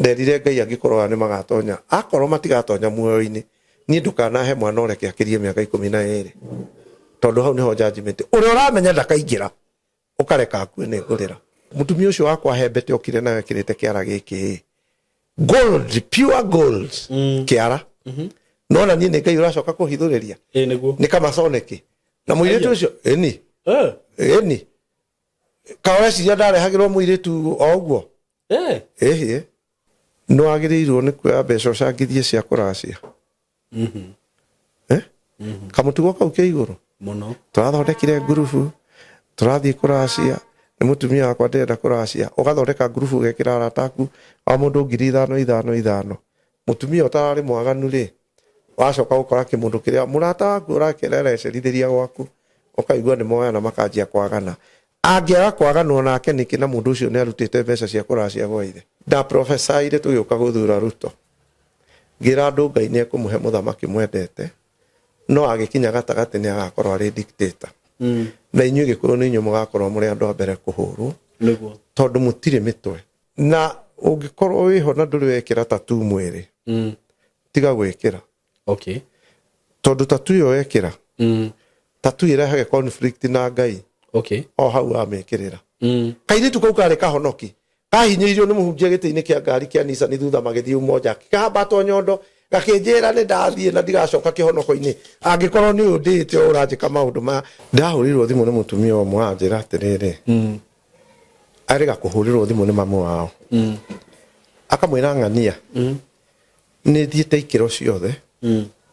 Nderire Ngai angĩkorwo aya nĩ magatonya, akorwo matigatonya muoyo-inĩ, niĩ ndũkanahe mwana ũreke akĩrie mĩaka 12, tondũ hau nĩho judgment. Ũrĩa ũramenya ndakaingĩra, ũkareka akue nĩ ngũrĩra. Mũtumia ũcio wakwa hembete okire nayo ekĩrĩte kĩara gĩkĩ gold, pure gold kĩara. Nona niĩ nĩ Ngai ũracoka kũhithũrĩria. Ĩ nĩguo. Nĩ kamasoneki. Na mũirĩtu Aya. ũcio, ĩni. Eh. Ĩni. Kaũreciria ndarehagĩrwo mũirĩtu o ũguo? Eh. Ĩhĩ. Nĩ wagĩrĩirwo nĩ kuoya mbeca ũcangithie cia kũracia. Eh? Kamũtugo kau ke igũrũ. Mũno. Tũrathondekire ngurubu, tũrathiĩ kũracia, nĩ mũtumia wakwa ndĩrenda kũracia. Ũgathondeka ngurubu ũgekĩra arata aku, o mũndũ ngiri ithano ithano ithano. Mũtumia ũtararĩ mwaganu rĩ, wacoka gũkora kĩmũndũ kĩrĩa mũrata waku ũrakererecerithĩria gwaku, ũkaigua nĩ moyana makanjia kwagana. Angĩaga kwaganwo nake nĩkĩ na mũndũ ũcio nĩ arutĩte mbeca cia kũracia gwa ithe. Nda prophesied tũgĩũka gũthura Ruto. Ngĩra andũ Ngai nĩ ekũmũhe mũthamaki mwendete, no agĩkinya gatagatĩ nĩ agakorwo arĩ dictator. Na inyuĩ Gĩkũyũ nĩ inyuĩ mũgakorwo mũrĩ andũ a mbere kũhũrwo. Nĩguo. Tondũ mũtirĩ mĩtwe. Na ũngĩkorwo wĩho na ndũrĩ wekĩra tattoo mwĩrĩ, tiga gwĩkĩra. Okay. Tondũ tattoo ĩyo wekĩra, tattoo ĩrehage conflict na Ngai. Okay. O hau wamĩkĩrĩra. Kairĩtu kau karĩ kahonoki. Kahinyĩrĩirio nĩ mũhunjia gĩtĩ-inĩ kĩa ngari kĩa Nissan thutha magĩthiĩ Umoja. Kĩhambatwo nyondo, gakĩnjĩra nĩ ndathiĩ na ndigacoka kĩhonoko-inĩ. Angĩkorwo nĩ ũyũ ndĩĩte ũũ ũranjĩka maũndũ maya. Ndahũrĩirwo thimũ nĩ mũtumia ũmwe anjĩra atĩrĩrĩ, arĩga kũhũrĩrwo thimũ nĩ mamu wao. Akamwĩra ng'ania, nĩ thiĩte ikĩro ciothe,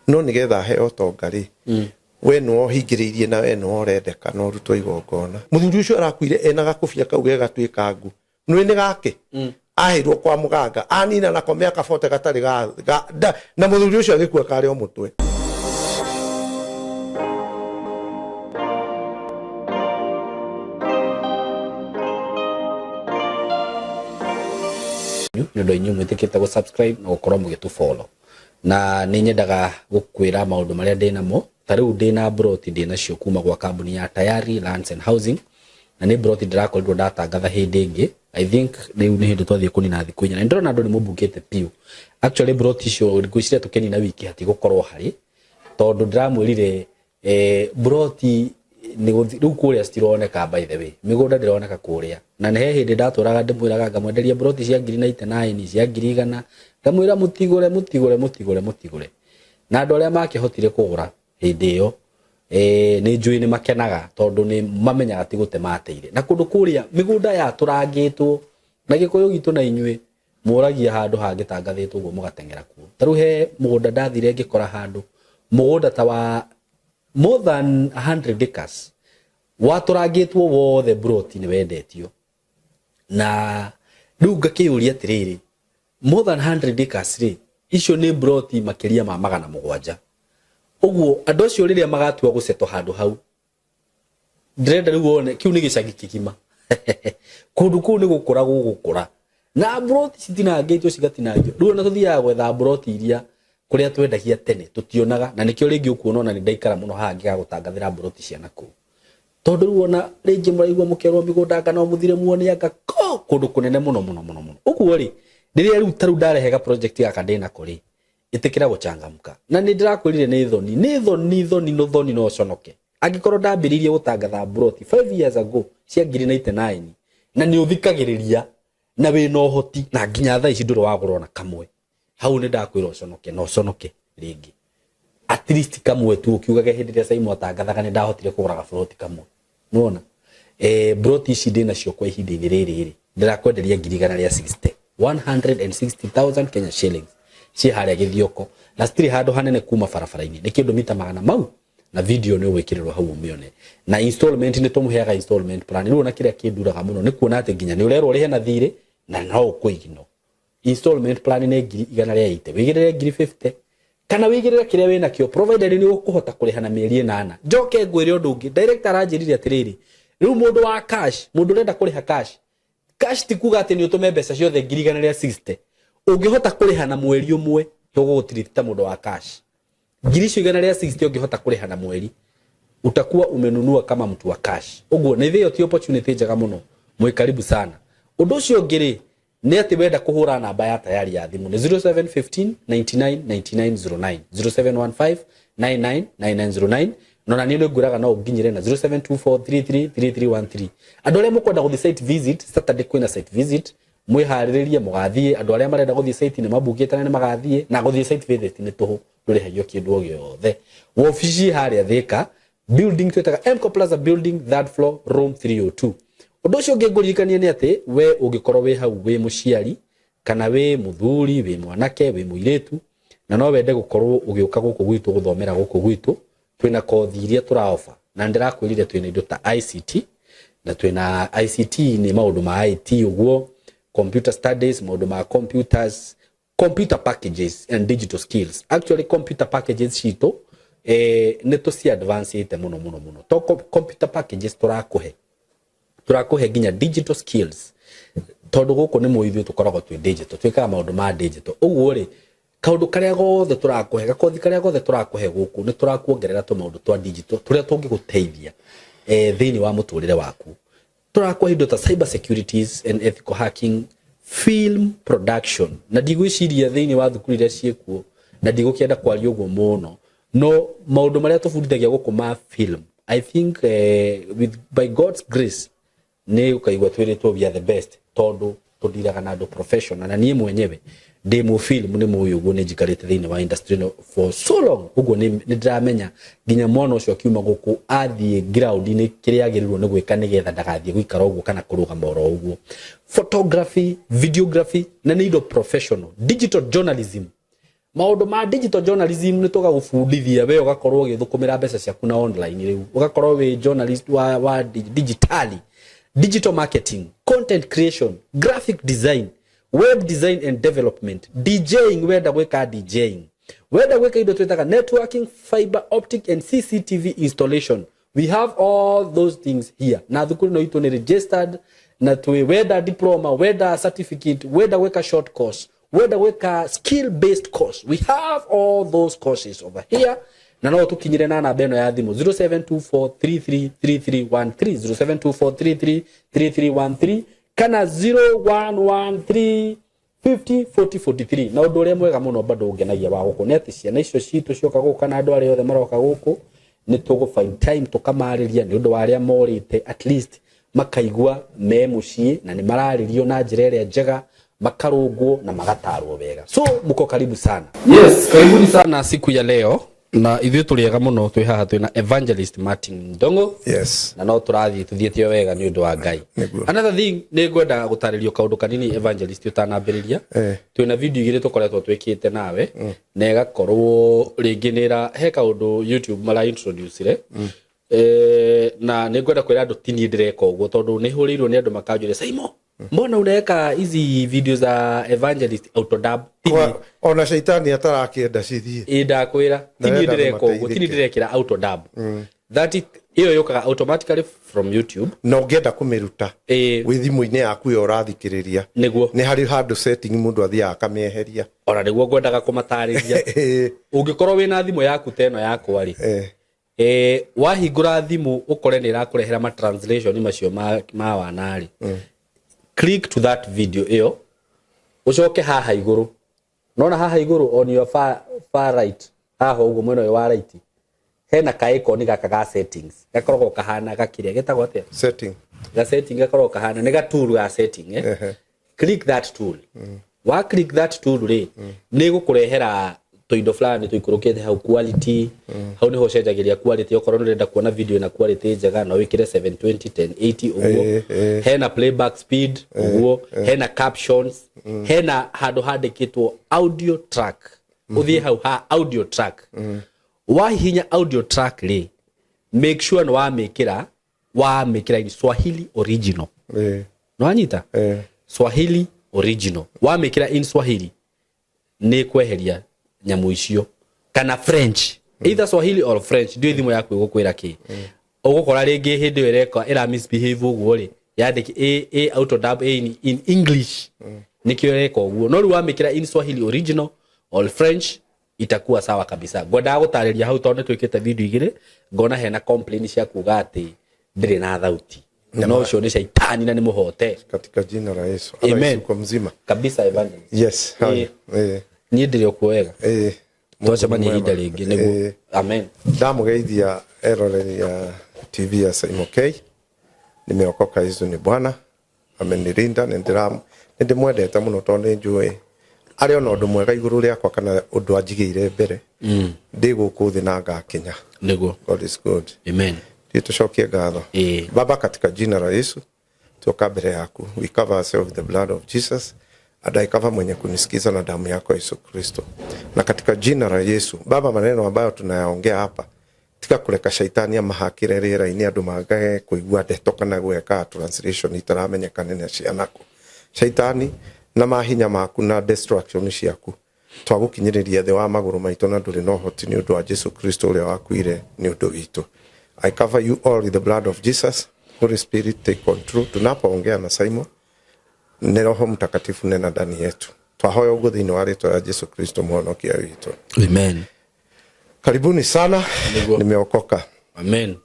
no nĩgetha heo ũtonga rĩ, we nĩwe ũhingĩrĩirie na we nĩwe ũrendeka na ũrutwo igongona. Mũthuri ũcio arakuire ena gakũbia kau gegatuĩkangu. Nĩũĩ nĩ gake? Aheirwo kwa mũganga, anina nako mĩaka 40 gatarĩ ga, ga, nda, na mũthuri ũcio agĩkua karĩ o mũtwe. Nĩ ũndũ inyuĩ mwĩtĩkĩte gũ subscribe na gũkorwo mũgĩtũ follow. Na nĩ nyendaga gũkwĩra maũndũ marĩa ndĩ namo. Ta rĩu ndĩ na mburoti ndĩ nacio kuma gwa kambuni ya Tayari Lands and Housing, na nĩ mburoti ndĩrakorirwo ndatangatha hĩndĩ ĩngĩ. I think rĩu nĩ hĩndĩ twathiĩ kũnina thikũ 4, na nĩ ndĩrona andũ nĩ mũmbukĩte biũ. Actually mburoti icio ngwĩciria tũkĩnina wiki hatigũkorwo harĩ, tondũ ndĩramwĩrire mburoti nĩ gũthi rĩu kũrĩa citironeka, by the way mĩgũnda ndĩroneka kũrĩa. Na nĩ he hĩndĩ ndatũraga ndĩmwĩraga ngamwenderia mburoti cia ngiri 99, cia ngiri igana, ngamwĩra mũtigũre, mũtigũre, mũtigũre, mũtigũre. Na andũ arĩa makĩhotire kũgũra hĩndĩ ĩyo, nĩ njũĩ nĩ makenaga, tondũ nĩ mamenyaga ti gũte mateire. Na kũndũ kũrĩa mĩgũnda yatũrangĩtwo na Gĩkũyũ gitũ, na inyuĩ mũragia handũ hangĩtangathĩtwo ũguo mũgateng'era kuo. Ta rĩu he mũgũnda ndathire ngĩkora handũ mũgũnda ta wa more than 100 acres watũrangĩtwo wothe, mburoti nĩ wendetio. Na rĩu ngakĩyũria atĩrĩrĩ, more than 100 acres rĩ, icio nĩ mburoti makĩria ma 700. Ũguo andũ acio rĩrĩa magatua gũceto handũ hau, ndĩrenda rĩu wone kĩu nĩ gĩcagi kĩgima. Kũndũ kũu nĩ gũkũra gũgũkũra, na mburoti citinangĩtio cigatinangio. Rĩu ona tũthiaga gwetha mburoti iria kũrĩa twendagia tene tũtionaga, na nĩkĩo rĩngĩ ũkuona ona nĩ ndaikara mũno haha ngĩgagũtangathĩra mburoti cia nakũu, tondũ rĩu ona rĩngĩ mũraigua mũkerwo mĩgũnda anga no mũthire muone anga ko kũndũ kũnene mũno mũno mũno mũno. Ũguo rĩ, rĩrĩa rĩu ta rĩu ndarehega project gaka ndĩnako rĩ, ĩtĩkĩra gũchangamka. Na nĩ ndĩrakwĩrire nĩ thoni, nĩ thoni, thoni, no thoni, no ũconoke angĩkorwo ndambĩrĩirie gũtangatha mburoti 5 years ago cia ngiri 99, na nĩ ũthikagĩrĩria na wĩna ũhoti, na nginya thaa ici ndũrĩ wagũra ona kamwe. Hau nĩ ndakwĩra ũconoke, na ũconoke rĩngĩ at least kamwe tu, ũkiugage hĩndĩ ĩrĩa Simon atangathaga nĩ ndahotire kũgũra gaburoti kamwe. Nĩwona broti ici ndĩ nacio kwa ihinda-inĩ rĩrĩ rĩ, ndĩrakwenderia ngiri igana rĩa 60, 160,000 Kenya shillings, ciĩ harĩa Gĩthioko, na citirĩ handũ hanene kuma barabara-inĩ, nĩ kĩndũ mita magana mau, na video nĩ ũgwĩkĩrĩrwo hau ũmĩone. Na installment nĩ tũmũheaga installment plan. Rĩu ona kĩrĩa kĩnduraga mũno nĩ kuona atĩ nginya nĩ ũrerwo ũrĩhe na thirĩ na no ũkũignore. Installment plan nĩ ngiri igana rĩa 80, wĩigĩrĩre ngiri 50 kana wĩigĩrĩre kĩrĩa wĩ nakĩo, provided nĩ ũkũhota kũrĩha na mĩeri 8. Njoke ngwĩre ũndũ ũngĩ, director aranjĩrire atĩrĩrĩ, rĩu mũndũ wa cash, mũndũ ũrenda kũrĩha cash, cash ti kuga atĩ nĩ ũtũme mbeca ciothe ngiri igana rĩa 60. Ũngĩhota kũrĩha na mweri ũmwe, tũgũgũtiriti ta mũndũ wa cash. Ngiri icio igana rĩa 60 ũngĩhota kũrĩha na mweri, utakuwa umenunua kama mtu wa cash. Ũguo na ithe ĩyo ti opportunity njega mũno? Mwĩ karibu sana. Ũndũ ũcio ũngĩ rĩ, Nĩ atĩ wenda kũhũra namba ya Tayari ya thimũ nĩ 0715 99 99 09, 0715 99 99 09. No na niĩ nĩ ngwĩraga no ũnginyĩre na 0724333313. Andũ arĩa mũkwenda gũthiĩ site visit, Saturday kwĩna site visit, mwĩharĩrĩrie mũgathiĩ. Andũ arĩa marenda gũthiĩ site nĩ mabukĩte na nĩ magathiĩ, na gũthiĩ site visit nĩ tũhũ, ndũrĩhagio kĩndũ o gĩothe. Wobici harĩa Thĩka building twĩtaga Mco Plaza building, third floor, room 302. Ũndũ ũcio ũngĩ ngũririkanie nĩ atĩ we ũngĩkorwo wĩ hau wĩ mũciari kana wĩ mũthuri, wĩ mwanake, wĩ mũirĩtu, na no wende gũkorwo ũgĩũka gũkũ gwitũ gũthomera gũkũ gwitũ, twĩna kothi iria tũraoba na ndĩrakwĩrire twĩna indo ta ICT, na twĩna ICT nĩ maũndũ ma IT ũguo, computer studies, maũndũ ma computers, computer packages and digital skills. Actually, computer packages citũ nĩ tũci advance mũno mũno mũno. To computer packages tũrakũhe, tũrakũhe nginya digital skills, tondũ gũkũ nĩ mũithuĩ tũkoragwo twĩ digital, twĩkaga maũndũ ma digital. Ũguo rĩ, kaũndũ karĩa gothe tũrakũhe, gakothi karĩa gothe tũrakũhe gũkũ, nĩ tũrakuongerera tũmaũndũ twa digital tũrĩa tũngĩgũteithia thĩinĩ wa mũtũrĩre waku. Tũrakũhe indo ta cyber securities and ethical hacking, film production, na ndigwĩciria thĩinĩ wa thukuru iria ciĩkuo, na ndigũkĩenda kwaria ũguo mũno, no maũndũ marĩa tũbundithagia gũkũ ma film, I think with by God's grace nĩ ũkaigua twĩrĩtwo we are the best, tondũ tũndiraga na andũ professional. Na niĩ mwenyewe ndĩ mũ film, nĩ mũĩ ũguo, nĩ njikarĩte thĩinĩ wa industry ĩno for so long. Ũguo nĩ ndĩramenya nginya mwana ũcio akiuma gũkũ athiĩ ground-inĩ kĩrĩa agĩrĩirwo nĩ gwĩka nĩgetha ndagathiĩ gũikara ũguo kana kũrũgama oro ũguo. Photography, videography, na nĩ indo professional. Digital journalism, maũndũ ma digital journalism nĩ tũgagũbundithia we ũgakorwo ũgĩthũkũmĩra mbeca ciaku na online, rĩu ũgakorwo wĩ journalist wa digitally, digital marketing, content creation, graphic design, web design and development, DJing, wenda gwĩka DJing, wenda gwĩka indo twĩtaga networking, fiber optic and CCTV installation. We have all those things here. Na thukuru ĩno itũ nĩ registered, na twĩ wenda diploma, wenda certificate, wenda gwĩka short course, wenda gwĩka skill based course, we have all those courses over here. Na no tũkinyire na namba ĩno ya thimũ 0724333313, 0724333313 kana 0113 50 40 43. Na ũndũ ũrĩa mwega mũno bado ũngenagia wa gũkũ nĩ atĩ ciana icio citũ cioka gũkũ kana andũ arĩa othe maroka gũkũ, nĩ tũgũ find time tũkamarĩria nĩ ũndũ wa arĩa morĩte, at least makaigua me mũciĩ na nĩ mararĩrio na njĩra ĩrĩa njega, makarũngwo na magatarwo wega. So mko karibu sana. Yes, karibuni sana siku ya leo, na ithuĩ tũrĩ ega mũno. Twĩ haha twĩ na Evangelist Martin Ndongo. Na no tũrathiĩ tũthiĩte o wega nĩ ũndũ wa Ngai. Nĩguo. Another thing, nĩ ngwenda gũtarĩrio kaũndũ kanini, Evangelist, ũtanambĩrĩria. Twĩna video igĩrĩ tũkoretwo twĩkĩte nawe, na ĩgakorwo rĩngĩ nĩ he kaũndũ YouTube mara introduce na nĩ ngwenda kwĩra andũ ti niĩ ndĩreka ũguo, tondũ nĩ hũrĩirwo nĩ andũ makanjũria, "Saimo, mbona unaweka hizi video za Evangelist autodub?" Ti niĩ. Ona caitani atarakĩenda cithiĩ. Ĩ, ndakwĩra ti niĩ Ndarenda ndĩreka ũguo, ti niĩ mateithĩke. ndĩrekĩra autodub. That ĩyo yũkaga automatically from YouTube. Na ũngĩenda kũmĩruta wĩ thimũ-inĩ yaku ĩyo ũrathikĩrĩria, nĩ harĩ handũ setting mũndũ athiaga akamĩeheria. Ona nĩguo ngwendaga kũmatarĩria. Ũngĩkorwo wĩna thimũ yaku ta ĩno yakwa rĩ, wahingũra thimũ ũkore nĩ ĩrakũrehera ma translation macio ma wana rĩ, click to that video ĩyo, ũcoke haha igũrũ. Nona haha igũrũ on your far, far right, haha ũguo mwena ũyũ wa right, hena ka icon gaka ga settings gakoragwo kahana gakĩrĩa getagwo atĩa? Setting. Ga setting gakoragwo kahana nĩ ga tool ga setting. Click that tool. Wa click that tool rĩ, nĩ gũkũrehera tũindo fulani tũikũrũkĩte hau, quality. Hau nĩho ũcenjagĩria quality. Okorwo nĩ ũrenda kuona video na quality njega, no wĩkĩre 720 1080 ũguo. Hena playback speed ũguo, hena captions, hena handũ handĩkĩtwo audio track. Ũthiĩ hau ha audio track. Wahihinya audio track rĩ, make sure nĩ wamĩkĩra in Swahili original. Nĩwanyita? Swahili original. Wamĩkĩra in Swahili nĩ kweheria nyamũ icio, kana French, either Swahili or French. Ndiũĩ thimũ yaku ĩgũkwĩra kĩ. Ũgũkora rĩngĩ hĩndĩ ĩyo ĩreka ĩra misbehave ũguo rĩ, yandĩki a autodub in English, nĩkĩo ĩreka ũguo. No rĩu wamĩkĩra in Swahili original or French, itakuwa sawa kabisa. Ngwendaga gũtarĩria hau tondũ nĩ twĩkĩte video igĩrĩ, ngona hena complain cia kuga atĩ ndĩrĩ na thauti. No ũcio nĩ caitani na nĩ mũhote. Katika jina la Yesu. Amen. Otherwise uko mzima. Kabisa, evangelist. Yes. How are you? Niĩ ndĩrĩ o kuo wega. Twacemania Mungu ihinda mwema. rĩngĩ nĩguo. Amen. Ndamugeithia eroreri ya TV ya Saimo K. Nimeokoka, Yesu ni Bwana, amenilinda. Nĩndĩmwendete mũno tondũ nĩnjũĩ arĩ ona ũndũ mwega igũrũ rĩakwa kana ũndũ anjigĩire mbere ndĩ gũkũ thĩ na ngakinya. Nĩguo. God is good. Amen. Ndiĩ tũcokie ngatho. Baba, katika jina la Yesu tuoka mbere yaku. We cover ourselves with the blood of Jesus and I cover mwenye kunisikiza na damu yako Yesu Kristo. Na katika jina la Yesu, Baba, maneno ambayo tunayaongea hapa tiga kureka shaitani amahakire rĩera-inĩ andũ mangage kũigua ndeto kana gwĩka translation itaramenyeka nĩ cianako. Shaitani na mahinya maku na destruction ciaku twagũkinyĩrĩria thĩ wa magũrũ maitũ na ndũrĩ na ũhoti nĩ ũndũ wa Jesu Kristo ũrĩa wakuire nĩ ũndũ witũ. I cover you all with the blood of Jesus. Holy Spirit, take control. Tunapoongea na Simon, ni Roho Mtakatifu nena ndani yetu. Twahoya ũguo thĩinĩ wa rĩtwa rĩa Jesu Kristo mũhonokia witũ. Amen. Karibuni sana. Nĩguo. Nimeokoka. Amen.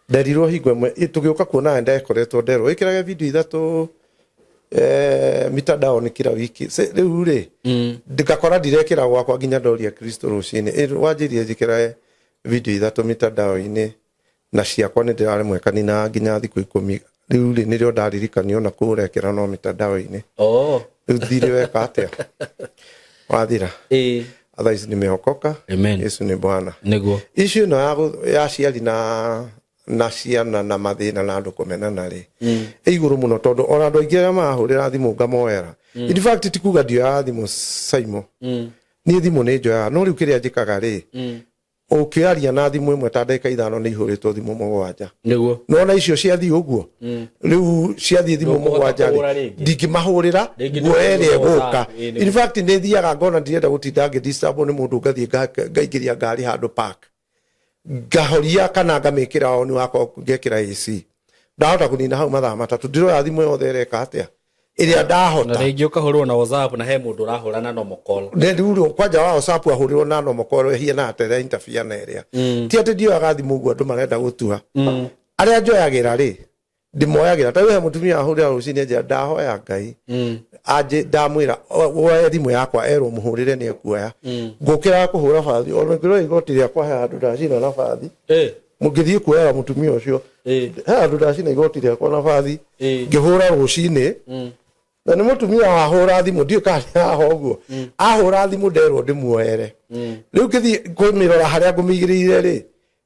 Nderirwo hingo ĩmwe tũgĩũka kuona ndekoretwo nderwo ĩkĩrage video ithatũ mitandao-inĩ kila wiki. Rĩu rĩ ngakora ndirekĩra gwakwa nginya ndoria Kristo rũcinĩ. Wanjĩrire njĩkĩrage video ithatũ mitandao-inĩ na ciakwa nĩ ndĩraremwo kanina nginya thikũ 10. Rĩu rĩ nĩrĩo ndaririkanio na kũu ũrekĩra no mitandao-inĩ. Rĩu thirĩ weka atĩa? Wathira. Otherwise nimeokoka. Amen. Yesu ni Bwana. Nĩguo. Issue ĩno ya aciari na ciana na mathĩna na andũ kũmenana rĩ ĩ igũrũ mũno tondũ ona andũ aingĩ arĩa marahũrĩra thimũ ngamoera. In fact ti kuga ndioyaga thimũ Saimo. Niĩ thimũ nĩ njoyaga no rĩu kĩrĩa njĩkaga rĩ ũkĩaria na thimũ ĩmwe ta ndagĩka 5 nĩ ihũrĩtwo thimũ 7. Nĩguo. Nona icio ciathiĩ ũguo rĩu ciathiĩ thimũ Ndũkũhota 7 rĩ kũhũra rĩngĩ. ndingĩmahũrĩra Rĩngĩ nguoya ĩrĩa nĩ ĩgũka. WhatsApp, nĩguo. In fact nĩ thiaga ngona ndirenda gũtinda ngĩdisturb nĩ mũndũ ngathiĩ ngaingĩria ngari handũ park ngahoria kana ngamĩkĩra on wakwa ngekĩra AC ndahota kũnina hau mathaa 3 ndiroya thimũ yothe ĩreka atĩa ĩrĩa Na ndahota. rĩngĩ ũkahũrwo na WhatsApp na he mũndũ ũrahũra na normal call. Nĩ rĩu rĩ, kwanja wa WhatsApp ahũrĩrwo na normal call ĩhiana atĩa interfere na ĩrĩa. Ti atĩ ndioyaga thimũ ũguo andũ marenda gũtua. Arĩa njoyagĩra rĩ ndĩmoyagĩra ta rĩu he mũtumia ahũrĩra rũcinĩ anjĩra ndahoya Ngai anjĩ ndamwĩra woe thimũ yakwa erwo mũhũrĩre nĩ ekuoya. Ngũkĩra kũhũra bathi ona ngĩrora igoti rĩakwa he handũ ndacina na bathi. Mũngĩthiĩ kuoera mũtumia ũcio he handũ ndacina igoti rĩakwa na bathi. Ngĩhũra rũcinĩ na nĩ mũtumia wahũra thimũ ndiũĩ kana nĩ haha ũguo ahũra thimũ nderwo ndĩmuoere. Rĩu ngĩthiĩ kũmĩrora harĩa ngũmĩigĩrĩire rĩ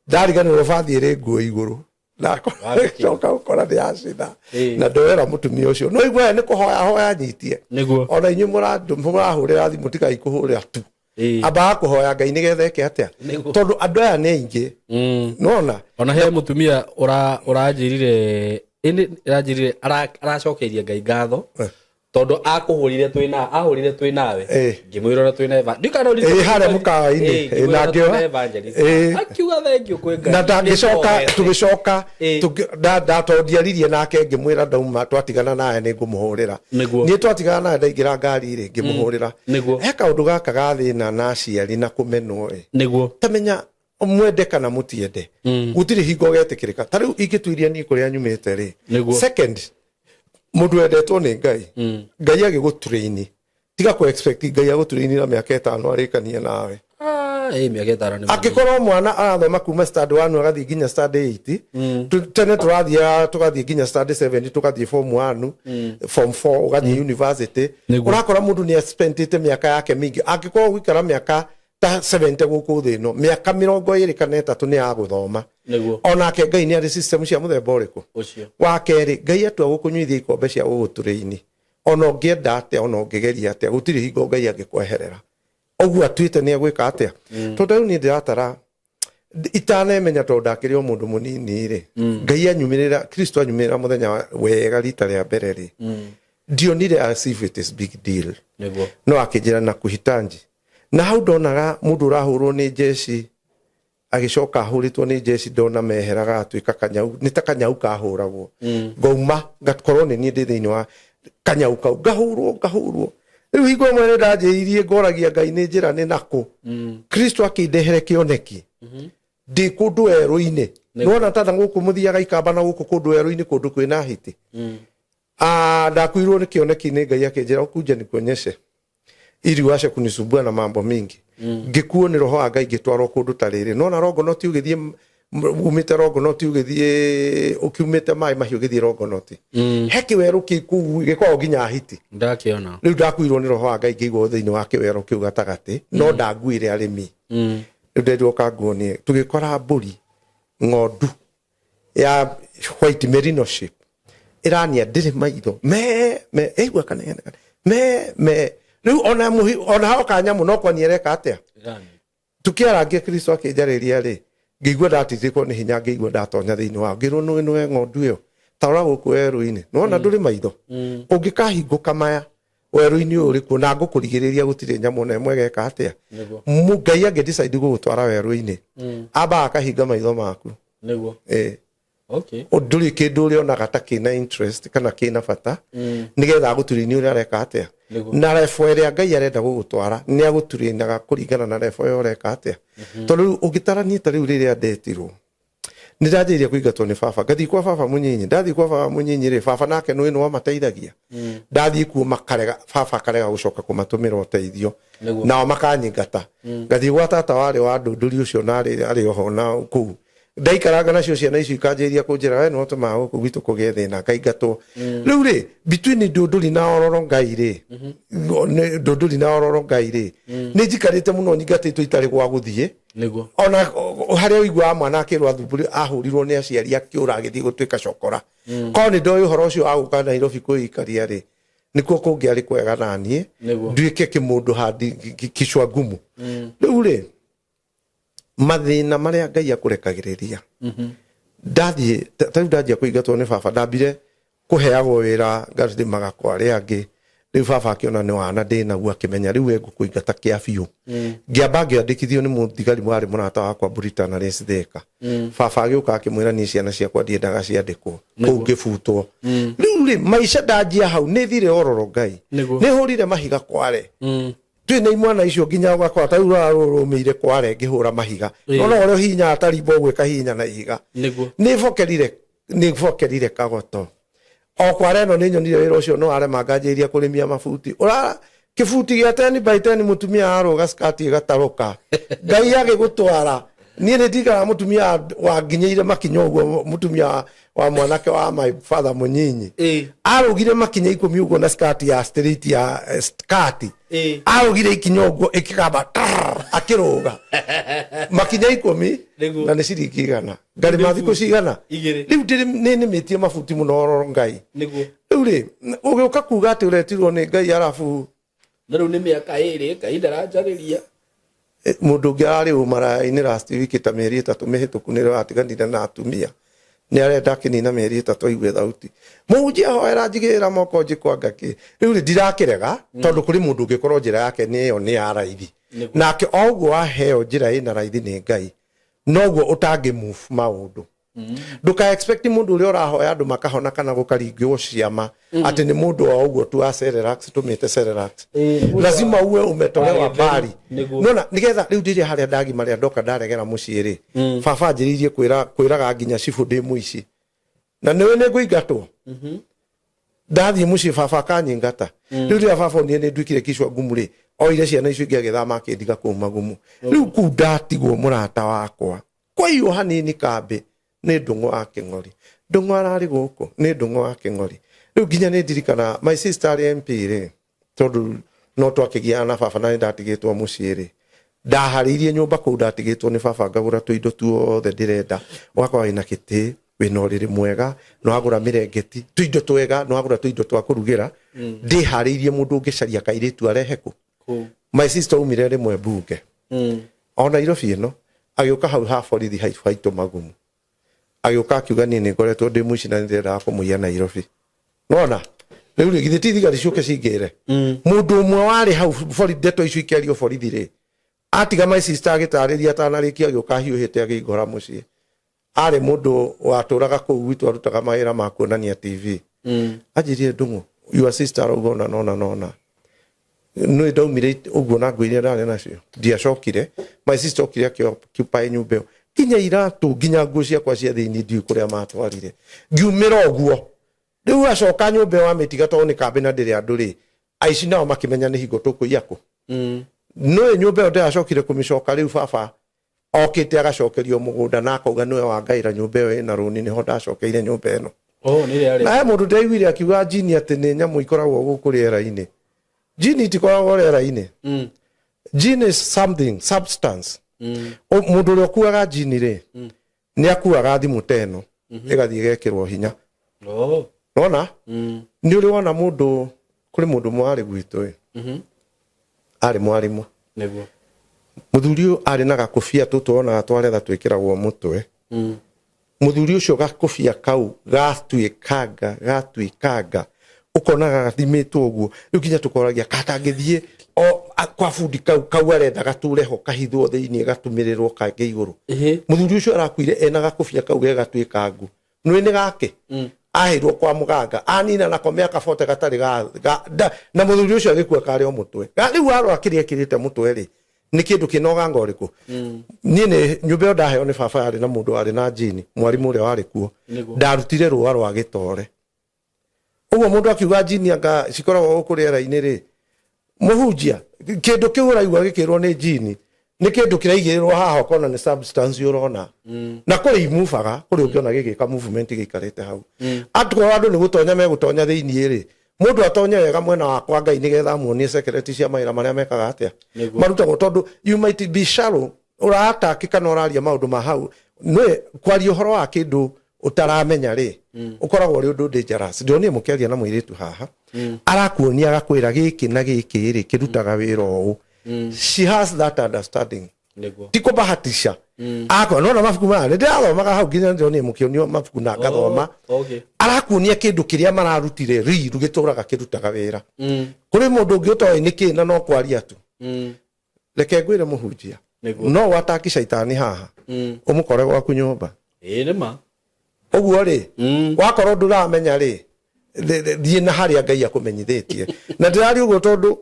ndariganĩrwo bathi ĩrĩ nguo igũrũ. Ndacoka gũkora nĩ yacina na ndoera mũtumia ũcio no igua nĩ kũhoya hoya nyitie. Nĩguo. Ona inyuĩ mũrahũrĩra thimũ tigai kũhũrĩra tu. Ambaga kũhoya Ngai nĩgetha eke atĩa Nĩguo. tondũ andũ aya nĩ aingĩ. Nĩwona? Ona he mũtumia ũranjĩrire ĩnĩ ũranjĩrire aracokeirie Ngai ngatho tondũ akũhũrire twĩna ahũrire twĩ nawe ngĩmwĩra ũrĩa twĩna ndikana ũrire Harĩa mũkawa-inĩ. Ngĩmwĩra Na ũrĩa ngĩoya. twĩna evangelist. Akiuga thank you kwĩ Ngai. Na ndangĩcoka Nĩtwohete. tũgĩcoka tondũ ndiaririe nake ngĩmwĩra ndauma twatigana nawe nĩ ngũmũhũrĩra. Nĩguo. Niĩ twatigana nawe ndaingĩra ngari rĩ ngĩmũhũrĩra. Nĩguo. He kaũndũ gaka ga thĩna na aciari na kũmenwo ĩ. Nĩguo. Tamenya mwende kana mũtiende. Gũtirĩ hingo ũgetĩkĩrĩka. Ta rĩu ingĩtuiria niĩ kũrĩa nyumĩte rĩ. Nĩguo. Second, mũndũ wendetwo nĩ Ngai. Ngai agĩgũtrain. Tiga kũ expect Ngai agũtrain na mĩaka 5 arĩkanie nawe. Mĩaka 5 nĩ Angĩkorwo mwana arathoma kuma standard 1 agathiĩ nginya standard 8, tene tũrathiaga tũgathiĩ nginya standard 7 tũgathiĩ form 1, form 4 ũgathiĩ university. Nĩguo. Ũrakora mũndũ nĩ spendĩte mĩaka yake mĩingĩ. Angĩkorwo gũikara mĩaka ta 70 gũkũ thĩ ĩno, mĩaka 23 kana 3 nĩ ya gũthoma. Nĩguo. Onake Ngai nĩ arĩ system cia mũthemba ũrĩkũ? Ũcio. Wa kerĩ, Ngai atua gũkũnyuithia ikombe cia gũgũtũrĩini. Ona ũngĩenda atĩa, ona ũngĩgeria atĩa, gũtirĩ hingo Ngai angĩkweherera. Ũguo atuĩte nĩ egwĩka atĩa? Tondũ rĩu niĩ ndĩratara itanemenya tondũ ndakĩrĩ o mũndũ mũnini rĩ. Ngai anyumĩrĩra, Kristo anyumĩrĩra mũthenya wega rita rĩa mbere rĩ. Ndionire as if it is big deal. Nĩguo. No akĩnjĩra na kuhitanji. Na hau ndonaga mũndũ ũrahũrwo nĩ jeshi agĩcoka ahũrĩtwo nĩ jeshi ndona meheraga atuĩka kanyau, nĩ ta kanyau kahũragwo. Ngauma ngakorwo nĩ niĩ ndĩ thĩinĩ wa kanyau kau, ngahũrwo ngahũrwo. Rĩu hingo ĩmwe nĩ ndanjĩirie ngoragia Ngai nĩ njĩra nĩ nakũ. Kristo akĩndehere kĩoneki. Ndĩ kũndũ werũ-inĩ. Nĩwona ta na gũkũ mũthiaga ikamba na gũkũ kũndũ werũ-inĩ kũndũ kwĩna hiti. Ndakuirwo nĩ kĩoneki nĩ Ngai akĩnjĩra ukuje nikuonyeshe ili uache kunisumbua na mambo mingi. Ngĩkuo nĩ roho wa Ngai ngĩtwarwo kũndũ ta rĩrĩ. Nona Rongonoti ũgĩthiĩ umĩte Rongonoti ũgĩthiĩ ũkiumĩte maĩ mahiũ ũgĩthiĩ Rongonoti. He kĩwerũ kĩ kũu gĩkoragwo nginya hiti. Ndakiona. Rĩu ndakuirwo nĩ roho wa Ngai ngĩigwo thĩinĩ wa kĩwero kĩu gatagatĩ no ndaguire arĩmi. Rĩu nderirwo kanguonie tũgĩkora mbũri ng'ondu ya white merino sheep ĩrania ndĩrĩ maitho me me ĩigua kanegene me me rĩu ona mũhi ona hoka nyamũ no kwania ĩreka atĩa. Tũkĩarangia Kristo akĩnjarĩria rĩ, ngĩigua ndatindĩkwo nĩ hinya, ngĩigua ndatonya thĩinĩ wao, ngĩrwo nũĩ nĩwe ng'ondu ĩyo ta rora gũkũ werũ-inĩ nĩwona ndũrĩ maitho ũngĩkahingũka maya werũ-inĩ ũyũ ũrĩ kuo na ngũkũrigĩrĩria gũtirĩ nyamũ ona ĩmwe ĩgeka atĩa. Ngai angĩ decide gũgũtwara werũ-inĩ ambaga akahinga maitho maku. Nĩguo. Okay. Ndũrĩ kĩndũ ũrĩonaga ta kĩna interest kana kĩna bata nĩgetha agũturĩini ũrĩa areka atĩa. Na refo ĩrĩa Ngai arenda gũgũtwara nĩ agũturĩinaga kũringana na refo ĩyo ũreka atĩa. Tondũ rĩu ũngĩtarania ta rĩu rĩrĩa ndetirwo nĩ ndanjĩrĩria kũingatwo nĩ baba, ngathiĩ kwa baba mũnyinyi. Ndathiĩ kwa baba mũnyinyi rĩ, baba nake nĩ nĩwe wamateithagia. Ndathiĩ kuo makarega, baba akarega gũcoka kũmatũmĩra ũteithio. Nao makanyingata. Ngathiĩ gwa tata warĩ wa ndũndũri ũcio na arĩ oho na kũu ndaikaranga nacio ciana icio ikanjĩrĩria kũnjĩra we nĩwe ũtũmaga gũkũ gwitũ kũgĩe thĩna, ngaingatwo. Rĩu rĩ, between ndũndũri na ororo Ngai rĩ, ndũndũri na ororo Ngai rĩ, nĩ njikarĩte mũno nyingatĩtwo itarĩ gwa gũthiĩ. Nĩguo. Ona harĩa ũiguaga mwana akĩrwo athumbũri ahũrirwo nĩ aciari akĩũra agĩthiĩ gũtuĩka cokora. Korwo nĩ ndoĩ ũhoro ũcio wa gũka Nairobi kwĩikaria rĩ, nĩkuo kũngĩarĩ kwega naniĩ nduĩke kĩmũndũ handi kichwa ngumu. Rĩu rĩ, mathĩna marĩa Ngai akũrekagĩrĩria ndathiĩ ta rĩu ndanjia kũingatwo nĩ baba, ndambire kũheagwo wĩra ngarĩmaga kwa arĩa angĩ. Rĩu baba akĩona nĩ wana ndĩ naguo, akĩmenya rĩu we ngũkũingata kĩa biũ. Ngĩamba ngĩandĩkithio nĩ mũthigari warĩ mũrata wakwa Britain arĩ Thika. Baba agĩũka akĩmwĩra niĩ ciana ciakwa ndiendaga ciandĩkwo kũu, ngĩbutwo. Rĩu rĩ, maica ndanjia hau nĩ thire ororo Ngai nĩ hũrire mahiga kware twĩ na imwana icio nginya ũgakora ta rĩu rũrũmĩire kware ngĩhũra mahiga no no ũrĩa ũhihinyaga ta rimbo ũgwĩka hihinya na ihiga. Nĩ bokerire kagoto o kware ĩno nĩ nyonire wĩra ũcio no arema nganjĩrĩria kũrĩmia mabuti ũra kĩbuti gĩa 10 by 10 mũtumia arũga skati ĩgatarũka Ngai agĩgũtwara. Niĩ nĩ ndirikanaga mũtumia wanginyĩire makinya ũguo, mũtumia wa mwanake wa my father mũnyinyi arũgire makinya 10 ũguo na skati ya straight ya skati arũgire ikinya ũguo ĩkĩgamba trrr, akĩrũga makinya 10 na nĩ ciringi 100 ngarĩma thikũ cigana. Igĩrĩ. Rĩu nĩ nĩmĩtie mabuti mũno ororo Ngai. Rĩu rĩ, ũgĩũka kuga atĩ ũretirwo nĩ Ngai arabu Na rĩu nĩ mĩaka 2 Ngai ndaranjarĩria. Mũndũ ũngĩ ararĩ ũmaraya-inĩ last week ta mĩeri 3 mĩhĩtũku nĩrĩo atiganire na atumia nĩ arenda akĩnina mĩeri 3 aigue thauti mũhunjia hoera njigĩrĩra moko njĩkwanga kĩ. Rĩu rĩ, ndirakĩrega tondũ kũrĩ mũndũ ũngĩkorwo njĩra yake nĩ ĩyo nĩ ya raithi. Nake o ũguo waheo njĩra ĩna raithi nĩ Ngai noguo ũtangĩ move maũndũ. Ndũka expect mũndũ ũrĩa ũrahoya andũ makahona kana gũkaringwo ciama atĩ nĩ mũndũ o ũguo tu wa Cerelac tũmĩte Cerelac. Lazima uwe umetolewa mbali nona nigetha rĩu ndĩrĩa harĩa ndagimarĩa ndoka ndaregera mũciĩ rĩ, baba anjĩrĩirie kwĩraga nginya cibũ ndĩ mũici na nĩwe nĩ ngũingatwo. Ndathiĩ mũciĩ baba akanyingata. Rĩu rĩrĩa baba onire nĩ nduĩkire kichwa ngumu rĩ, oire ciana icio ingĩ agĩthama akĩndiga kũu magumu. Rĩu kũu ndatigwo mũrata wakwa kwaiywo hanini kambĩ nĩ Ndũng'ũ wa Kĩng'ori. Ndũng'ũ ararĩ gũkũ nĩ Ndũng'ũ wa Kĩng'ori. Rĩu nginya nĩ ndirikana my sister arĩ MP rĩ, tondũ no twakĩgiana na baba na nĩ ndatigĩtwo mũciĩ rĩ, ndaharĩirie nyũmba kũu ndatigĩtwo nĩ baba, ngagũra tũindo tuothe ndĩrenda, ũgakorwo wĩna gĩtĩ, wĩna ũrĩrĩ mwega, nĩ wagũra mĩrengeti, tũindo twega, nĩ wagũra tũindo twa kũrugĩra. Ndĩharĩirie mũndũ ũngĩcaria kairĩtu arehe kũ. My sister aumire rĩmwe mbunge o Nairobi ĩno, agĩũka hau ha borithi haitũ magumu, agĩũka akiuga niĩ nĩ ngoretwo ndĩ mũici na nĩ ndĩrendaga kũmũiya Nairobi. Nona rĩu rĩ, githĩ ti thigari ciũke cingĩre mũndũ ũmwe warĩ hau borithi, ndeto icio ikĩario borithi rĩ, atiga my sister agĩtarĩria atanarĩkia agĩũka ahiũhĩte agĩingora mũciĩ. Arĩ mũndũ watũraga kũu gwitũ arutaga mawĩra ma kuonania TV. Anjĩrire, "Ndũng'ũ, your sister arauga ũna nona nona." Nĩ ndaumire ũguo na nguo iria ndarĩ nacio ndiacokire. My sister okire akĩoccupy nyũmba ĩyo. Nginya iratũ, nginya nguo ciakwa cia thĩinĩ ndiũĩ kũrĩa matwarire. Ngiumĩra ũguo. Rĩu acoka nyũmba ĩyo amĩtiga tondũ nĩ kambĩ na ndĩrĩ andũ rĩ, aici nao makĩmenya nĩ hingo tũkũiya kũ. Nũĩ nyũmba ĩyo ndĩracokire kũmĩcoka rĩu baba okĩte agacokerio mũgũnda na akauga nĩwe wangaĩra nyũmba ĩyo ĩna rũni nĩho ndacokeire nyũmba ĩno. Oh, nĩ ĩrĩa Na he mũndũ ndĩraiguire akiuga njini atĩ nĩ nyamũ ikoragwo gũkũ rĩera-inĩ. Njini itikoragwo rĩera-inĩ. Gene is something, substance. Mũndũ ũrĩa ũkuaga njini rĩ, nĩ akuaga thimũ ta ĩno ĩgathiĩ ĩgekĩrwo hinya. Oh. Nona? Nĩ ũrĩ wona mũndũ, kũrĩ mũndũ ũmwe warĩ gwitũ ĩ. Arĩ mwarimũ. Nĩguo. Mũthuri ũyũ arĩ na gakũbia tũtũ wonaga twa retha twĩkĩragwo mũtwe. Mũthuri ũcio gakũbia kau gatuĩkanga, gatuĩkanga, ũkonaga gathimĩtwo ũguo. Rĩu nginya tũkoragia katangĩthiĩ o kwa bundi kau, kau arenda gatũre ho kahithwo thĩinĩ gatumĩrĩrwo kangĩ igũrũ. Mũthuri ũcio arakuire ena gakũbia kau ge gatuĩkangu. Nĩũĩ nĩ gake? Aheirwo kwa mũganga, anina nako mĩaka 40 gatarĩ ga, ga, da, na mũthuri ũcio agĩkua karĩ o mũtwe. Rĩu warora kĩrĩa ekĩrĩte mũtwe rĩ, nĩ kĩndũ kĩna ũganga ũrĩkũ? Niĩ nĩ nyũmba ĩyo ndaheo nĩ baba yarĩ na mũndũ warĩ na njini, mwarimũ ũrĩa warĩ kuo. Ndarutire rũa rwa gĩtore. Ũguo mũndũ akiuga njini anga cikoragwo gũkũ rĩera-inĩ rĩ, mũhunjia, kĩndũ kĩu ũraigua gĩkĩrwo nĩ njini, nĩ kĩndũ kĩraigĩrĩrwo haha ũkona nĩ substance ũrona. Na kũrĩ imubaga, kũrĩ ũngĩona gĩgĩka movement gĩikarĩte hau. Akorwo andũ nĩ gũtonya megũtonya thĩinĩ rĩ, mũndũ atonye wega mwena wakwa Ngai nĩgetha amuonie secret cia mawĩra marĩa mekaga atĩa. Marutagwo tondũ you might be shallow, ũrataki kana ũraria maũndũ ma hau. Nĩ kwaria ũhoro wa kĩndũ ũtaramenya rĩ, ũkoragwo ũrĩ ũndũ dangerous. Ndĩronire mũkĩaria na mũirĩtu haha, arakuonia agakwĩra gĩkĩ na gĩkĩ rĩ, kĩrutaga wĩra ũũ. She has that understanding. Ti kũbahatisha. Akwa nona mabuku maya, nĩ ndĩrathomaga hau nginya ndĩronire mũkĩonio mabuku na ngathoma. Arakuonia kĩndũ kĩrĩa mararutire riru gĩtũraga kĩrutaga wĩra. Kũrĩ mũndũ ũngĩ ũtoĩ nĩ kĩ na no kwaria tu. Reke ngwĩre mũhunjia, no wataki caitani haha, ũmũkore gwaku nyũmba. Ĩĩ nĩ ma. Ũguo rĩ, wakorwo ndũramenya rĩ, thiĩ na harĩa Ngai akũmenyithĩtie. Na ndĩraria ũguo tondũ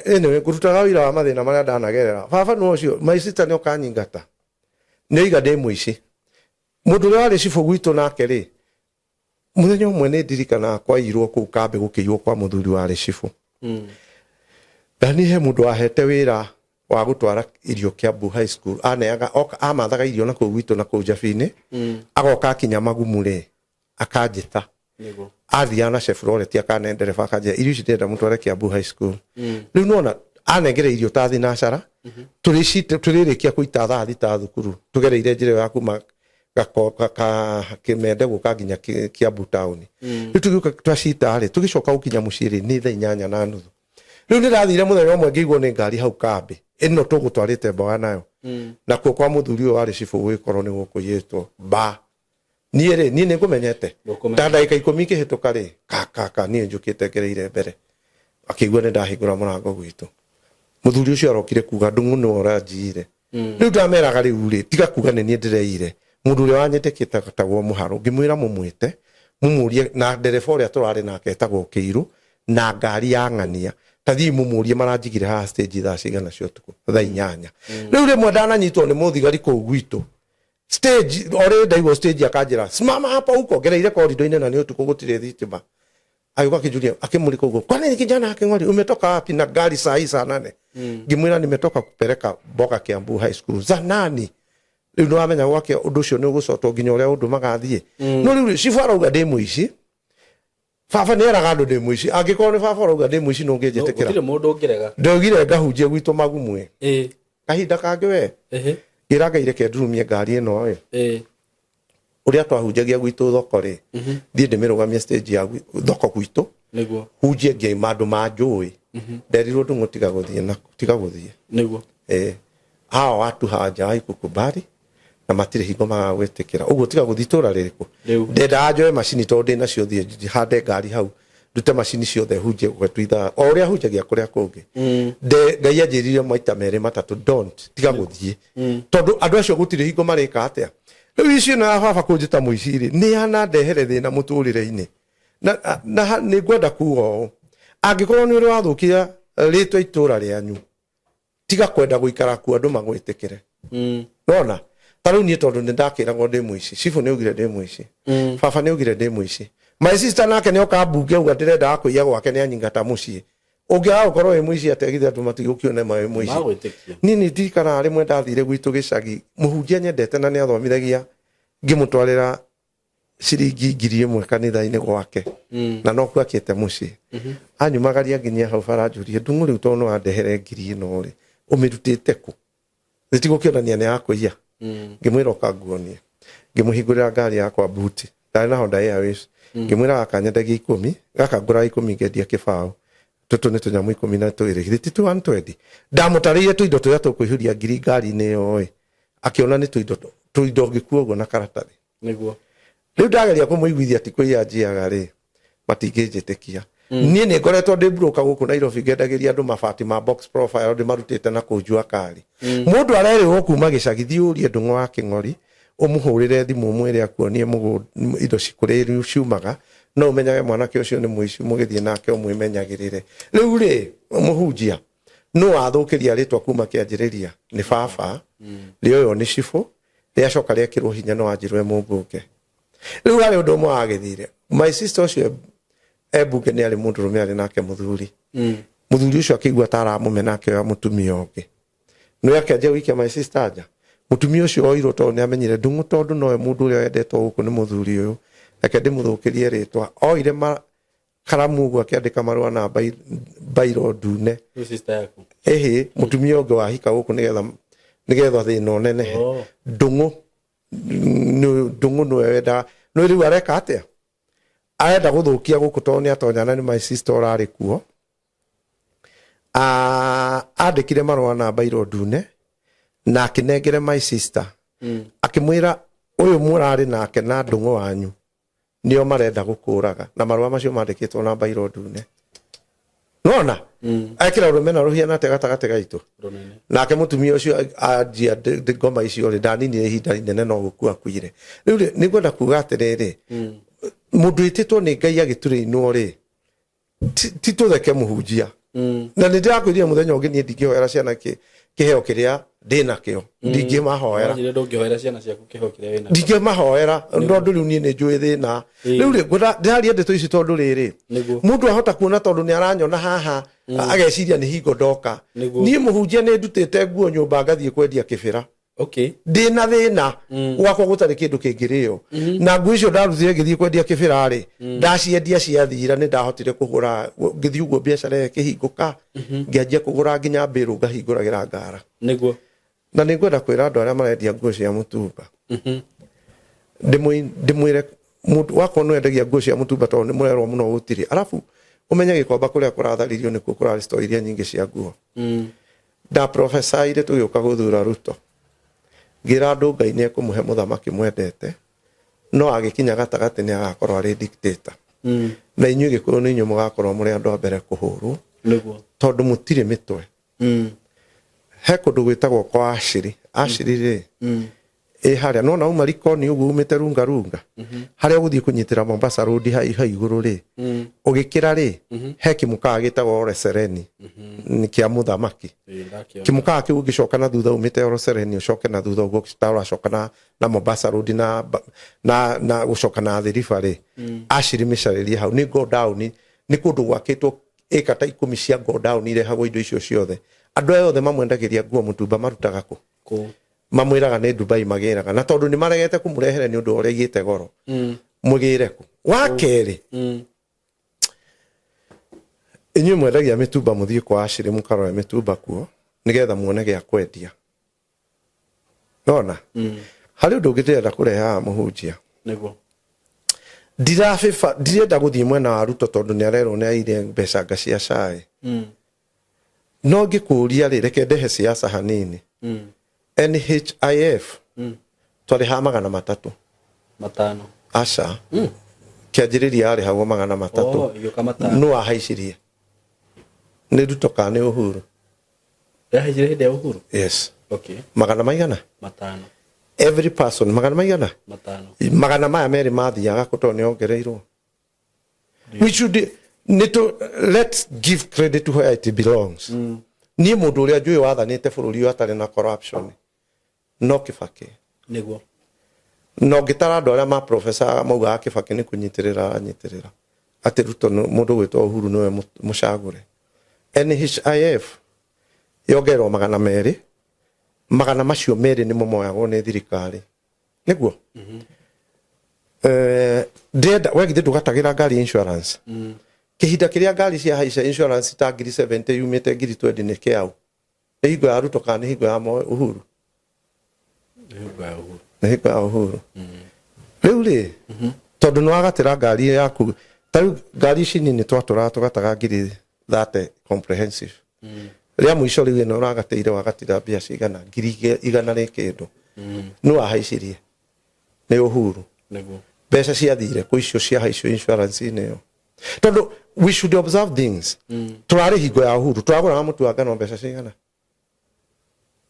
anyway, ngũrutaga ũira wa mathĩna marĩa ndanagerera. Baba nĩ ũcio, my sister nĩ ũkanyingata. Nĩ oiga ndĩ mũici. Mũndũ ũrĩa warĩ cibũ gwitũ nake rĩ, mũthenya ũmwe nĩ ndirikanaga kwaiyirwo kũu kambĩ gũkĩiywo kwa mũthuri warĩ cibũ. Na niĩ he mũndũ wahete wĩra wa gũtwara irio Kiambu High School. Aneaga, oka, amathaga irio na kũu gwitũ na kũu Njabinĩ. Agoka akinya Magumu rĩ, akanjĩta. Athiaga na Chevrolet akane ndereba akanjĩra irio ici ndĩrenda mũtware Kiambu High School. Rĩu nĩwona anengere irio ta thinacara, tũrĩrĩkia kũita thaa thita thukuru, tũgereire njĩra ĩyo ya kuma Kĩmende gũka nginya Kiambu town. Rĩu tũgĩũka twacita rĩ, tũgĩcoka gũkinya mũciĩ rĩ, nĩ thaa inyanya na nuthu. Rĩu nĩndathire mũthenya ũmwe ngĩigwo nĩ ngari hau kambĩ ĩno tũgũtwarĩte mboga nayo. Nakuo kwa mũthuri ũyũ warĩ cibũ gũgĩkorwo nĩ gũkũiyĩtwo ba. Niĩ rĩ, niĩ nĩngũmenyete. Ta ndagĩka ikũmi ikĩhĩtũka rĩ, ka, ka, ka, niĩ njũkĩte ngereire mbere. Akĩigua nĩndahingũra mũrango gwitũ. Mũthuri ũcio arokire kuga Ndung'u nĩwe ũranjiire. Rĩu ndameraga rĩu rĩ, tiga kuga nĩ niĩ ndĩreire. Mũndũ ũrĩa wanyendekete etagwo Mũharũ. Ngĩmwĩra mũmwĩte, mũmũrie, na ndereba ũrĩa tũrarĩ nake etagwo Kĩirũ, na ngari ya ng'ania. Ta thiĩi mũmũrie maranjigire haha stage thaa cigana cia ũtukũ, thaa inyanya. Rĩu rĩmwe ndananyitwo nĩ mũthigari kũu gwitũ. Stage, o rĩrĩ ndaigwo stage akanjĩra, simama hapa huko, ngereire corridor-inĩ na nĩ ũtukũ gũtirĩ thitima. Agĩũka akĩnjũria, akĩmũrĩka ũguo, kwa nini kijana Kĩng'ori umetoka wapi na gari saa hii saa nane? Ngĩmwĩra nimetoka kupeleka mboga Kiambu High School za nani. Rĩu nĩwamenya gwake ũndũ ũcio nĩ ũgũcotwo nginya ũrĩa ũndũ magathiĩ. No rĩu rĩ, cibũ arauga ndĩ mũici. Baba nĩ eraga andũ ndĩ mũici. Angĩkorwo nĩ baba ũrauga ndĩ mũici nũ ũngĩnjĩtĩkĩra? Gũtirĩ mũndũ ũngĩrega. Ndaugire ngahunjie gwitũ Magumwe. Kahinda kangĩ we. Ngĩra Ngai reke ndurumie ngari ĩno ĩ. Ũrĩa twahunjagia gwitũ thoko rĩ, thiĩ ndĩmĩrũgamie stage ya thoko gwitũ. Hunjie ngĩima andũ manjũĩ. Nderirwo Ndung'u tiga gũthiĩ na tiga gũthiĩ. Hawa watu hawajawahi kukubali na matirĩ hingo magagwĩtĩkĩra. Ũguo tiga gũthiĩ itũra rĩrĩkũ. Ndendaga njoe macini tondũ ndĩ nacio thiĩ hande ngari hau ndute macini ciothe hunjie gwetu ithaa o ũrĩa hunjagia kũrĩa kũngĩ. Ngai anjĩrire maita merĩ matatũ don't tiga gũthiĩ. Tondũ andũ acio gũtirĩ hingo marĩka atĩa. Rĩu icio ĩno ya baba kũnjĩta mũici rĩ, nĩ yanandehere thĩna mũtũrĩre-inĩ. Na nĩ ngwenda kuga ũũ, angĩkorwo nĩ ũrĩ wathũkia rĩtwa itũra rĩanyu, tiga kwenda gũikara kuo andũ magwĩtĩkĩre. Nona? Ta rĩu niĩ tondũ nĩ ndakĩragwo ndĩ mũici, cibũ nĩ augire ndĩ mũici, baba nĩ augire ndĩ mũici, my sister nake nĩ oka mbunge auga ndĩrendaga kũiya gwake nĩ anyingata mũciĩ. Ũngĩaga gũkorwo wĩ mũici atĩa githĩ andũ matigũkĩone ma wĩ mũici? Magwĩtĩkia. Niĩ nĩ ndirikanaga rĩmwe ndathire gwitũ gĩcagi, mũhunjia nyendete na nĩ athomithagia, ngĩmũtwarĩra ciringi 1000 kanitha-inĩ gwake, na nokuo akĩte mũciĩ. Anyumagaria nginya hau bara, anjũrie, "Ndung'u, rĩu tondũ nĩ wandehere ngiri ĩno rĩ, ũmĩrutĩte kũ? Nĩtigũkĩonania nĩ yakũiya?" Ngĩmwĩra, "Ũka nguonie." Ngĩmũhingũrĩra ngari yakwa buti, ndarĩ na Honda Airways. Ngĩmwĩra, "Gaka nyendagia 10, gaka ngũraga 10 ngendia 20. Tũtũ nĩ tũnyamũ 12, githĩ ti 120?" Ndamũtarĩire tũindo tũrĩa tũkũihũria ngiri ngari-inĩ ĩyo ĩ, akĩona nĩ tũindo tũindo ngĩkua ũguo na karatathi. Rĩu ndageria kũmũiguithia ti kũiya njiaga rĩ, matingĩnjĩtĩkia. Niĩ nĩ ngoretwo ndĩ broker gũkũ Nairobi, ngendagĩria andũ mabati ma box profile ndĩmarutĩte na kũu jua kali. Mũndũ arerĩrwo kuma gĩcagi, thiĩ ũrie Ndung'u wa Kĩng'ori, ũmũhũrĩre thimũ ũmwĩre akuonie mũgũnda indo kũrĩa ciumaga, no ũmenyage mwanake ũcio nĩ mũici, mũgĩthiĩ nake ũmwĩmenyagĩrĩre. Rĩu rĩ, mũhunjia, nũ wathũkĩria rĩtwa kuma kĩanjĩrĩria? Nĩ baba, rĩoywo nĩ cibũ, rĩacoka rĩekĩrwo hinya no anjĩrwo e mũmbunge. Rĩu harĩ ũndũ ũmwe wagĩthire, my sister ũcio e mbunge nĩ arĩ mũndũrũme arĩ nake mũthuri. Mũthuri ũcio akĩigua ta aramũmena, akĩoya mũtumia ũngĩ, nĩ akĩanjia gũikia my sister nja. Mũtumia ũcio oirwo tondũ nĩ amenyire Ndung'u, tondũ nowe mũndũ ũrĩa wendetwo gũkũ nĩ mũthuri ũyũ, reke ndĩmũthũkĩrie rĩtwa. Oire karamu ũguo akĩandĩka marũa na bairo ndune. Rĩu sister yaku? Ĩhĩ, mũtumia ũngĩ wahika gũkũ nĩgetha thĩna ũnenehe. Ndung'u Ndung'u nĩwe wendaga no rĩu areka atĩa? Arenda gũthũkia gũkũ tondũ nĩ atonyana nĩ my sister ũrarĩ kuo. Andĩkire marũa na bairo ndune na akĩnengere my sister, akĩmwĩra ũyũ mũrarĩ nake na Ndung'u wanyu nĩo marenda gũkũraga, na marũa macio mandĩkĩtwo na bairo ndune. Nona ekĩra rũmena rũhiana atĩa gatagatĩ gaitũ? Rũnene. Nake mũtumia ũcio anjia ngoma icio rĩ, ndaninire ihinda inene no gũkua akuire. Rĩu rĩ, nĩngwenda kuga atĩrĩrĩ, mũndũ wĩtĩtwo nĩ Ngai agĩturĩinwo rĩ, ti tũtheke, mũhunjia. Na nĩ ndĩrakwĩrire mũthenya ũngĩ, niĩ ndingĩhoera ciana kĩheo kĩrĩa ndĩnakĩo, ndingĩmahoera. Wanjire ndũngĩhoera ciana ciaku kĩheo kĩrĩa wĩnakĩo. Ndingĩmahoera tondũ rĩu niĩ nĩ njũĩ thĩna. Rĩu rĩ, ngwenda ndĩraria ndeto ici tondũ rĩrĩ, mũndũ ahota kuona tondũ nĩ aranyona haha ageciria nĩ hingo ndoka. Niĩ mũhunjia nĩ ndutĩte nguo nyũmba ngathiĩ kwendia kĩbĩra. Ndĩna thĩna gwakwa gũtarĩ kĩndũ kĩngĩrĩo, na nguo icio ndarutire ngĩthiĩ kwendia kĩbĩra rĩ, ndaciendia ciathira nĩ ndahotire kũgũra. Ngĩthiĩ ũguo biacara ĩyo ĩkĩhingũka, ngĩanjia kũgũra nginya mbĩrũ ngahingũragĩra ngara. Na nĩ ngwenda kwĩra andũ arĩa marendia nguo cia mũtumba, ndĩmwĩre mũndũ wakorwo nĩ wendagia nguo cia mũtumba, tondũ nĩ mũrerwo mũno gũtirĩ, arabu ũmenye Gĩkomba kũrĩa kũratharirio nĩkuo kũrarĩ store iria nyingĩ cia nguo. Ndaprofesaire tũgĩũka gũthura Ruto, ngĩra andũ Ngai nĩ ekũmũhe mũthamaki mwendete, no agĩkinya gatagatĩ nĩ agakorwo arĩ dictator, na inyuĩ Gĩkũyũ nĩ inyuĩ mũgakorwo mũrĩ andũ a mbere kũhũrwo, tondũ mũtirĩ mĩtwe. He kũndũ gwĩtagwo kwa Ashiri. Ashiri rĩ, ĩ harĩa nona uma Likoni ũguo umĩte Runga Runga, harĩa ũgũthiĩ kũnyitĩra Mombasa Road hau igũrũ rĩ, ũgĩkĩra rĩ, he kĩmũkawa gĩtagwo Ole Sereni, nĩ kĩa mũthamaki. Ĩĩ, ndakĩona. Kĩmũkawa kĩu ũngĩcoka na thutha umĩte Ole Sereni, ũcoke na thutha ũguo ta ũracoka na Mombasa Road na gũcoka na Athi River rĩ, Ashiri mĩcarĩrie hau nĩ go down, nĩ kũndũ gwakĩtwo ĩka ta 10 cia go down irehagwo indo icio ciothe. Andũ aya othe mamwendagĩria nguo mũtumba marutaga kũ? Kũ? Mamwĩraga nĩ Dubai magĩraga, na tondũ nĩ maregete kũmũrehere nĩ ũndũ wa ũrĩa igĩte goro, mũgĩre kũ? Wa kerĩ, inyuĩ mwendagia mĩtumba, mũthiĩ kwa Ashiri mũkarore mĩtumba kuo nĩgetha muone gĩa kwendia. Nona harĩ ũndũ ũngĩ ndĩrenda kũrehe haha, mũhunjia. Ndirabĩba, ndirenda gũthiĩ mwena wa Ruto tondũ nĩ arerwo nĩ aire mbeca nga cia cai. No ngĩkũria rĩ, reke ndehe siasa hanini. NHIF twarĩhaga 300. 500. Aca, kĩanjĩrĩria yarĩhagwo 300. Oh, ĩgĩũka 500. Nũ wahaicirie? Nĩ Ruto kana nĩ Uhuru? Yahaicire hĩndĩ ya Uhuru. Yes. Magana maigana? 500. Every person magana maigana? 500. Magana maya merĩ mathiaga kũ tondũ nĩ ongereirwo? We should nĩ let's give credit to where it belongs. Niĩ mũndũ ũrĩa njũĩ wathanĩte bũrũri ũyũ atarĩ na corruption no Kibaki. Niguo. Na ũngĩtara andũ arĩa ma profesa maugaga Kĩbakĩ nĩ kũnyitĩrĩra aranyitĩrĩra atĩ Ruto mũndũ gwĩtwo Uhuru nĩwe mũcagũre. NHIF yongererwo 200, 200 nĩmo moyagwo nĩ thirikari, nĩguo? Ndĩrenda we githĩ ndũgatagĩra ngari insurance? Kĩhinda kĩrĩa ngari ciahaica insurance ta 70,000 yumĩte 20,000 nĩ kĩaũ? Nĩ hingo ya Ruto kana nĩ hingo ya Uhuru? Nĩ hingo ya Uhuru. Rĩu rĩ, tondũ nĩ wagatĩra ngari yaku, ta rĩu ngari ici nini twatũraga tũgataga 30,000 comprehensive. Rĩa mũico rĩu ĩno ũragatĩire wagatira mbia cigana? 100,000 rĩ kĩndũ. Nĩ wahaicirie? Nĩ Uhuru. Nĩguo. Mbeca ciathire kũ icio ciahaicio insurance-inĩ ĩyo? Tondũ we should observe things. Tũrarĩ hingo ya Uhuru tũragũraga mũtu wa ngano mbeca cigana?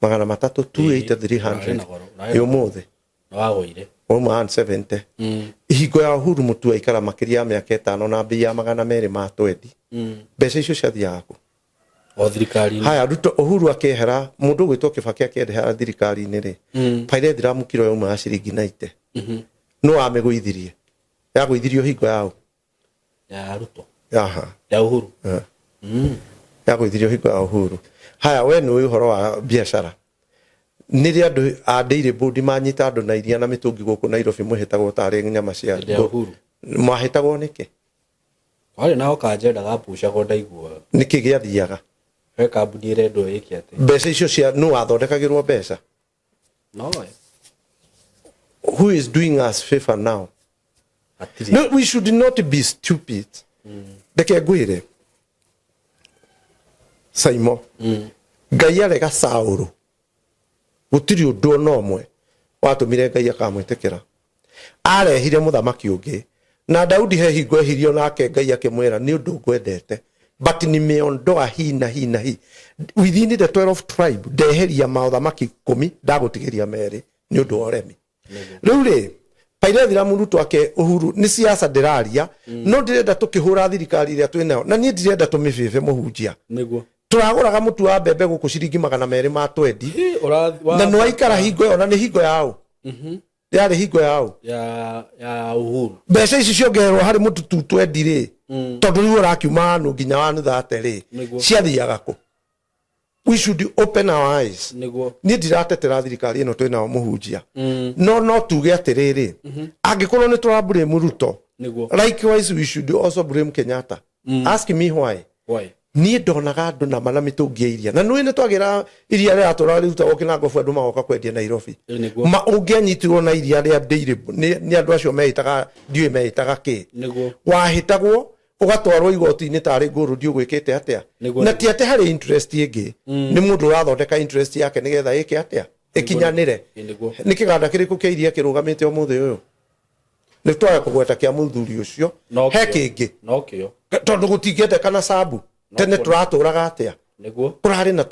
300, 280, 300. Ũrarĩ na ũmũthĩ Nĩwagũire. Wauma 170. Hingo ya Uhuru mũtu waikara makĩria ya mĩaka 5 na mbei ya 220. Mbeca icio ciathiaga kũ? O thirikari-inĩ. Haya, Ruto Uhuru akĩehera, mũndũ ũgwĩtwo Kĩbakĩ akĩehera thirikari-inĩ rĩ, pyrethrum kiro yauma ya ciringi 90. Nũ wamĩgũithirie? Yagũithirio hingo ya ũ? Ya Ruto. Aha. Ya Uhuru. Yagũithirio hingo ya Uhuru. Haya, we nĩ ũhoro wa biacara, nĩ rĩ andũ a Dairy Board manyita andũ na iria na mĩtũngi gũkũ Nairobi mwĩhĩtagwo tarĩ nyama cia Hĩndĩ ya Uhuru. Mwahĩtagwo nĩkĩ? Kwarĩ nao kanjenda gapucagwo ndaiguaga. Nĩkĩ gĩathiaga? He kambuni ĩrendwo ĩke atĩ. Mbeca icio cia nũ wathondekagĩrwo mbeca? No. Who is doing us favor now? Hatirĩ. No, we should not be stupid. Reke ngwĩre Saimo, Ngai arega Saũlũ, gũtirĩ ũndũ ona ũmwe watũmire Ngai akamwĩtĩkĩra. Arehire mũthamaki ũngĩ na Daudi. He hingo ehirio nake Ngai akĩmwĩra, "Nĩ ũndũ ngwendete, but nimeondoa hii na hii na hii within the 12 tribe, ndeheria maũthamaki 10, ndagũtigĩria merĩ nĩ ũndũ wa ũremi." Rĩu rĩ, pairethira mũrutwo ake Uhuru nĩ siasa ndĩraria, no ndĩrenda tũkĩhũra thirikari ĩrĩa twĩ nayo, na niĩ ndirenda tũmĩbĩbe, mũhunjia. Nĩguo. Tũragũraga mũtu wa mbembe gũkũ ciringi 220. Na nĩ waikara hingo ĩyo, na nĩ hingo yaũ? Yarĩ hingo yaũ? Ya Uhuru. Mbeca ici ciongererwo harĩ mũtu 220 rĩ, tondũ rĩu ũrakiuma wanu nginya wanu thate rĩ, ciathiaga kũ? We should open our eyes. Nĩguo. Niĩ ndiratetera thirikari ĩno twĩ nao, mũhunjia, no tuge atĩrĩrĩ, angĩkorwo nĩ tũra blame Ruto, likewise we should also blame Kenyatta. Ask me why. Why? Niĩ ndonaga andũ nama na mĩtũngi ya iria, na nĩũĩ nĩ twagĩra iria rĩratũra rĩrutagwo Kĩnangobu, andũ magoka kwendia Nairobi. Nĩguo. Ma ũngĩanyitirwo na iria rĩa dairy nĩ andũ acio meĩtaga, ndiũĩ meĩtaga kĩ, wahĩtagwo ũgatwarwo igoti-inĩ tarĩ ngũrũ ũgwĩkĩte atĩa. Na ti atĩ harĩ interest ĩngĩ, nĩ mũndũ ũrathondeka interest yake nĩgetha ĩke atĩa? Ĩkinyanĩre. Nĩ kĩganda kĩrĩkũ kĩa iria kĩrũgamĩte ũmũthĩ ũyũ? Nĩ twaga kũgweta kĩa mũthuri ũcio. No he kĩo. Kĩngĩ? No kĩo. Tondũ gũtingĩendekana cabu. Tene tũratũraga atĩa? Kũrarĩ na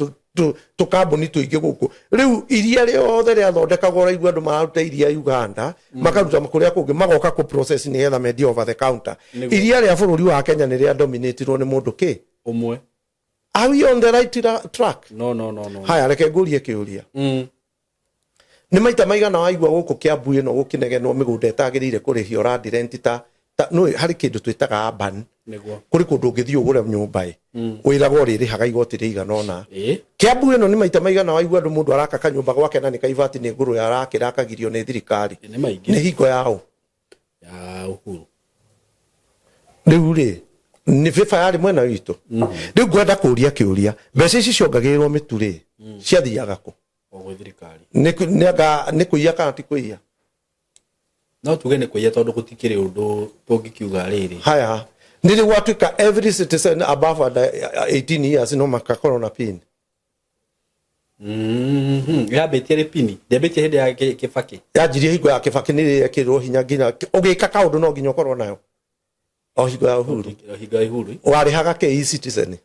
tũkambuni tũingĩ gũkũ. Rĩu iria rĩothe rĩathondekagwo, ũraigua andũ mararuta iria Uganda, makaruta kũrĩa kũngĩ, magoka kũ process nĩgetha mendie over the counter. Iria rĩa bũrũri wa Kenya nĩ rĩa dominatirwo nĩ mũndũ kĩ? Ũmwe. Are we on the right track? No. Haya, reke ngũrie kĩũria. Nĩ maita maigana waigua gũkũ Kĩambu ĩno gũkĩnegenwo mĩgũnda ĩtagĩrĩire kũrĩhio land rent? Ta nĩ harĩ kĩndũ twĩtaga urban. Kũrĩ kũndũ ũngĩthiĩ ũgũre nyũmba ĩ, wĩragwo ũrĩrĩhaga igoti rĩigana ũna. Kĩambu ĩno nĩ maita maigana waigua andũ, mũndũ araka kanyũmba gwake na nĩ kaibati, nĩ ngũrũ arakĩra, akagirio nĩ thirikari? Nĩ maingĩ. Nĩ hingo yaũ? Ya Uhuru. Rĩu rĩ, nĩ bĩba yarĩ mwena witũ. Rĩu ngwenda kũria kĩũria, mbeca ici ciongagĩrĩrwo mĩtu rĩ, ciathiaga kũ? O gwĩ thirikari. Nĩ kũiya kana ti kũiya? No tuge nĩ kũiya, tondũ gũtikĩrĩ ũndũ tũngĩkiuga rĩrĩ. Haya, nĩ rĩ gwatuĩka every citizen above under 18 years no makakorwo na pin? Yambĩtie rĩ pini? Ndĩambĩtie hĩndĩ ya Kĩbakĩ? Yanjirie hingo ya Kĩbakĩ, nĩ yekĩrirwo hinya nginya ũgĩka kaũndũ no nginya ũkorwo nayo, o hingo ya Uhuru. Hingo ya Uhuru. Warĩhaga kĩ e-Citizen?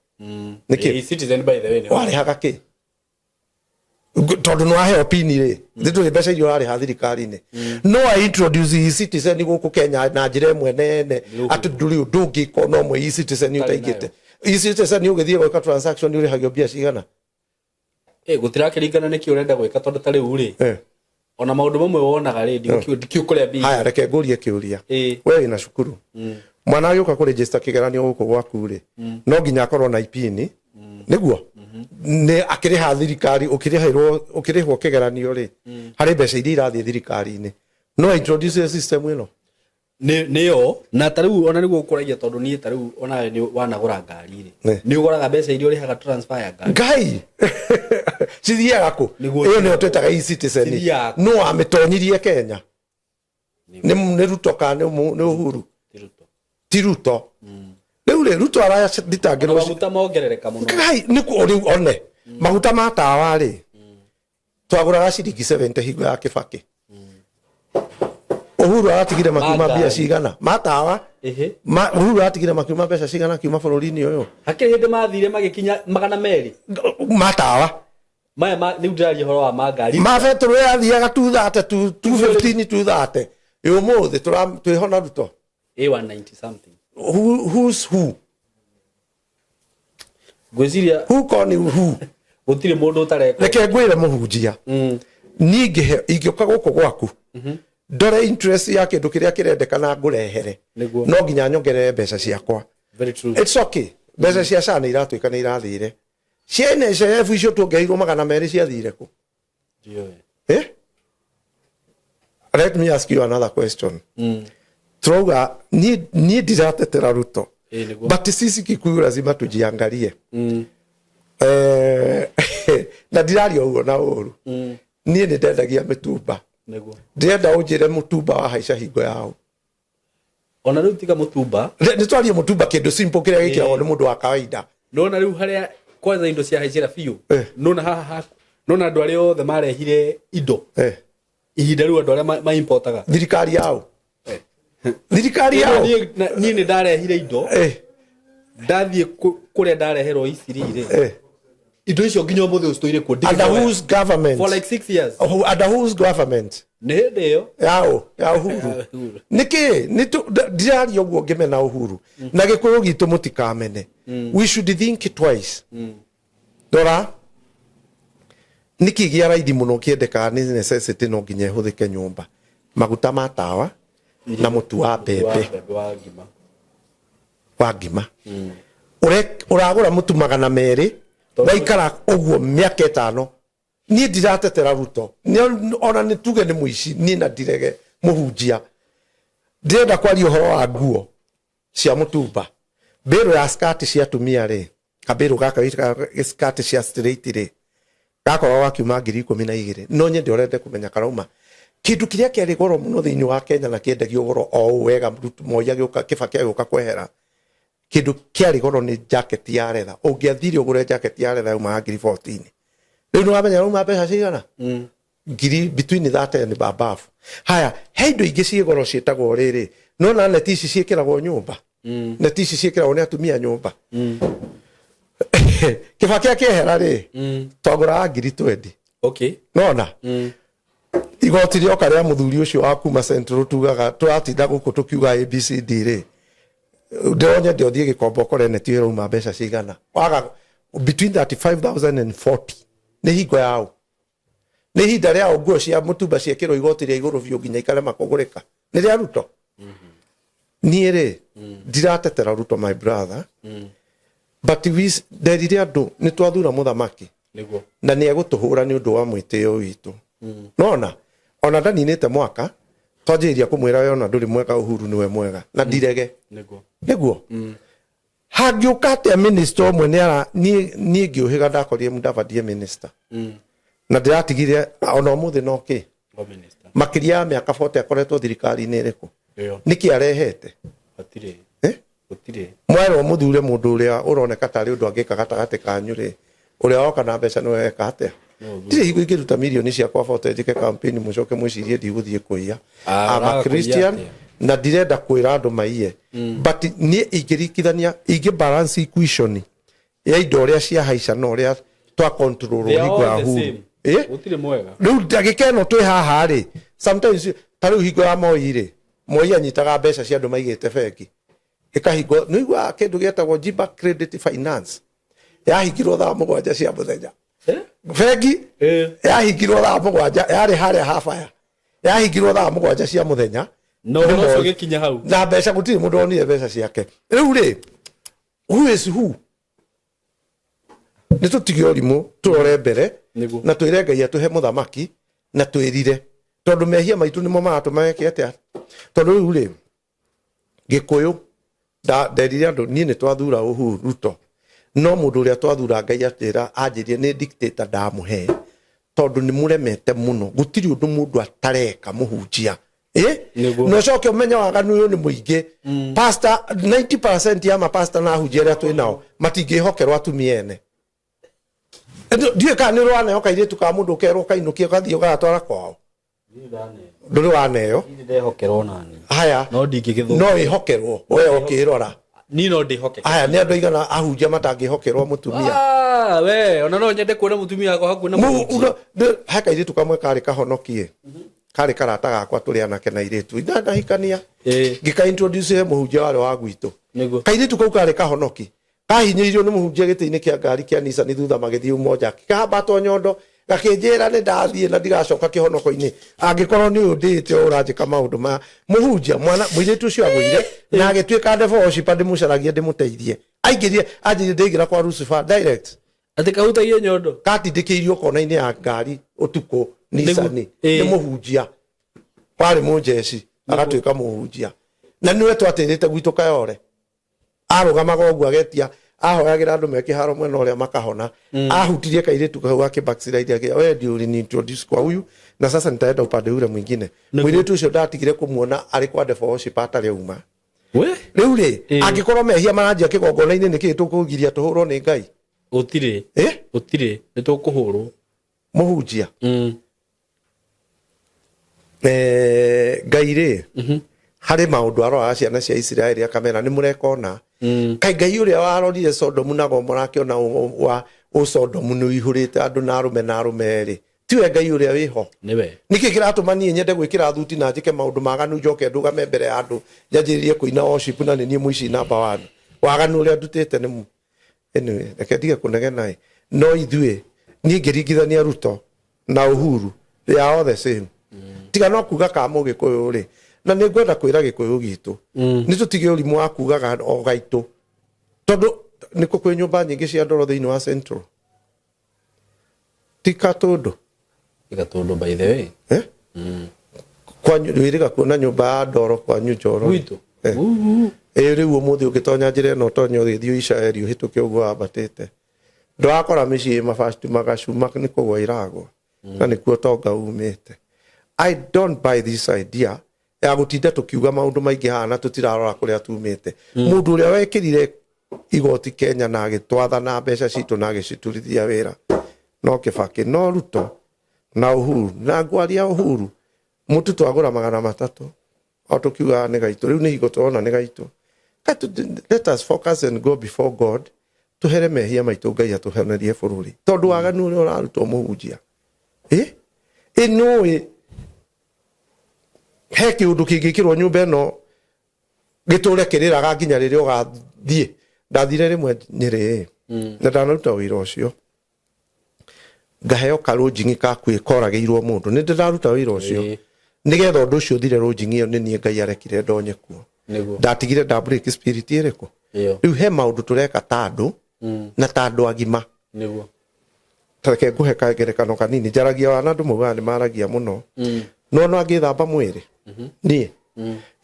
Nĩkĩ? E-Citizen, by the way, nĩ Warĩhaga kĩ? Tondũ nĩ waheo pini rĩ, thĩ ndũrĩ mbeca iria ũrarĩha thirikari-inĩ. No a introduce e-Citizen gũkũ Kenya na njĩra ĩmwe nene atĩ ndũrĩ ũndũ ũngĩka ona ũmwe e-Citizen Ũtarĩ ũtaingĩte e-Citizen. Ũgĩthiĩ gwĩka transaction ũrĩhagio mbia cigana? Gũtirakĩringana nĩkĩ ũrenda gwĩka, tondũ ta rĩu rĩ, Ona maũndũ mamwe wonaga rĩ, ndikĩũĩ kũrĩa mbia. Haya, reke ngũrie kĩũria. Ĩĩ. We wĩna cukuru, mwana agĩũka kũregister kĩgeranio gũkũ gwaku rĩ, no nginya akorwo na ipini nĩguo nĩ akĩrĩha thirikari. Ũkĩrĩhĩrwo, ũkĩrĩhwo kĩgeranio rĩ, harĩ mbeca iria irathiĩ thirikari-inĩ. No introduce system ĩno. Nĩyo na ta rĩu ona nĩguo ũkũragia, tondũ niĩ ta rĩu onawe nĩ wanagũra ngari rĩ, nĩ ũgũraga mbeca iria ũrĩhaga transfer ya ngari. Ngai, cithiaga kũ? Nĩguo. Ĩyo nĩyo twĩtaga e-Citizen. Cithiaga kũ? No amĩtonyirie Kenya nĩ Ruto kana nĩ Uhuru? Ti Ruto. Ti Ruto. Rĩu rĩ, Ruto arathitangĩrwo. Maguta mongerereka mũno. Ngai, nĩ rĩu one maguta ma tawa rĩ, twagũraga ciringi 70 hingo ya Kĩbakĩ. Uhuru aratigire makiuma Ma mbia ngari. cigana ma tawa? Uhuru aratigire makiuma mbeca cigana kiuma bũrũri-inĩ ũyũ? Hakĩrĩ hĩndĩ mathire magĩkinya 200. Ma tawa. Maya ma rĩu ndĩraria ũhoro wa ma ngari. Ma betũrũ yathiaga 230, 215, 230. Ĩ ũmũthĩ twĩho na Ruto. A 190 something. Who's who? Ngwĩciria Who con who? Gũtirĩ mũndũ ũtareka. Reke ngwĩre, mũhunjia, niĩ ingĩũka gũkũ gwaku ndore interest ya kĩndũ kĩrĩa kĩrendekana ngũrehere, no nginya nyongerere mbeca ciakwa. Very true. It's okay. Mbeca cia SHA nĩ iratuĩka nĩ irathire. Cia NHIF icio tuongereirwo 200 ciathire kũ? Ndiũĩ. Eh? Let me ask you another question. Turauga niĩ ndiratetera Ruto, Ĩĩ, nĩguo. but sisi Kikuyu lazima tujiangalie. Eh, na ndiraria ũguo na ũru. Niĩ nĩ ndendagia mĩtumba. Ndĩrenda ũnjĩre mũtumba wahaica hingo yao. Ona rĩu tiga mũtumba. Nĩ twarie mũtumba, kĩndũ simple kĩrĩa gĩkĩragwo nĩ mũndũ wa kawaida. Nona rĩu harĩa kwanza indo ciahaicĩra biũ, nona haha nona andũ arĩa othe marehire indo ihinda rĩu, andũ arĩa maimportaga. Thirikari yao, thirikari yao. Niĩ nĩ ndarehire indo, ndathiĩ kũrĩa ndareherwo iciri rĩ, indo icio nginya ũmũthĩ ũyũ citũire kuo. Under Ndingĩoya. whose government? For like 6 years. Oh, under whose government? Nĩ hĩndĩ ĩyo. Yao ya Uhuru. Uhuru. Nĩkĩ ndiraria ũguo ngĩmena Uhuru na Gĩkũyũ gitũ mũtikamene. We should think twice. Rora nĩkĩ gĩa raithi mũno kĩendekaga nĩ necessity, no nginya ĩhũthĩke nyũmba: maguta ma tawa na mũtu wa mbembe. Wa mbembe wa ngima. Wa ngima. Ũragũra mũtu 200, waikara ũguo mĩaka 5. Niĩ ndiratetera Ruto. Ona nĩ tuge nĩ mũici, niĩ na ndirege. Mũhunjia, ndĩrenda kwaria ũhoro wa nguo cia mũtumba. Mbĩrũ ya skati cia atumia rĩ, kambĩrũ gaka gĩtaga skati cia straight rĩ, gakoragwo gakiuma 12,000. No nyende ũrende kũmenya karauma kĩndũ kĩrĩa kĩarĩ goro mũno thĩinĩ wa Kenya na kĩendagio goro o ũũ wega. Moi agĩũka, Kĩbakĩ agĩũka kwehera, kĩndũ kĩarĩ goro nĩ jacket ya retha. Ũngĩathire ũgũre jacket ya retha yaumaga 14,000. Rĩu nĩ wamenya rauma mbeca cigana? Ngiri between 30 and above. Haya, he indo ingĩ ciĩ goro ciĩtagwo rĩrĩ, nona neti ici ciĩkĩragwo nyũmba, neti ici ciĩkĩragwo nĩ atumia nyũmba. Kĩbakĩ akĩehera rĩ, twagũraga 20,000. Nona igoti rĩoka rĩa mũthuri ũcio wa kuma Central, tugaga tũratinda gũkũ tũkiuga ABCD rĩ, ndĩronyende ũthiĩ Gĩkomba ũkore neti ĩyo ĩrauma mbeca cigana. Waga between 35,000 and 40. Nĩ hingo yao, nĩ ihinda rĩa nguo cia mũtumba ciekĩrwo igoti rĩa igũrũ biũ nginya ikarema kũgũrĩka. Nĩ rĩa Ruto. Niĩ rĩ, ndiratetera Ruto, my brother, but we nderire andũ nĩ twathura mũthamaki na nĩ egũtũhũra nĩ ũndũ wa mwĩtĩo witũ. Nona ona ndaninĩte mwaka twanjĩrĩria kũmwĩra we ona ndũrĩ mwega, Uhuru nĩwe mwega, na ndirege. Nĩguo hangĩũka atĩa minister ũmwe nĩ ara niĩ ngĩũhĩga ndakorire Mudavadi e minister na ndĩratigire ona ũmũthĩ no kĩ. O minister. Makĩria ya mĩaka 40 akoretwo thirikari-inĩ ĩrĩkũ? Ĩyo. Nĩkĩ arehete? Hatirĩ. Eh? Gũtirĩ. Mwerwo mũthure mũndũ ũrĩa ũroneka tarĩ ũndũ angĩka gatagatĩ kanyu rĩ, ũrĩa woka na mbeca nĩwe weka atĩa? No ũthure. Ndirĩ hingo ingĩruta mirioni ciakwa bote njĩke campaign mũcoke mwĩcirie ndigũthiĩ kũiya. Ah, I'm a ũraga kũiya Christian atĩa? Na ndirenda kwĩra andũ maiye, but niĩ ingĩringithania, ingĩ balance equation ya indo ũrĩa ciahaica na ũrĩa twa control They are hingo ya all the Uhuru. same. Eh? Gũtirĩ mwega. Rĩu ndagĩka ĩno twĩ haha rĩ, sometimes ta rĩu hingo ya Moi rĩ, Moi anyitaga mbeca cia andũ maigĩte bengi ĩkahingwo. Nĩ iguaga kĩndũ gĩetagwo Jiba Credit Finance yahingirwo thaa 7 cia mũthenya. Eh? Bengi yahingirwo thaa 7, yarĩ harĩa habaya, yahingirwo thaa 7 cia mũthenya. Na ũhoro ũcio ũgĩkinya hau. Na mbeca gũtirĩ mũndũ onire mbeca ciake. Rĩu rĩ, who is who? Nĩ tũtige ũrimũ, tũrore mbere. Na twĩre Ngai atũhe mũthamaki na twĩrire, tondũ mehia maitũ nĩmo maratũma meke atĩa. Tondũ rĩu rĩ, Gĩkũyũ nderire andũ niĩ nĩ twathura Uhuru Ruto, no mũndũ ũrĩa twathura, Ngai atĩra anjĩrie nĩ dictator ndamũhe, tondũ nĩ mũremete mũno, gũtirĩ ũndũ mũndũ atareka, mũhunjia. Na ũcoke ũmenye waganu ũyũ nĩ mũingĩ. Pastor, 90% ya mapasta na ahunjia arĩa twĩ nao matingĩhokerwo atumia ene. Ndiũĩ kana nĩ ũraneo kairĩtu ka mũndũ ũkerwo kainũkie ũgathiĩ ũgagatwara kwao. Ndũrĩ waneo? Ndehokerwo nani. Haya. No ndingĩgĩthũka. No ĩhokerwo we ũkĩrora? Niĩ no ndĩhoke. Aya nĩ andũ aigana ahunjia matangĩhokerwo mũtumia? Ah, we ona no nyende kuona mũtumia wakwa hakuhĩ na mũhunjia. He kairĩtu kamwe karĩ kahonokie, karĩ karata gakwa, tũrĩ anake na airĩtu ndahikania. Ngĩka introduce he mũhunjia warĩ wa gwitũ. Kairĩtu kau karĩ kahonoki, kahinyĩirio nĩ mũhunjia gĩtĩ-inĩ kĩa ngari kĩa Nissan thutha magĩthiĩ Umoja, kahambatwo nyondo, gakĩnjĩra nĩ ndathiĩ na ndigacoka kĩhonoko-inĩ angĩkorwo nĩ ũyũ ndĩĩte ũũ ũranjĩka maũndũ maya. Mũhunjia, mwana mũirĩtu ũcio agũire na agĩtuĩka devil worshiper. Ndĩmũcaragie ndĩmũteithie, aingĩrie anjĩrie ndĩingĩra kwa Lucifer direct. Atĩ kahutagie nyondo. Katindĩkĩirio kona-inĩ ya ngari ũtukũ, Nissan, nĩ mũhunjia warĩ mũnjeci agatuĩka mũhunjia, na nĩwe twatĩrĩte gwitũ Kayore. Arũgamaga ũguo agetia, ahoyagĩra andũ me kĩharo mwena ũrĩa makahona. Ahutirie kairĩtu kau gake backslide, akĩra, "We ndio ulini introduce kwa huyu na sasa nitaenda upande ule mwingine." Mũirĩtu ũcio ndatigire kũmuona arĩ kwa devil worship atarĩ auma. We. Rĩu rĩ, angĩkorwo mehia maranjia kĩgongona-inĩ, nĩkĩĩ tũkũgiria tũhũrwo nĩ Ngai? Gũtirĩ. Gũtirĩ, nĩ tũkũhũrwo. Mũhunjia. Ngai rĩ, harĩ maũndũ aroraga ciana cia Isiraeli akamera nĩ mũreka ũna. Kaĩ Ngai ũrĩa warorire Sodomu na Gomora akĩona wa ũsodomu nĩ ũihũrĩte andũ na arũme na arũme rĩ, tiwe Ngai ũrĩa wĩho? Nĩwe. Nĩkĩ kĩratũma niĩ nyende gwĩkĩra thuti na njĩke maũndũ maganu, njoke ndũgame mbere ya andũ njanjĩrĩrie kũina worship na nĩ niĩ mũici number one? Waganu ũrĩa ndutĩte nĩ anyway, reke ndige kũnegena ĩ. No ithuĩ, niĩ ngĩringithania Ruto na Uhuru, they are all the same, tiga no kuga ka mũgĩkũyũ rĩ. Na nĩ ngwenda kwĩra Gĩkũyũ gitũ nĩ tũtige ũrimũ wa kugaga o gaitũ, tondũ nĩkũ kwĩ nyũmba nyingĩ cia ndoro thĩinĩ wa Central? Ti Katũndũ? Gatũndũ, by the way. Eh? Kwanyu wĩrĩga kuona nyũmba ya ndoro kwanyu Njoro? Gwitũ? Eh. Ĩ rĩu ũmũthĩ ũngĩtonya njĩra ĩno, ũtonye ũgĩthiĩ Ishaeri ũhĩtũke ũguo wambatĩte, ndwakora mĩciĩ mabasti magacuma nĩ kũgwa iragwa, na nĩkuo tonga umĩte. I don't buy this idea ya gũtinda tũkiuga maũndũ maingĩ haha na tũtirarora kũrĩa tumĩte. Mũndũ ũrĩa wekĩrire igoti Kenya na agĩtwatha na mbeca citũ na agĩciturithia wĩra no Kĩbakĩ, no Ruto na Uhuru. Na ngwaria Uhuru, mũtu twagũra 300 o tũkiugaga nĩ gaitũ, rĩu nĩ hingo tũrona nĩ gaitũ. Let us focus and go before God, tũhere mehia maitũ, Ngai atũhonerie bũrũri, tondũ waganu ũrĩa ũrarutwo, mũhunjia, ĩ ĩ nũĩ he kĩũndũ kĩngĩkĩrwo nyũmba ĩno gĩtũre kĩrĩraga nginya rĩrĩa ũgathiĩ. Ndathire rĩmwe Nyĩrĩ na ndanaruta wĩra ũcio, ngaheo karũnjing'i kakuĩ koragĩirwo mũndũ. Nĩ ndĩraruta wĩra ũcio nĩgetha ũndũ ũcio ũthire. Rũnjing'i ĩyo nĩ niĩ Ngai arekire ndonye kuo. Ndatigire nda break spirit ĩrĩkũ. Rĩu he maũndũ tũreka ta andũ na ta andũ agima. Tareke ngũhe kangerekano kanini. Njaragia wana andũ maugaga nĩ maragia mũno, no no angĩthamba mwĩrĩ niĩ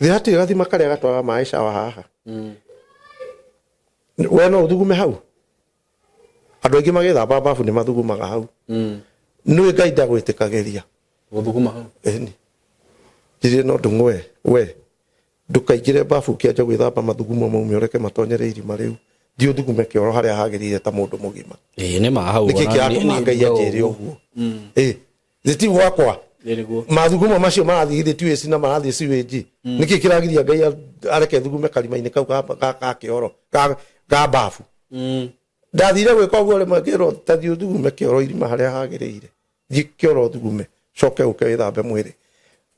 thĩ hatirĩ gathima karĩa gatwaraga maĩ cawa haha. We no ũthugume hau? Andũ aingĩ magĩthamba babu nĩ mathugumaga hau. Nĩũĩ Ngai ndagwĩtĩkagĩria Gũthuguma hau. Ĩni ndirĩ no ndũng'we we ndũkaingĩre babu ũkĩanjia gwĩthamba mathugumo maume, ũreke matonyere irima rĩu. Thiĩ ũthugume kĩoro harĩa hagĩrĩire ta mũndũ mũgima. Ĩĩ, nĩ ma hau. Nĩkĩ kĩratũma Ngai anjĩre ũguo? Ĩ thĩ gwakwa. Ĩĩ, nĩguo. Mathugumo macio marathiĩ githĩ ti waste na marathiĩ sewage? Nĩkĩ kĩragiria Ngai areke thugume karima-inĩ kau ka kĩoro ka babu? Ndathire gwĩka ũguo rĩmwe, ngĩrwo ta thiĩ ũthugume kĩoro irima harĩa hagĩrĩire. Thiĩ kĩoro ũthugume, coke ũke wĩthambe mwĩrĩ.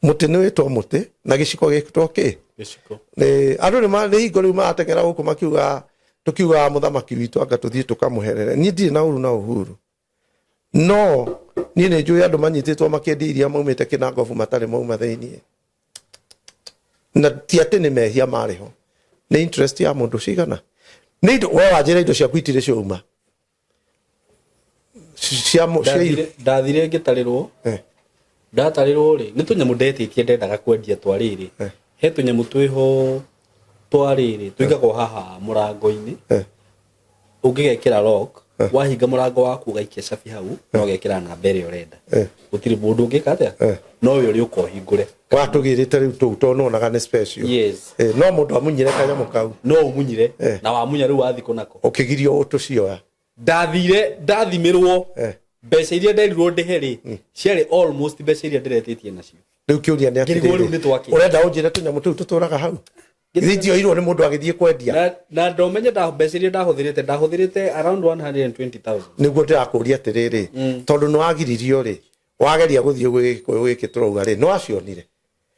Mũtĩ nĩ wĩtwo mũtĩ na gĩciko gĩtwo kĩ? Gĩciko. Nĩ andũ nĩ hingo rĩu marateng'era gũkũ makiuga, tũkiugaga mũthamaki witũ anga tũthiĩ tũkamũherere. Niĩ ndirĩ na ũru na Uhuru. No niĩ nĩ njũĩ andũ manyitĩtwo makĩendia iria maumĩte kĩnangobu matarĩ mauma thĩiniĩ, na ti atĩ nĩ mehia marĩ ho, nĩ interest ya mũndũ cigana nĩ indo. We wanjĩra indo ciaku itirĩ ciauma cia Ndathire ngĩtarĩrwo. Ndatarĩrwo rĩ, nĩ tũnyamũ ndetĩtie ndendaga kwendia twa rĩrĩ. He tũnyamũ twĩho twa rĩrĩ tũigagwo haha mũrango-inĩ. Ũngĩgekĩra lock, wahinga mũrango waku ũgaikia cabi hau na ũgekĩra namba ĩrĩa ũrenda. Gũtirĩ mũndũ ũngĩka atĩa. No we ũrĩũka ũhingũre. Watũgĩrĩte rĩu tũu tondũ nĩwonaga nĩ special. Yes. No mũndũ amunyire kanyamũ kau. No ũmunyire. Na wamunya rĩu wathiĩ kũnako. Ũkĩgirio ũtũcioya. Ndathire ndathimirwo. Mbeca iria nderirwo ndĩhe rĩ, ciarĩ almost mbeca iria ndĩretĩtie nacio. Rĩu kĩũria nĩ Ngĩrigwo rĩu nĩ twakĩ. Ũrenda ũnjĩre tũnyamũ tũu tũtũraga hau githĩ itioirwo nĩ mũndũ agĩthiĩ kwendia? Na ndomenye mbeca iria ndahũthĩrĩte around 120,000. Nĩguo ndĩrakũria atĩrĩrĩ, tondũ nĩ wagiririo rĩ, wageria gũthiĩ gwĩ Gĩkũyũ gĩkĩ tũrauga rĩ, nĩ wacionire?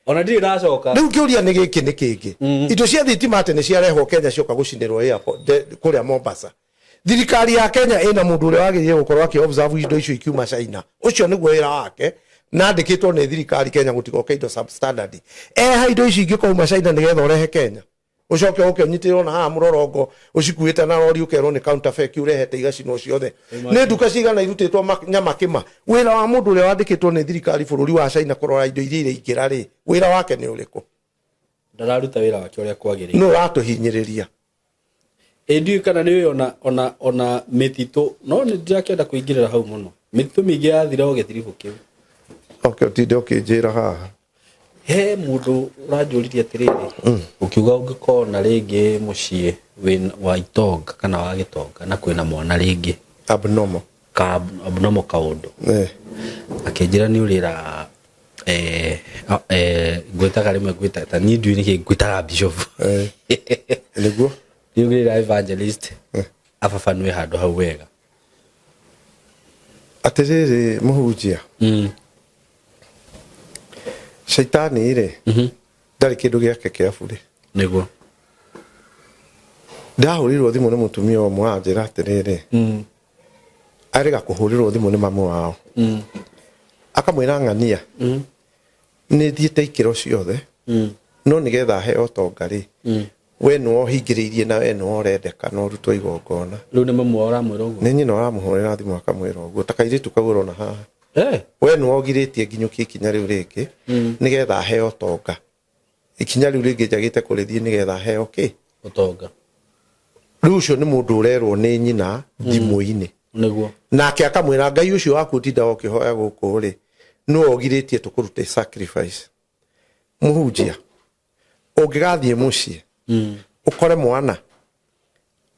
Ona ndirĩ ndacoka. Rĩu kĩũria nĩ gĩkĩ, nĩ kĩngĩ, indo cia thitima atĩ nĩ ciarehwo Kenya cioka gũcinĩrwo airport kũrĩa Mombasa. Thirikari ya Kenya ĩna mũndũ ũrĩa wagĩrĩire gũkorwo akĩ observe indo icio ikiuma China. Ũcio nĩguo wĩra wake na andĩkĩtwo nĩ thirikari Kenya gũtigoke indo substandard. Eha indo ici ingĩkauma China nĩgetha ũrehe Kenya, ũcoke ũke ũnyitĩrĩrwo na haha mũrorongo ũcikuĩte na rori, ũkerwo nĩ counterfeit ũrehete, igacinwo ciothe. Nĩ nduka cigana irutĩtwo nyamakĩma? Wĩra wa mũndũ ũrĩa wandĩkĩtwo nĩ thirikari bũrũri wa China kũrora indo iria iraingĩra rĩ, wĩra wake nĩ ũrĩkũ? Ndararuta wĩra wake ũrĩa kwagĩrĩire. Nĩ ũratũhinyĩrĩria. Ĩ ndiũĩ kana nĩ ũĩ ona mĩtitũ, no nĩ ndirakĩenda kũingĩrĩra hau mũno, mĩtitũ mĩingĩ yathira o gĩtiribũ kĩu. Oke ũtinde ũkĩnjĩra haha. He mũndũ ũranjũririe atĩrĩrĩ, ũkiuga ũngĩkorwo na rĩngĩ mũciĩ wa itonga kana wa gĩtonga na kwĩna mwana rĩngĩ abnormal, ka abnormal kaũndũ, akĩnjĩra nĩ ũrĩra ngwĩtaga rĩmwe ngwĩta ta niĩ ndiũĩ nĩkĩ ngwĩtaga bishop. Nĩguo. Nĩ ũrĩra evangelist ababanue handũ hau wega. Atĩrĩrĩ mũhunjia, caitani rĩ, ndarĩ kĩndũ gĩake kĩa burĩ. Ndahũrirwo thimũ nĩ mũtumia ũmwe anjĩra atĩrĩrĩ, arĩga kũhũrĩrwo thimũ nĩ mamu wao, akamwĩra ng'ania nĩ thiĩte ikĩro ciothe, no nĩgetha heo ũtonga rĩ, we nĩwe ũhingĩrĩirie na we nĩwe ũrendeka na ũrutwo igongona. Rĩu nĩ mamu wao ũramwĩra ũguo? Nĩ nyina ũramũhũrĩra thimũ akamwĩra ũguo, ta kairĩtu kau ũrona haha. We nĩwe ũgirĩtie nginyũkie ikinya rĩu rĩngĩ nĩgetha heo ũtonga. Ikinya rĩu rĩngĩ njagĩte kũrĩthiĩ nĩgetha heo kĩ? Ũtonga. Rĩu ũcio nĩ mũndũ ũrerwo nĩ nyina thimũ-inĩ. Nake akamwĩra Ngai ũcio waku ũtindaga ũkĩhoya gũkũ rĩ, nĩwe ũgirĩtie tũkũrute sacrifice. Mũhunjia, ũngĩgathiĩ mũciĩ ũkore mwana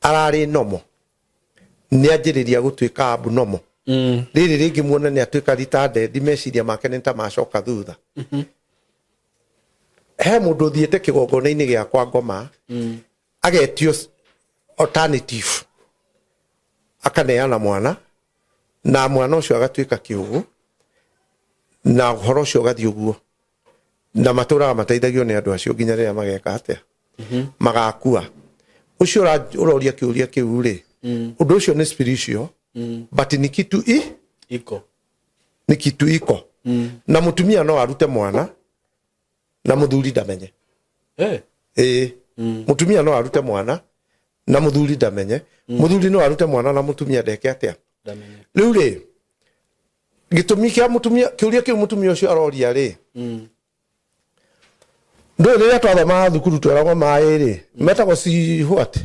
ararĩ nomo nĩ anjĩrĩria gũtuĩka abnormal, rĩrĩ rĩngĩ muone nĩ atuĩka retarded, meciria make nĩ ta macoka thutha. He mũndũ ũthiĩte kĩgongona-inĩ gĩakwa ngoma, agetio alternative, akaneana mwana na mwana ũcio agatuĩka kĩũgũ, na ũhoro ũcio ũgathiĩ ũguo, na matũraga mateithagio nĩ andũ acio nginya rĩrĩa mageka atĩa, magakua. Ũcio ũroria kĩũria kĩu rĩ, ũndũ ũcio nĩ spiritual, but ni kitu i iko ni kitu iko. Na mũtumia no arute mwana na mũthuri ndamenye. Ĩĩ, mũtumia no arute mwana na mũthuri ndamenye, mũthuri no arute mwana na mũtumia ndeke atĩa? Ndamenye. Rĩu rĩ, gĩtũmi kĩa mũtumia, kĩũria kĩu mũtumia ũcio aroria rĩ, ndũĩ rĩrĩa twathomaga thukuru tweragwo maĩ rĩ metagwo C what?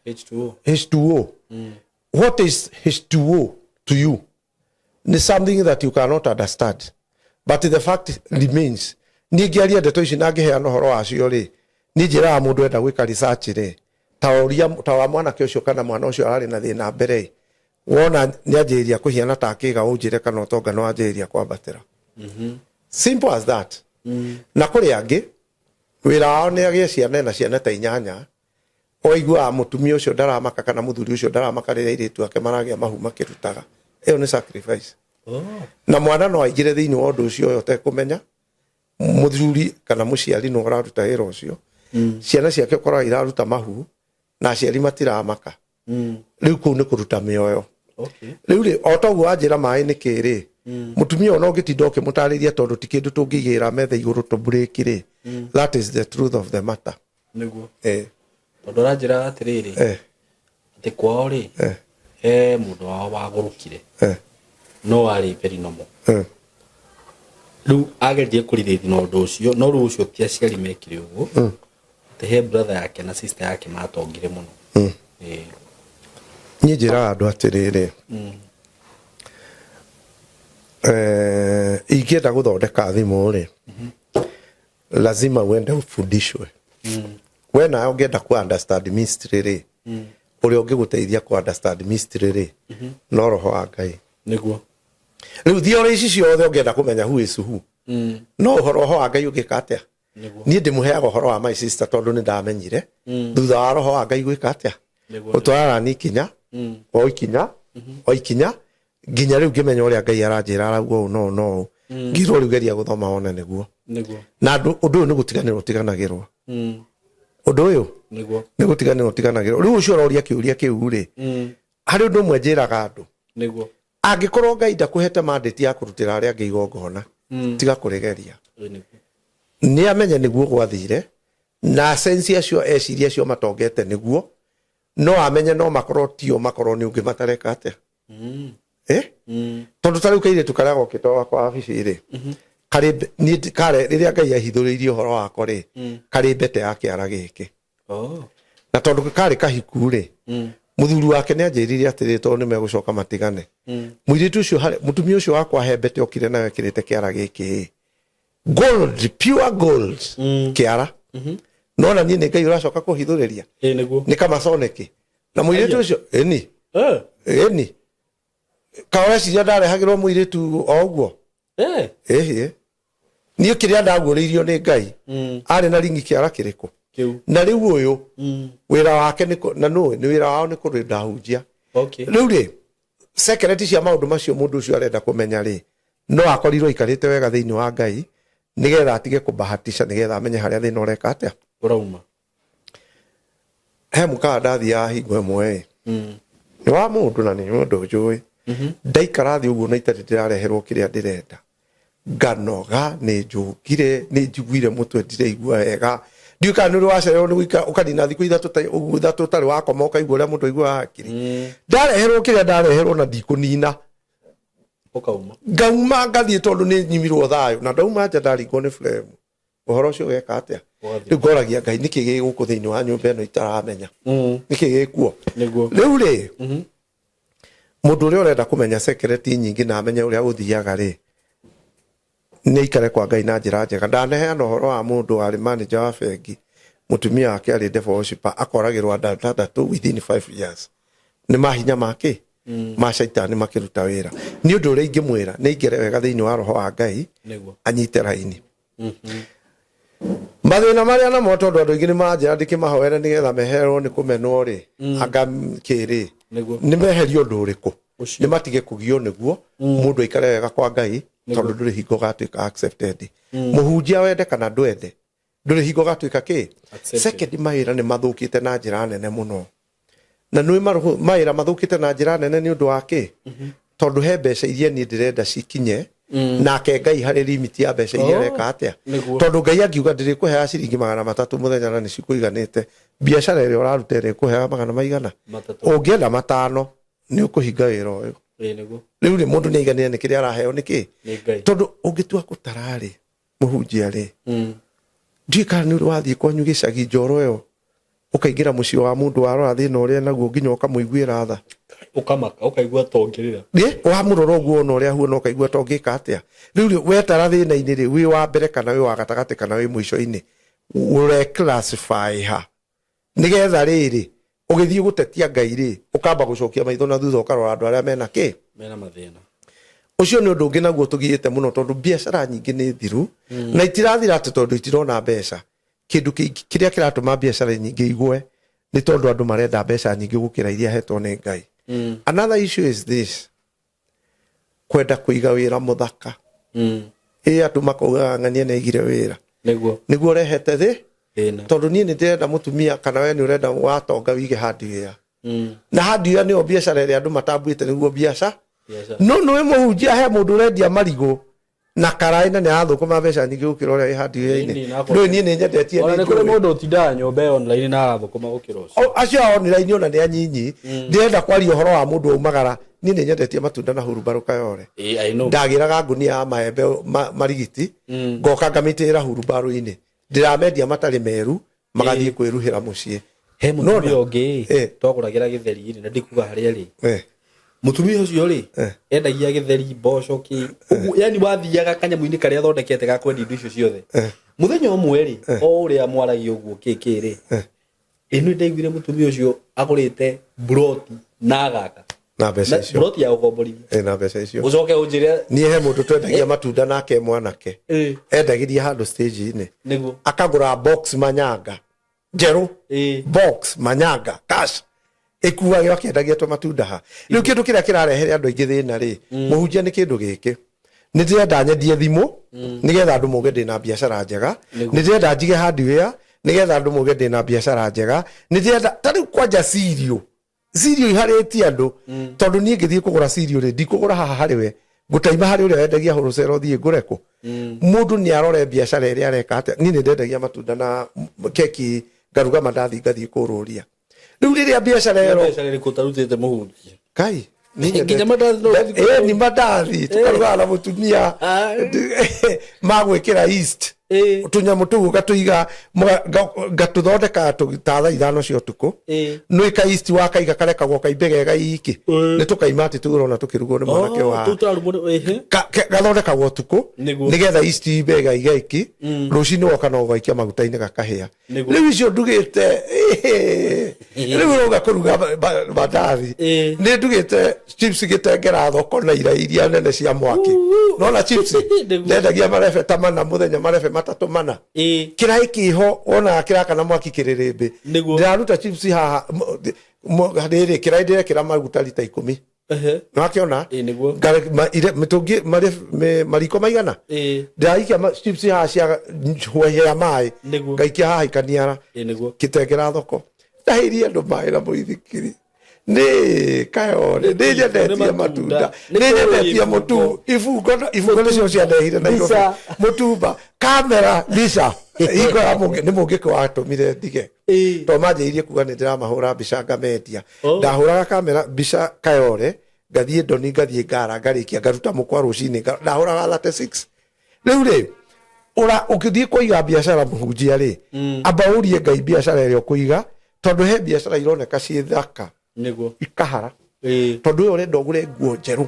H2O. H2O. What is H2O to you ni something that you cannot understand, but the fact remains, niĩ ngĩaria ndeto ici na ngĩheana ũhoro wacio rĩ, niĩ njĩraga mũndũ enda gwĩka research rĩ, ta ũria ta wa mwanake ũcio kana mwana ũcio ararĩ na thĩna mbere ĩ, wona nĩ anjĩrĩria kũhiana ta kĩga, ũnjĩre kana ũtonga nĩ wanjĩrĩria kwambatĩra. Simple as that. Na kũrĩ angĩ wĩra wao nĩ agĩe ciana, ena ciana ta 8, ũiguaga mũtumia ũcio ndaramaka kana mũthuri ũcio ndaramaka rĩrĩa airĩtu ake maragĩa mahu makĩrutaga. Ĩyo nĩ sacrifice. Na mwana no aingĩre thĩinĩ wa ũndũ ũcio ũyũ ũtekũmenya mũthuri kana mũciari nĩ ũraruta wĩra ũcio. Ciana ciake ũkoraga iraruta mahu na aciari matiramaka. Rĩu kũu nĩ kũruta mĩoyo. Okay. Rĩu rĩ, o toguo wanjĩra maĩ nĩ kĩ rĩ, mũtumia ona ũngĩtinda ũkĩmũtarĩria, tondũ ti kĩndũ tũngĩigĩra metha igũrũ tũmburĩki rĩ, that is the truth of the matter. Nĩguo. Eh. Tondũ aranjĩra atĩrĩrĩ, atĩ kwao rĩ, he mũndũ wao wagũrũkire, no arĩ very normal. Rĩu agerie kũrirĩthi na ũndũ ũcio, no rĩu ũcio ti aciari mekire ũguo, atĩ he brother yake na sister yake matongire mũno. Niĩ njĩraga andũ atĩrĩrĩ, ingĩenda gũthondeka thimũ rĩ, lazima uende ufundishwe. We nawe ũngĩenda ku understand mystery rĩ, ũrĩa ũngĩgũteithia ku understand mystery rĩ, no roho wa Ngai. Rĩu theory ici ciothe, ũngĩenda kũmenya who is who, no ũhoro roho wa Ngai ũngĩka atĩa? Niĩ ndĩmũheaga ũhoro wa my sister tondũ nĩ ndamenyire thutha wa roho wa Ngai gwĩka atĩa, gũtwarana ni ikinya o ikinya o ikinya nginya rĩu ngĩmenya ũrĩa Ngai aranjĩra, arauga ũũ no ũũ no ũũ, ngirwo rĩu geria gũthoma wone nĩguo. Na ũndũ ũyũ nĩ gũtiganĩrwo ũtiganagĩrwo, ũndũ ũyũ nĩ gũtiganĩrwo ũtiganagĩrwo. Rĩu ũcio ũroria kĩũria kĩu rĩ, harĩ ũndũ ũmwe njĩraga andũ. Angĩkorwo Ngai ndakũhete mandate ya kũrutĩra arĩa angĩ igongona, tiga kũrĩgeria. Nĩ amenye nĩguo gwathire na sensi acio eciria acio matongete nĩguo, no amenye no makorwo tio, makorwo nĩ ũngĩ matareka atĩa. Tondũ ta rĩu kairĩtu karĩa gokĩte gwakwa wabici rĩ, karĩ niĩ kare rĩrĩa Ngai ahithũrĩirie ũhoro wako rĩ, karĩ mbete ya kĩara gĩkĩ. Na tondũ karĩ kahiku rĩ, mũthuri wake nĩ anjĩrire atĩrĩ, tondũ nĩ megũcoka matigane, mũirĩtu ũcio mũtumia ũcio wakwa he mbete okire nayo ĩkĩrĩte kĩara gĩkĩ, gold, pure gold, kĩara. Nona niĩ nĩ Ngai ũracoka kũhithũrĩria. Nĩ kamasoneki na mũirĩtu ũcio ĩni. Ĩni kaũreciria ndarehagĩrwo mũirĩtu o ũguo. Ĩhĩ, niĩ kĩrĩa ndaguũrĩirio nĩ Ngai, arĩ na ringi kĩara kĩrĩkũ? Kĩu. Na rĩu ũyũ wĩra wake nĩ na nũĩ nĩ wĩra wao nĩ kũrĩnda hunjia. Rĩu rĩ, sekereti cia maũndũ macio mũndũ ũcio arenda kũmenya rĩ, no akorirwo aikarĩte wega thĩinĩ wa Ngai nĩgetha atige kũbahatisha, nĩgetha amenye harĩa thĩna ũreka atĩa. Ũrauma. He mũkawa ndathiaga hingo ĩmwe ĩ, nĩ wa mũndũ na nĩ mũndũ njũĩ. Ndaikara thĩ ũguo na itarĩ ndĩrareherwo kĩrĩa ndĩrenda, nganoga, nĩ njũngire, nĩ njiguire mũtwe ndiraigua wega. Ndiũĩ kana nĩ ũrĩ wacererwo nĩ gũikara ũkanina thikũ ithatũ ũguo ithatũ ũtarĩ wakoma, ũkaigua ũrĩa mũndũ aiguaga hakiri. Ndareherwo kĩrĩa ndareherwo na ndikũnina. Ũkauma. Ngauma ngathiĩ tondũ nĩ nyimirwo thayũ, na ndauma nja ndaringwo nĩ frame, ũhoro ũcio ũgeka atĩa? Ũgathiĩ. Rĩu ngoragia Ngai, nĩkĩ gĩ gũkũ thĩinĩ wa nyũmba ĩno itaramenya? Nĩkĩ gĩkuo? Rĩu rĩ, mũndũ ũrĩa ũrenda kũmenya sekereti nyingĩ na amenye ũrĩa gũthiaga rĩ, nĩ aikare kwa Ngai na njĩra njega. Ndaneheana ũhoro wa mũndũ warĩ manager wa bengi, mũtumia wake arĩ devil worshipper, akoragĩrwo andũ atandatũ within 5 years. Nĩ mahinya make ma caitani makĩruta wĩra. Nĩ ũndũ ũrĩa ingĩmwĩra nĩ aingĩre wega thĩinĩ wa roho wa Ngai, anyite raini mathĩna marĩa namo, tondũ andũ aingĩ nĩ manjĩra ndĩkĩmahoere nĩgetha meherwo nĩ kũmenwo rĩ, anga kĩrĩ nĩ meherio ũndũ ũrĩkũ? Ũcio. Nĩ matige kũgio nĩguo mũndũ aikare wega kwa Ngai, tondũ ndũrĩ hingo ũgatuĩka accepted. Mũhunjia, wende kana ndwende, ndũrĩ hingo ũgatuĩka kĩ? Accepted. Second, mawĩra nĩ mathũkĩte na njĩra nene mũno, na nĩ mawĩra mathũkĩte na njĩra nene nĩ ũndũ wa kĩ? Tondũ he mbeca iria niĩ ndĩrenda cikinye, nake Ngai harĩ limit ya mbeca iria areka atĩa. Tondũ Ngai angiuga ndĩrĩkũheaga ciringi 300 mũthenya na nĩ cikũiganĩte, biacara ĩrĩa ũraruta ĩrĩkũheaga magana maigana? 3. Ũngĩenda 5 nĩ ũkũhinga wĩra ũyũ. Rĩu rĩ, mũndũ nĩ aiganĩre nĩ kĩrĩa araheo nĩ kĩ? Nĩ Ngai. Tondũ ũngĩtua gũtara rĩ, mũhunjia rĩ, ndiũĩ kana nĩ ũrĩ wathiĩ kwanyu gĩcagi njoro ĩyo, ũkaingĩra mũciĩ wa mũndũ, warora thĩna ũrĩa naguo nginya ũkamũiguĩra tha. Ũkamaka, ũkaigua ta ũngĩrĩra. Ĩ, wamũrora ũguo wona ũrĩa ahuana ũkaigua ta ũngĩka atĩa. Rĩu rĩ, wetara thĩna-inĩ rĩ, wĩ wa mbere kana wĩ wa gatagatĩ kana wĩ mũico-inĩ? Ũre classify ha nĩgetha rĩrĩ ũgĩthiĩ gũtetia Ngai rĩ, ũkamba gũcokia maitho na thutha ũkarora andũ arĩa mena kĩ? Mena mathĩna. Ũcio nĩ ũndũ ũngĩ naguo tũgiĩte mũno, tondũ biacara nyingĩ nĩ thiru, na itirathira atĩ tondũ itirona mbeca. Kĩndũ kĩingĩ kĩrĩa kĩratũma biacara nyingĩ igwe nĩ tondũ andũ marenda mbeca nyingĩ gũkĩra iria hetwo nĩ Ngai. Another issue is this, kwenda kũiga wĩra mũthaka. Ĩ, andũ makaugaga ng'ania nĩ aigire wĩra. Nĩguo ũrehete thĩ. Thĩna. Tondũ niĩ nĩ ndĩrenda mũtumia, kana we nĩ ũrenda watonga wige hardware. Na hardware nĩyo biacara ĩrĩa andũ matambuĩte nĩguo biacara. Biacara. No nĩwe mũhunjia, he mũndũ ũrendia marigũ na karaĩ na nĩ arathũkũma mbeca nyingĩ gũkĩra ũrĩa wĩ hardware-inĩ. Ĩni, na Ndũĩ niĩ nĩ nyendetie. Ona nĩ nĩ kũrĩ njũĩ. mũndũ ũtindaga nyũmba ĩyo online na arathũkũma gũkĩra ũcio. O, acio a online ona nĩ anyinyi. Ndĩrenda kwaria ũhoro wa mũndũ waumagara. Niĩ nĩ nyendetie matunda na hurumbarũ Kayore. Ĩĩ, I know. Ndagĩraga ngunia ya maembe marigiti, ngoka ngamĩitĩrĩra hurumbarũ-inĩ, ndĩramendia matarĩ meru, magathiĩ kwĩruhĩra mũciĩ. He mũtumia Nona. ũngĩ twagũragĩra gĩtheri rĩ, na ndikuga harĩa rĩ. Mũtumia ũcio rĩ, endagia gĩtheri, mboco, kĩ ũguo, yani wathiaga kanyamũ-inĩ karĩa athondekete ga kwendia indo icio ciothe. Mũthenya ũmwe rĩ, o ũrĩa mwaragia ũguo kĩ kĩ rĩ, ĩno ndaiguire mũtumia ũcio agũrĩte mburoti na agaka Na mbeca Na icio. mburoti ya gũkomborithia. Na mbeca icio. Ũcoke ũnjĩre. Niĩ he mũndũ twendagia matunda nake, mwanake, endagĩria handũ stage-inĩ. Akagũra box manyanga njerũ. Box manyanga cash ĩkuagĩo akĩendagia tũmatunda ha. Rĩu kĩndũ kĩrĩa kĩrarehere andũ aingĩ thĩna rĩ, mũhunjia, nĩ kĩndũ gĩkĩ: nĩ ndĩrenda nyendie thimũ nĩgetha andũ mauge ndĩna biacara njega. Nĩ ndĩrenda njige hardware nĩgetha andũ mauge ndĩna biacara njega. Nĩ ndĩrenda ta rĩu kwanja cereal, cereal iharĩtie andũ, tondũ niĩ ngĩthiĩ kũgũra cereal rĩ, ndikũgũra haha harĩ we, ngũtaima harĩ ũrĩa wendagia wholesale, thiĩ ngũre kũ. Mũndũ nĩ arore biacara ĩrĩa areka atĩa. Niĩ nĩ ndendagia matunda na keki, ngaruga mandathi, ngathiĩ kũrũria. Rĩu rĩrĩa biacara ĩyo Mbeca ĩrĩkũ ũtarutĩte, mũhunjia? Kai. Nginya mandathi no ũthiĩ Ĩ, ni mandathi tũkarugaga na mũtumia magwĩkĩra yeast, tũnyamũ tũu ũgatũiga, ngatũthondeka ta thaa 5 cia ũtukũ. Nĩ ka yeast wakaiga, karekagwo kaimbe ge gaiki, nĩ tũkaima atĩ tũu ũrona tũkĩrugwo nĩ mwanake wa Tũu tũrarugwo ĩhĩ. Gathondekagwo ũtukũ nĩgetha yeast imbe gaigaiki, rũcinĩ woka no gaikia maguta-inĩ, gakahĩa. Rĩu icio ndugĩte, rĩu ũrauga kũruga mandathi. Nĩ ndugĩte chips gĩtengera thoko na ira iria nene cia mwaki, nona chips. Ndendagia marebe ta mana mũthenya, marebe matatũ mana. Kĩraĩ kĩho wonaga kĩrakana mwaki kĩrĩrĩmbĩ. Ndĩraruta chips haha rĩrĩ kĩraĩ ndĩrekĩra maguta rita 10. Nĩwakĩona? Ĩĩ, nĩguo. Mĩtũngi mariko maigana. Ndĩraikia chips haha cia hwehea maĩ. Ngaikia haha ikaniara. Ĩĩ, nĩguo. Kĩtengera thoko, ndahĩirie andũ maĩ na mũithikiri nĩ Kayore. Nĩ nyendetie Nĩ matunda. matunda. Nĩ Nĩ nyendetie ibungo. mũtu, ibungo ibungo nĩcio ciandehire Nairobi. Mbica. Mũtumba, kamera, mbica hingo ya nĩ mũngĩkĩ watũmire ndige, tondũ manjĩrĩirie kuga nĩ ndĩramahũra mbica ngamendia. Ndahũraga kamera mbica Kayore, ngathiĩ Ndoni, ngathiĩ Ngara, ngarĩkia ngaruta mũkwa rũcinĩ, ndahũraga 36. Rĩu rĩ, ũra ũkĩthiĩ kũiga biacara, mũhunjia rĩ, amba ũrie Ngai biacara ĩrĩa ũkũiga, tondũ he biacara ironeka ciĩ thaka, ikahara, tondũ ũyũ ũrenda ũgũre nguo njerũ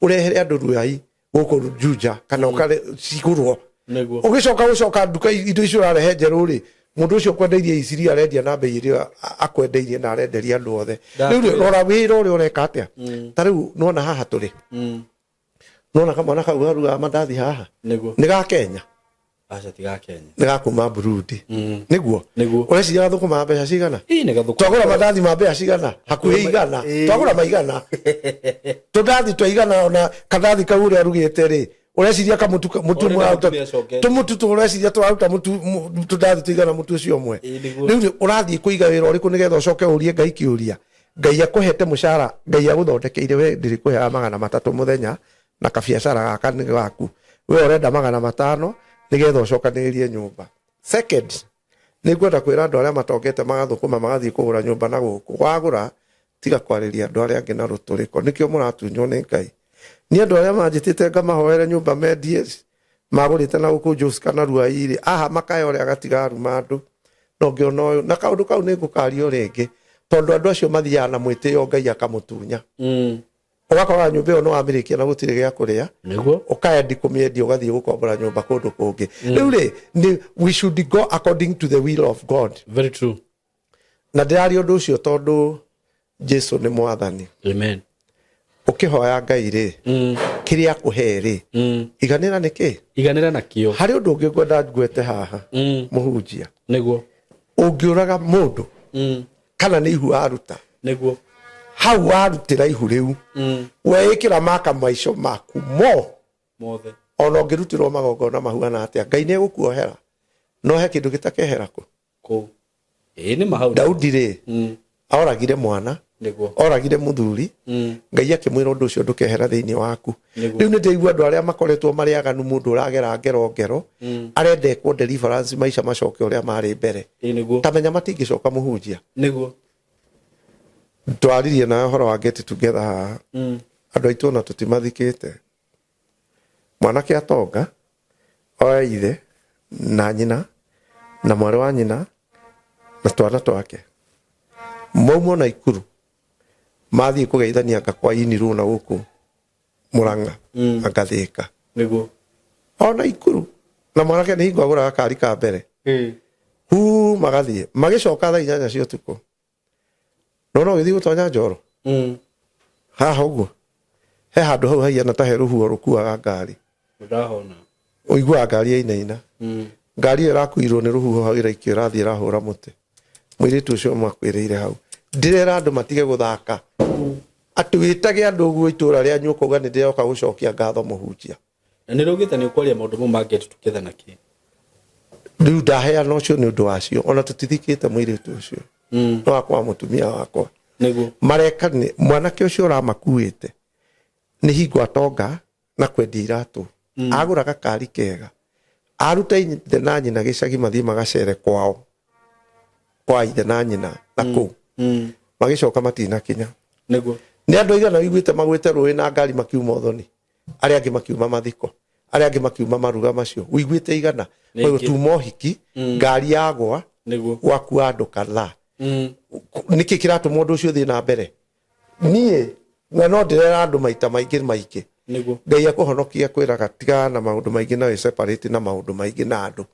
ũrehere andũ Ruai gũkũ Juja kana ũkare cigũrwo. Ũgĩcoka gũcoka nduka, indo icio ũrarehe njerũ rĩ, mũndũ ũcio ũkwendeirie iciria arendia na mbei ĩrĩa akwendeirie na arenderia andũ othe. Rĩu rĩ, rora wĩra ũrĩa ũreka atĩa. Ta rĩu nona haha tũrĩ, nona kamwana kau garugaga mandathi haha. Nĩ ga Kenya? Aca, ti ga Kenya. Nĩ ga kuma Burundi. Nĩguo. Nĩguo. Ũreciria gathũkũmaga mbeca cigana? Ĩĩ, nĩ gathũkũma. Twagũra mandathi ma mbeca cigana? Hakuhĩ 100. Twagũra maigana tũndathi twa 100, ona kandathi kau ũrĩa arugĩte rĩ, ũreciria kamũtu mũtu Ũrenda mũraruta mũtu nĩacokete. Tũmũtu tũ ũreciria tũraruta mũtu tũndathi tũigana mũtu ũcio ũmwe? Ĩĩ, nĩguo. Rĩu rĩ, ũrathiĩ kũiga wĩra ũrĩkũ nĩgetha ũcoke ũrie Ngai kĩũria? Ngai akũhete mũcara, Ngai agũthondekeire we, ndĩrĩkũheaga 300 mũthenya na kabiacara gaka nĩ gaku, we ũrenda 500 nĩgetha ũcokanĩrĩrie nyũmba. Second, nĩ ngwenda kwĩra andũ arĩa matongete magathũkũma magathiĩ kũgũra nyũmba na gũkũ, wagũra tiga kwarĩria andũ arĩa angĩ na rũtũrĩko, nĩkĩo mũratunywo nĩ Ngai. Nĩ andũ arĩa manjĩtĩte ngamahoere nyũmba mendie, magũrĩte na gũkũ Jos kana Ruai rĩ, aha makaya ũrĩa gatiga aruma andũ no ngĩona ũyũ na kaũndũ kau nĩ ngũkaria o rĩngĩ, tondũ andũ acio mathiaga na mwĩtĩo, Ngai akamũtunya. Ũgakora nyũmba ĩyo nĩ wamĩrĩkia na gũtirĩ gĩa kũrĩa. Ũkaendi kũmĩendia, ũgathiĩ gũkombora nyũmba kũndũ kũngĩ. Rĩu rĩ, nĩ we should go according to the will of God. Very true. Na ndĩraria ũndũ ũcio tondũ Jesu nĩ Mwathani. Amen. Ũkĩhoya Ngai rĩ, kĩrĩa akũhe rĩ, iganĩra nĩ kĩ. Iganĩra nakĩo. Harĩ ũndũ ũngĩ ngwenda ngwete haha, mũhunjia. Ũngĩũraga mũndũ kana nĩ ihu waruta, hau warutĩra ihu rĩu, weĩkĩra maka maico maku mo Mothe. Ona ũngĩrutĩrwo magongona mahuana atĩa, Ngai nĩ egũkuohera, no he kĩndũ gĩtakehera kũ. Kũu, ĩĩ, nĩ mahau. Daudi rĩ, oragire mwana. Nĩguo. Oragire muthuri. Ngai akĩmwĩra ũndũ ũcio ndũkehera thĩinĩ waku. Nĩguo. Rĩu nĩ ndĩraigua andũ arĩa makoretwo marĩ aganu, mũndũ ũragera ngero ngero, arenda ekwo deliverance maica macoke ũrĩa marĩ mbere. Ĩĩ nĩguo. Ta menya matingĩcoka mũhunjia. Nĩguo. Twaririe nawe ũhoro wa get together haha. Andũ aitũ ona tũtimathikĩte. Mwanake atonga oe ithe na nyina na mwarĩ wa nyina na twana twake, maumwo na ikuru mathiĩ kũgeithania anga kwa inirũ na gũkũ Mũrang'a, anga Thĩka. Nĩguo. Ona ikuru na mwanake nĩ hingo agũraga kari ka mbere. Hu magathiĩ magĩcoka thaa 8 cia ũtukũ, nona ũgĩthiĩ gũtonya njoro haha ũguo he handũ hau hahiana ta he rũhuho rũkuaga ngari. Ndahona. Ũiguaga ngari yainaina. Ngari ĩyo ĩrakuirwo nĩ rũhuho hau ĩraikio, ĩrathiĩ ĩrahũra mũtĩ. Mũirĩtu ũcio makwĩrĩire hau. Ndĩrera andũ matige gũthaka, atĩ wĩtage andũ ũguo itũra rĩanyu ũkauga nĩ ndĩroka gũcokia ngatho mũhunjia. Na nĩ raugĩte nĩ ũkwaria maũndũ mau ma get together na kĩ? Rĩu ndaheana ũcio nĩ ũndũ wacio, ona tũtithikĩte mũirĩtu ũcio. No wakwa mũtumia wakwa. Nĩguo. Mareka nĩ mwanake ũcio ũramakuĩte nĩ hingo atonga na kwendia iratũ, agũra gakari kega, aruta ithe na nyina gĩcagi mathiĩ magacere kwao kwa ithe na nyina na kũu. Magĩcoka matinakinya. Nĩguo. Nĩ andũ aigana wiguĩte magwĩte rũĩ na ngari makiuma ũthoni, arĩa angĩ makiuma mathiko, arĩa angĩ makiuma maruga macio wiguĩte igana? Nĩ Koguo ingĩ. tuma ũhiki, ngari yagwa, Nĩguo. gwakua andũ kadhaa. Nĩkĩ kĩratũma ũndũ ũcio ũthiĩ na mbere? Niĩ na no ndĩrera andũ maita maingĩ maingĩ. Nĩguo. Ngai akũhonokia kwĩraga tigana na maũndũ maingĩ na wĩ separate na maũndũ maingĩ na andũ,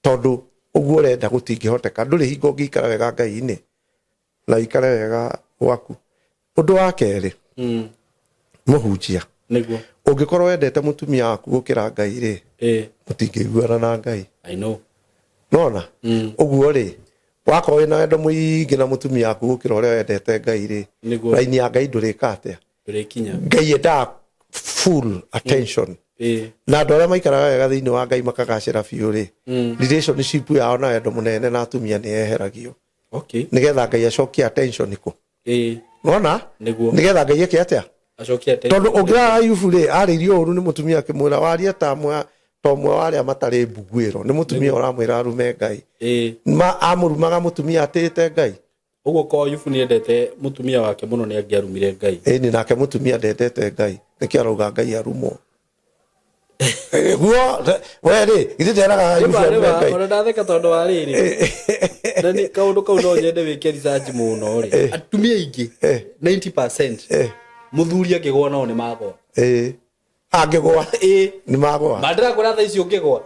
tondũ ũguo ũrenda gũtingĩhoteka. Ndũrĩ hingo ũngĩikara wega Ngai-inĩ na ũikare wega gwaku. Ũndũ wa kerĩ, mũhunjia, Nĩguo. ũngĩkorwo wendete mũtumia waku gũkĩra Ngai rĩ, mũtingĩiguana na Ngai. I know. Nona ũguo rĩ, wakorwo wĩna wendo mũingĩ na mũtumia waku gũkĩra ũrĩa wendete Ngai rĩ, Nĩguo. raini ya Ngai ndũrĩka atĩa? Ndũrĩkinya. Ngai endaga full attention. Na andũ arĩa maikaraga wega thĩinĩ wa Ngai makagacĩra biũ rĩ, relationship yao na wendo mũnene na atumia nĩ yeheragio, nĩgetha Ngai acokie attention kũ. Nona? Nĩguo. Nĩgetha Ngai eke atĩa? Acokie attention. Tondũ ũngĩrora Ayubu rĩ, arĩirio ũru nĩ mũtumia akĩmwĩra warie ta ũmwe wa arĩa matarĩ mbuguĩro. Nĩ mũtumia ũramwĩra arume Ngai. Ma amũrumaga mũtumia atĩĩte Ngai. Ũguo ko Ayubu nĩ endete mũtumia wake mũno nĩ angĩarumire Ngai. Ĩni, nake mũtumia ndendete Ngai, nĩkĩo arauga Ngai arumwo. Guo we rĩ, githĩ nderaga Ayubu arume Ngai? Ona ndatheka tondũ wa rĩrĩ, na nĩ kaũndũ kau no nyende wĩke research mũno rĩ, atumia aingĩ 90% mũthuri angĩgwa nao nĩ magwa. Ĩĩ, angĩgwa nĩ magwa. Ma ndĩrakwĩra thaa ici ũngĩgwa.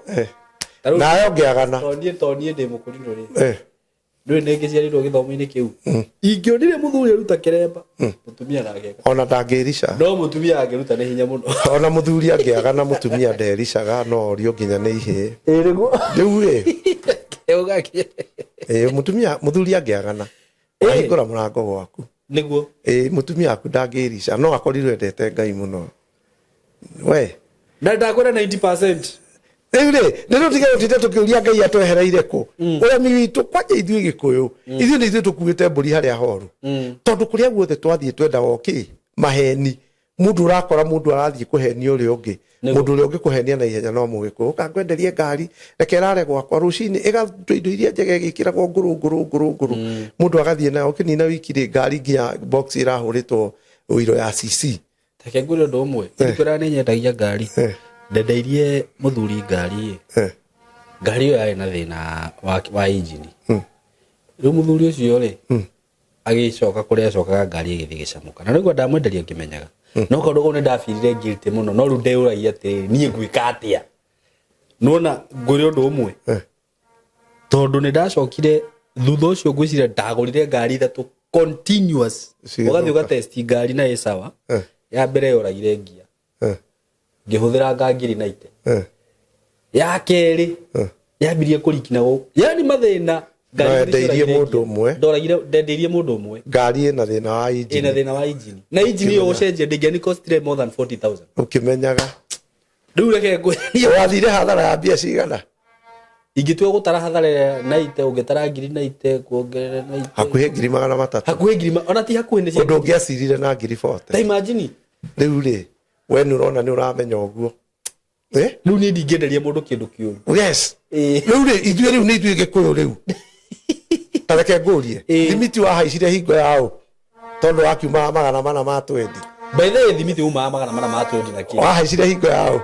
Ta rĩu- Nawe ũngĩagana. To niĩ ndĩ mũkũrinũ rĩ, ndũĩ nĩ ngĩciarĩirwo gĩthomo-inĩ kĩu, ingĩonire mũthuri aruta kĩremba, mũtumia ndangĩka. Ona ndangĩrica. No mũtumia angĩruta nĩ hinya mũno. Ona mũthuri angĩagana, mũtumia ndericaga, no orio nginya nĩ ihĩĩ. Ĩĩ nĩguo. Rĩu rĩ, Ũgakĩ- ĩĩ, mũtumia, mũthuri angĩagana, ahingũra mũrango gwaku. Nĩguo. Ĩĩ, mũtumia waku ndangĩrica, no akorirwo endete Ngai mũno we. Na ndakwĩra 90%. Rĩu rĩ, nĩ tũtige gũtinda tũkĩũria Ngai atwehereire kũ. Ũremi witũ kwanja ithuĩ Gĩkũyũ, ithuĩ nĩ ithuĩ tũkuĩte mbũri harĩa horu, tondũ kũrĩa guothe twathiĩ twendaga okĩ maheni. Mũndũ ũrakora mũndũ arathiĩ kũhenia ũrĩa ũngĩ. Mũndũ ũrĩa ũngĩkũhenia na ihenya no Mũgĩkũyũ. Ũka ngwenderie ngari, reke ĩrare gwakwa, rũcinĩ ĩgatũ indo iria njega ĩgĩkĩragwo ngũrũ ngũrũ ngũrũ ngũrũ, mũndũ agathiĩ nayo. Ũkĩnina wiki rĩ, ngari nginya box ĩrahũrĩtwo ũiro ya CC. Reke ngwĩre ũndũ ũmwe. Ndikwĩra nĩ nyendagia ngari. Ndendeirie mũthuri ngari ĩ. Ngari ĩyo yarĩ na thĩna wa injini. Rĩu mũthuri ũcio rĩ, agĩcoka kũrĩa acokaga, ngari ĩgĩthiĩ ĩgĩcamũka, na rĩu ndamwenderia ngĩmenyaga no kaũndũ kau nĩ ndabirire guilty mũno, no rĩu ndeyũragia atĩrĩrĩ, niĩ ngwĩka atĩa? Nona ngwĩre ũndũ ũmwe, tondũ nĩ ndacokire thutha ũcio, ngwĩciria ndagũrire ngari ithatũ continuous. Cigĩthũka. Ũgathiĩ ũgatesti ngari na ĩ sawa. Ya mbere yoragire ngia, ngĩhũthĩra nga ngiri 90. Ya kerĩ yambirie kũrikina gũkũ, yani mathĩna. No endeirie mũndũ ũmwe. Ndoragire, ndendeirie mũndũ ũmwe. Ngari ĩna thĩna wa ĩna injini. Thĩna wa injini, na injini ĩyo gũcenjia ndĩngĩani costire more than 40,000. Ũkĩmenyaga. Rĩu reke ngwĩrie. Wathire hathara ya mbia cigana? Ingĩtua gũtara hathara ĩrĩa naite, ũngĩtara ngiri naite kuongerera naite Hakuhĩ 300,000. Hakuhĩ ngiri ona ti hakuhĩ, nĩ cia Ũndũ ũngĩacirire na ngiri 40. Ta imagine. Rĩu rĩ, we nĩ ũrona, nĩ ũramenya ũguo. Eh? Rĩu niĩ ndingĩenderia mũndũ kĩndũ kĩũru. Yes. Rĩu rĩ, ithuĩ rĩu nĩ ithuĩ Gĩkũyũ rĩu. Ta reke ngũrie. Thimiti wahaicire hingo ya ũ? Tondũ wakiuma 420. By the way, thimiti umaga 420 na kĩ. Wahaicire hingo ya ũ?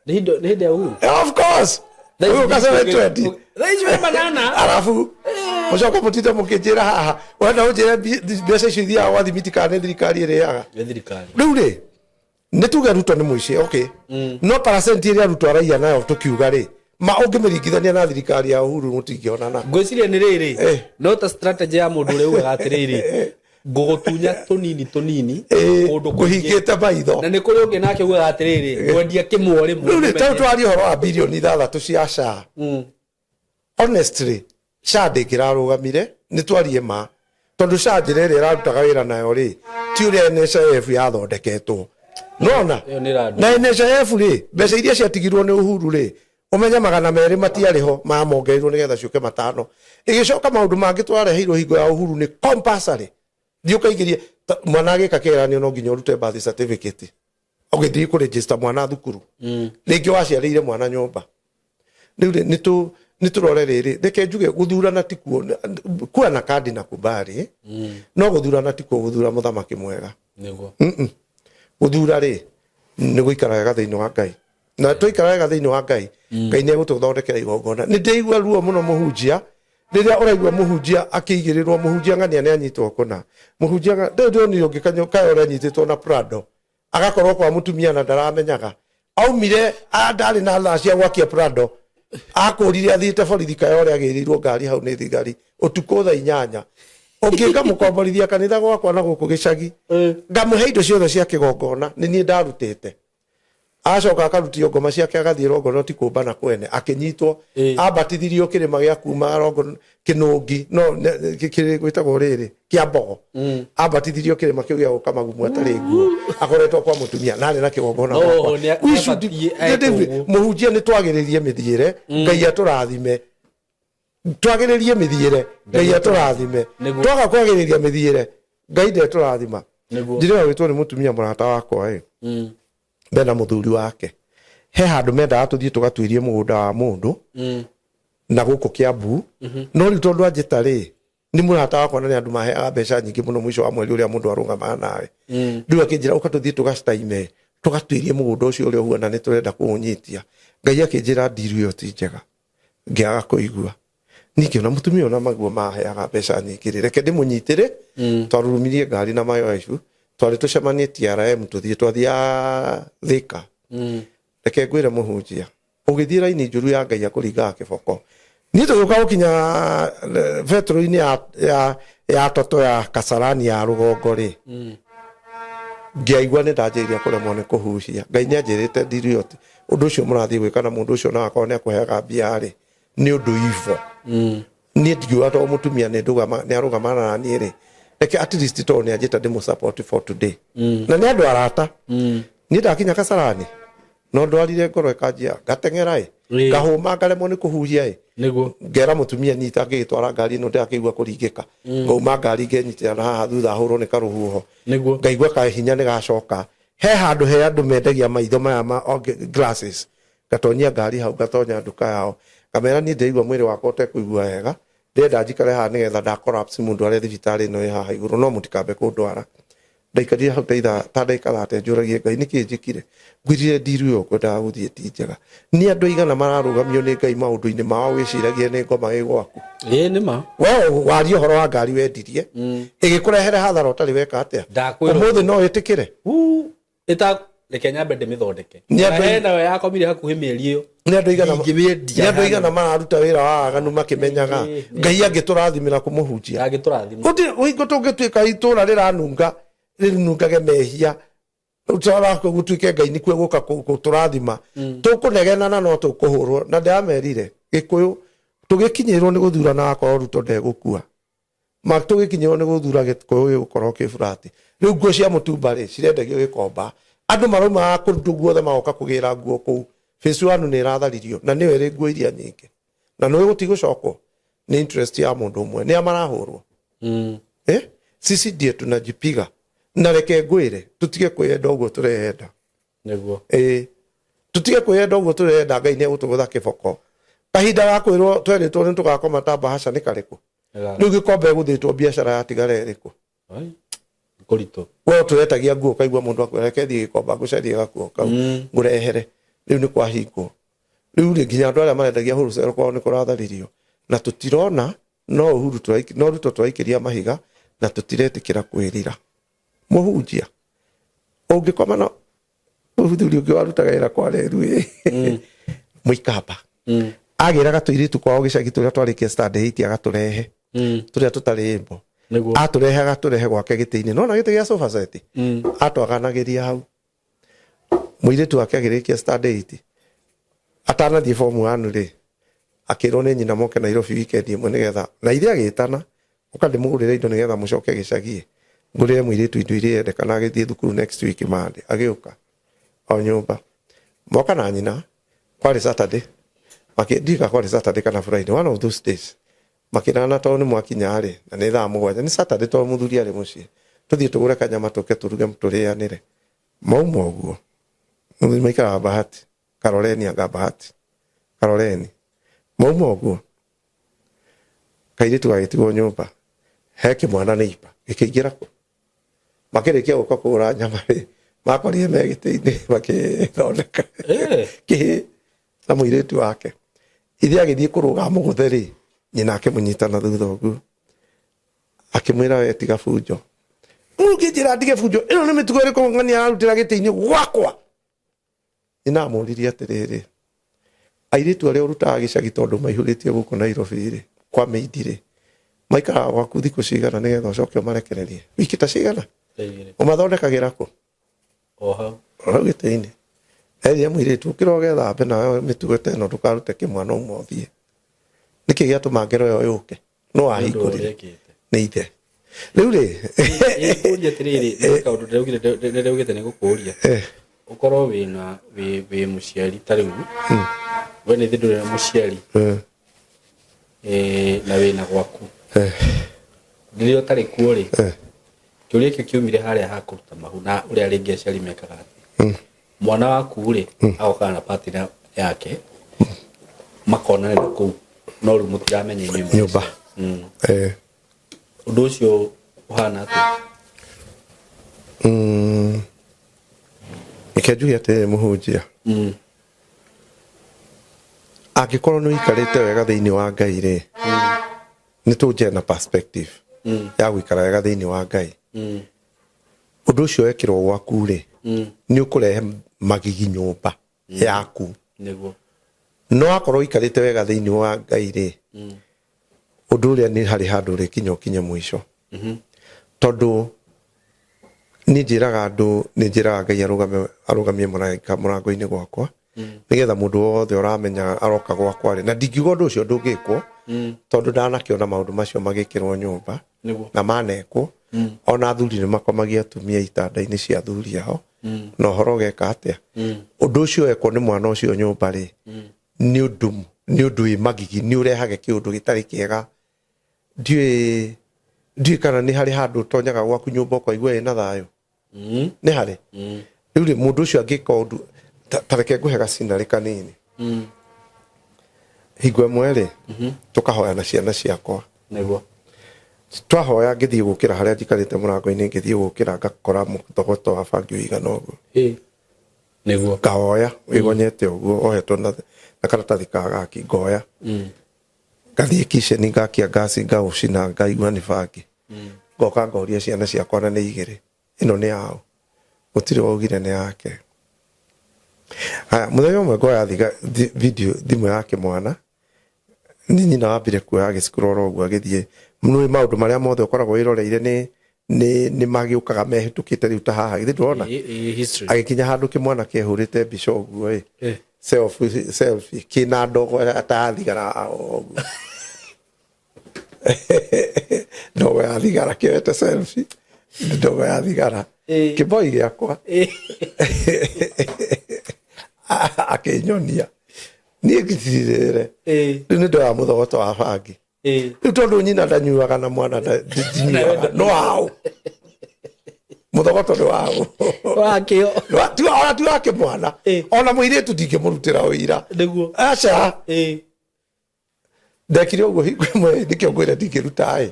Nĩ hĩndĩ ya Uhuru. Of course. Rĩu ũka 720. Thaa ici wĩ manana. Arabu mũcoke mũtinde mũkĩnjĩra haha, wenda ũnjĩre mbeca icio ithiaga gwa thimiti kana nĩ thirikari ĩrĩaga? Nĩ thirikari. Rĩu rĩ, nĩ tuge Ruto nĩ mũici, okay, no percent ĩrĩa Ruto araiya nayo, tũkiuga rĩ, ma ũngĩmĩringithania na thirikari ya Uhuru, mũtingĩonana. Ngwĩciria nĩ rĩrĩ, no ta strategy ya mũndũ ũrĩa ugaga atĩrĩrĩ, ngũgũtunya tũnini tũnini kũndũ kũingĩ. Kũhingĩte maitho. Na nĩ kũrĩ ũngĩ nake ugaga atĩrĩrĩ, ngwendia kĩmwe rĩmwe. Rĩu rĩ, mũmenye. tarĩu twarie ũhoro wa 6 bilioni cia SHA. Honestly, SHA ndĩngĩrarũgamire, nĩ twarie ma, tondũ SHA njĩra ĩrĩa ĩrarutaga wĩra nayo rĩ, ti ũrĩa NHIF yathondeketwo nona. Ĩyo nĩ ĩrandũ. Na NHIF rĩ, mbeca iria ciatigirwo nĩ Uhuru rĩ, ũmenye 200 matiarĩ ho, mamongereirwo nĩgetha ciũke 5. Ĩgĩcoka maũndũ mangĩ twareheirwo hingo ya Uhuru nĩ compulsory, thiĩ ũkaingĩrie mwana agĩka kĩgeranio, no nginya ũrute birth certificate ũgĩthiĩ kũregister mwana thukuru. Rĩngĩ waciarĩire mwana nyũmba. Rĩu rĩ, nĩ tũrore rĩrĩ, reke njuge, gũthurana tikuo kuwa na kandi na kubari, no gũthurana tikuo gũthura mũthamaki mwega. Nĩguo. Gũthura rĩ, nĩ gũikara wega thĩinĩ wa Ngai, na twaikara wega thĩinĩ wa Ngai, Ngai nĩ egũtũthondekera igongona. Nĩ ndĩigua ruo mũno, mũhunjia, rĩrĩa ũraigua mũhunjia akĩigĩrĩrwo, mũhunjia ng'ania nĩ anyitwo kũna, mũhunjia ndĩrĩ ndĩronire ũngĩ Kayore anyitĩtwo na Prado, agakorwo kwa mũtumia na ndaramenyaga aumire ndarĩ na thaa cia gwakia Prado, akũrire athiĩte borithi. Kayore agĩrĩirwo ngari hau nĩ thigari ũtukũ thaa 8. Ũngĩ ngamũkomborithia kanitha gwakwa na gũkũ gĩcagi, ngamũhe indo ciothe cia kĩgongona, nĩ niĩ ndarutĩte. Acoka akarutio ngoma ciake, agathiĩ Rongo ti kũmbana kwene, akĩnyitwo. Ambatithirio kĩrĩma gĩa kuma Rongo kĩnũngi, no gwĩtagwo rĩrĩ kĩa mbogo. Ambatithirio kĩrĩma kĩu gĩa gũka magumu atarĩ nguo, akoretwo kwa mũtumia na arĩ na kĩgongona Oh, gwakwa. We should- nĩ abatiĩ ekwo ũguo. Mũhunjia, nĩ twagĩrĩrie mĩthiĩre, Ngai atũrathime. Twagĩrĩrie mĩthiĩre, Ngai atũrathime. Twaga kwagĩrĩria mĩthiĩre, Ngai ndetũrathima. Njĩra ĩyo gwĩtwo nĩ mũtumia mũrata wakwa ĩ, bena mũthuri wake, he handũ mendaga tũthiĩ tũgatuĩrie mũgũnda wa mũndũ na gũkũ Kiambu. No rĩu tondũ anjĩta rĩ, nĩ mũrata wakwa na nĩ andũ maheaga mbeca nyingĩ mũno mũico wa mweri ũrĩa mũndũ arũgamaga nawe. Rĩu akĩnjĩra, ũka tũthiĩ tũgacitaime, tũgatuĩrie mũgũnda ũcio ũrĩa ũhuana nĩ tũrenda kũũnyitia. Ngai akĩnjĩra ndiru ĩyo ti njega, ngĩaga kũigua. Ningĩ ona mũtumia ona maguo maheaga mbeca nyingĩ rĩ, reke ndĩmũnyitĩre. Twarurumirie ngari na my wife, twarĩ tũcemanie TRM, tũthiĩ twathiaga Thika. Reke ngwĩre, mũhunjia, ũgĩthiĩ raini njũru ya Ngai akũringaga kĩboko. Niĩ tũgĩũka gũkinya betũrũ-inĩ ya toto ya Kasarani ya rũgongo rĩ, ngĩaigua nĩ ndanjĩrĩria kũremwo nĩ kũhuhia. Ngai nĩ anjĩrĩte ndiru ĩyo ũndũ ũcio mũrathiĩ gwĩka na mũndũ ũcio, na akorwo nĩ akũheaga mbia rĩ, nĩ ũndũ ivo. Niĩ ndingiuga tondũ mũtumia nĩ ndũgama nĩ arũgamana na niĩ rĩ, reke at least tondũ nĩ anjĩta ndĩmũ support for today, na nĩ andũ arata. Niĩ ndakinya Kasarani no ndwarire ngoro ĩkanjia, ngateng'era ĩ, ngahũma, ngaremwo nĩ kũhuhia ĩ. Ngera mũtumia, nyita ngĩgĩtwara ngari ĩno, ndĩrakĩigua kũringĩka. Ngauma ngari, ngenyitĩra na haha thutha, hũrwo nĩ karũhuho. Ngaigua ka hinya nĩ gacoka. He handũ he andũ mendagia maitho maya ma glasses, ngatonyia ngari hau, ngatonya nduka yao, ngamera niĩ ndĩraigua mwĩrĩ wakwa ũtekũigua wega, ndĩrenda njikare haha nĩgetha nda collapse mũndũ arĩa thibitarĩ ĩno ĩ haha igũrũ, no mũtikambe kũndwara. Ndaikarire hau ta ithaa, ta ndagĩka 30, njũragie Ngai nĩkĩ njĩkire, ngwĩrire ndiru ĩyo ngwendaga gũthiĩ ti njega. Nĩ andũ aigana mararũgamio nĩ Ngai maũndũ-inĩ mao wĩciragie nĩ ngoma ĩ gwaku? Ĩĩ, nĩ ma. We warie ũhoro wa ngari wendirie, ĩgĩkũrehere hathara ũtarĩ weka atĩa. Ndakwĩra. Ũmũthĩ no wĩtĩkĩre? Ĩta reke nyambe ndĩmĩthondeke. Nĩ Na hena we yakomire hakuhĩ mĩeri ĩyo. Nĩ andũ aigana Ndingĩmĩendia. Nĩ andũ aigana mararuta wĩra wa aganu makĩmenyaga? Ngai angĩtũrathimĩra kũmũhunjia? Angĩtũrathima. Gũtirĩ hingo tũngĩtuĩka itũra rĩranunga, rĩnungage mehia, tũra gũtuĩke Ngai nĩkuo gũka gũtũrathima. Tũkũnegenana no tũkũhũrwo. Na ndĩramerire Gĩkũyũ, tũgĩkinyĩrwo nĩ gũthurana, akorwo Ruto ndegũkua ma, tũgĩkinyĩrwo nĩ gũthura, Gĩkũyũ gĩgũkorwo kĩ burati. Rĩu nguo cia mũtumba rĩ, cirendagio Gĩkomba, andũ maraumaga kũndũ guothe magoka kũgĩra nguo kũu. Phase one nĩ ĩratharirio na nĩyo ĩrĩ nguo iria nyingĩ. Na nĩ gũtigũcokwo nĩ interest ya mũndũ ũmwe nĩ a marahũrwo. Eh? Sisi ndiye tunajipiga. Na reke ngwĩre, tũtige kwĩyenda ũguo tũreyenda. Nĩguo. Ĩĩ, tũtige kwĩyenda ũguo tũreyenda. Ngai nĩ egũtũgũtha kĩboko. Kahinda ga kwĩrwo twerĩtwo nĩ tũgakoma ta mbahaca nĩ karĩkũ? Rĩu gĩkombe gũthĩtwo biacara yatigara ĩrĩkũ? Ai, kũritũ. We tũretagia nguo, ũkaigua mũndũ akwĩra, "Reke thiĩ gĩkomba ngũcarie gakuo kau ngũrehere." Rĩu nĩ kwahingwo. Rĩu rĩ, nginya andũ arĩa marendagia wholesale kwao nĩ kũratharirio na tũtirona no Uhuru no Ruto tũraikĩria mahiga na tũtiretĩkĩra kwĩrira. Mũhunjia ũngĩkoma na mũthuri ũngĩ warutaga wĩra kwa reru ĩ mũikamba, agĩraga tũirĩtu kwao gĩcagi tũrĩa twarĩkia standard 8 agatũrehe, tũrĩa tũtarĩ mbo. Atũrehe, agatũrehe gwake gĩtĩ-inĩ, nona gĩtĩ gĩa sofa set, atwaganagĩria hau. Mũirĩtu wake agĩrĩkia standard 8, atanathiĩ form 1 rĩ, akĩrwo nĩ nyina moke Nairobi weekend ĩmwe nĩgetha na ithe agĩtana, "Ũka ndĩmũgũrĩre indo nĩgetha mũcoke gĩcagi, ngũrĩre mũirĩtu indo iria endekana agĩthiĩ thukuru next week Monday." Agĩũka o nyũmba, moka na nyina, kwarĩ Saturday, ndiũĩ kwarĩ Saturday kana Friday, one of those days. Makĩrana, "Tondũ nĩ mwakinya rĩ, na nĩ thaa 7, nĩ Saturday, tondũ mũthuri arĩ mũciĩ, tũthiĩ tũgũre kanyama tũke tũruge tũrĩanĩre." Mauma ũguo, mũthuri maikaraga Bahati Karoreni, anga Bahati Karoreni. Mauma ũguo, kairĩtu gagĩtigwo nyũmba he kĩmwana neighbor, gĩkĩingĩra kũ. Makĩrĩkia gũka kũgũra nyama rĩ, makorire me gĩtĩ-inĩ makĩthondeka kĩhĩ na mũirĩtu wake. Ithe agĩthiĩ kũrũga mũgũthe rĩ, nyina akĩmũnyita na thutha ũguo, akĩmwĩra, "We tiga bunjo." "Ũngĩnjĩra ndige bunjo? Ĩno nĩ mĩtugo ĩrĩkũ ng'ania ararutĩra gĩtĩ-inĩ gwakwa?" Nyina amũririe atĩrĩrĩ, "Airĩtu arĩa ũrutaga gĩcagi tondũ maihũrĩtie gũkũ Nairobi rĩ, kwa mĩindi rĩ, maikaraga gwaku thikũ cigana nĩgetha ũcoke ũmarekererie? Wiki ta cigana?" 2. "Ũmathondekagĩra kũ?" O hau. O hau gĩtĩ-inĩ. Erire mũirĩtu, "Ũkĩra ũgethambe, nawe mĩtugo ta ĩno ndũkarute kĩmwana uma ũthiĩ." Nĩkĩ gĩatũma ngero ĩyo yũke? No wahingũrire nĩ ithe. Rĩu rĩ, Ngũria atĩrĩrĩ, nĩ kaũndũ ndĩraugire, ndĩraugĩte nĩ gũkũria. Ũkorwo wĩna wĩ mũciari ta rĩu we nĩ thĩ, ndũrĩ na mũciari, na wĩna gwaku, rĩrĩa ũtarĩ kuo rĩ, kĩũria kĩu kiumire harĩa ha kũruta mahu na ũrĩa rĩngĩ aciari mekaga atĩ mwana waku rĩ, agokaga na partner yake makonanĩra kũu, no rĩu mũtiramenya inyuĩ mũrĩ Nyũmba. aciari. Ũndũ ũcio ũhana atĩa? Reke njuge atĩrĩrĩ, mũhunjia, angĩkorwo nĩ ũikarĩte wega thĩinĩ wa Ngai rĩ, nĩ tũnjie na perspective ya gũikara wega thĩinĩ wa Ngai. Ũndũ ũcio wekĩrwo gwaku rĩ, nĩ ũkũrehe magigi nyũmba yaku. No akorwo ũikarĩte wega thĩinĩ wa Ngai rĩ, ũndũ ũrĩa nĩ harĩ handũ ũrĩkinya ũkinye mũico, tondũ niĩ njĩraga andũ, nĩ njĩraga Ngai arũgame, arũgamie mũraika mũrango-inĩ gwakwa, nĩgetha mũndũ wothe ũramenya aroka gwakwa rĩ, na ndingiuga ũndũ ũcio ndũngĩkwo, tondũ ndanakĩona maũndũ macio magĩkĩrwo nyũmba na manekwo. Ona athuri nĩ makomagia atumia itanda-inĩ cia athuri ao, na ũhoro ũgeka atĩa? Ũndũ ũcio wekwo nĩ mwana ũcio nyũmba rĩ, nĩ ũndũ wĩ magigi, nĩ ũrehage kĩũndũ gĩtarĩ kĩega. Ndiũĩ kana nĩ harĩ handũ ũtonyaga gwaku nyũmba ũkaigua ĩna thayũ. Nĩ harĩ. Rĩu rĩ, mũndũ ũcio angĩka ũndũ ta reke ngũhe gacinarĩ kanini. Hingo ĩmwe rĩ, tũkahoya na ciana ciakwa. Twahoya, ngĩthiĩ gũkĩra harĩa njikarĩte mũrango-inĩ, ngĩthiĩ gũkĩra ngakora mũthogoto wa bangi ũigana ũguo. Ngaoya wĩgonyete ũguo, wohetwo na karatathi ka gaki. Ngoya, ngathiĩ kitchen, ngakia ngasi, ngaũcina, ngaigua nĩ bangi. Ngoka ngoria ciana ciakwa, na nĩ igĩrĩ, "Ĩno nĩ yaũ?" Gũtirĩ waugire nĩ yake. Haya, mũthenya ũmwe ngoya video thimũ ya kĩmwana, nĩ nyina wambire kuoya, agĩcikũrora ũguo, agĩthiĩ. Nĩ maũndũ marĩa mothe ũkoragwo wĩroreire nĩ magĩũkaga mehĩtũkĩte. Rĩu ta haha, githĩ ndũrona? History. Agĩkinya handũ kĩmwana kehũrĩte mbica ũguo ĩ, selfie, selfie kĩna ndogo ta ya thigara ũguo, ndogo ya thigara, kĩoete selfie ndogo ya thigara. Kĩboi gĩakwa akĩnyonia. Niĩ ngĩtirĩre. Rĩu nĩ ndoya mũthogoto wa bangi. Rĩu tondũ nyina ndanyuaga na mwana ndinyuaga, no waũ mũthogoto nĩ waũ? Wakĩo. Ona ti wake mwana. Ona mũirĩtu ndingĩmũrutĩra ũira. Nĩguo. Aca. Ndekire ũguo hingo ĩmwe, nĩkĩo ngwĩra ndingĩruta ĩ.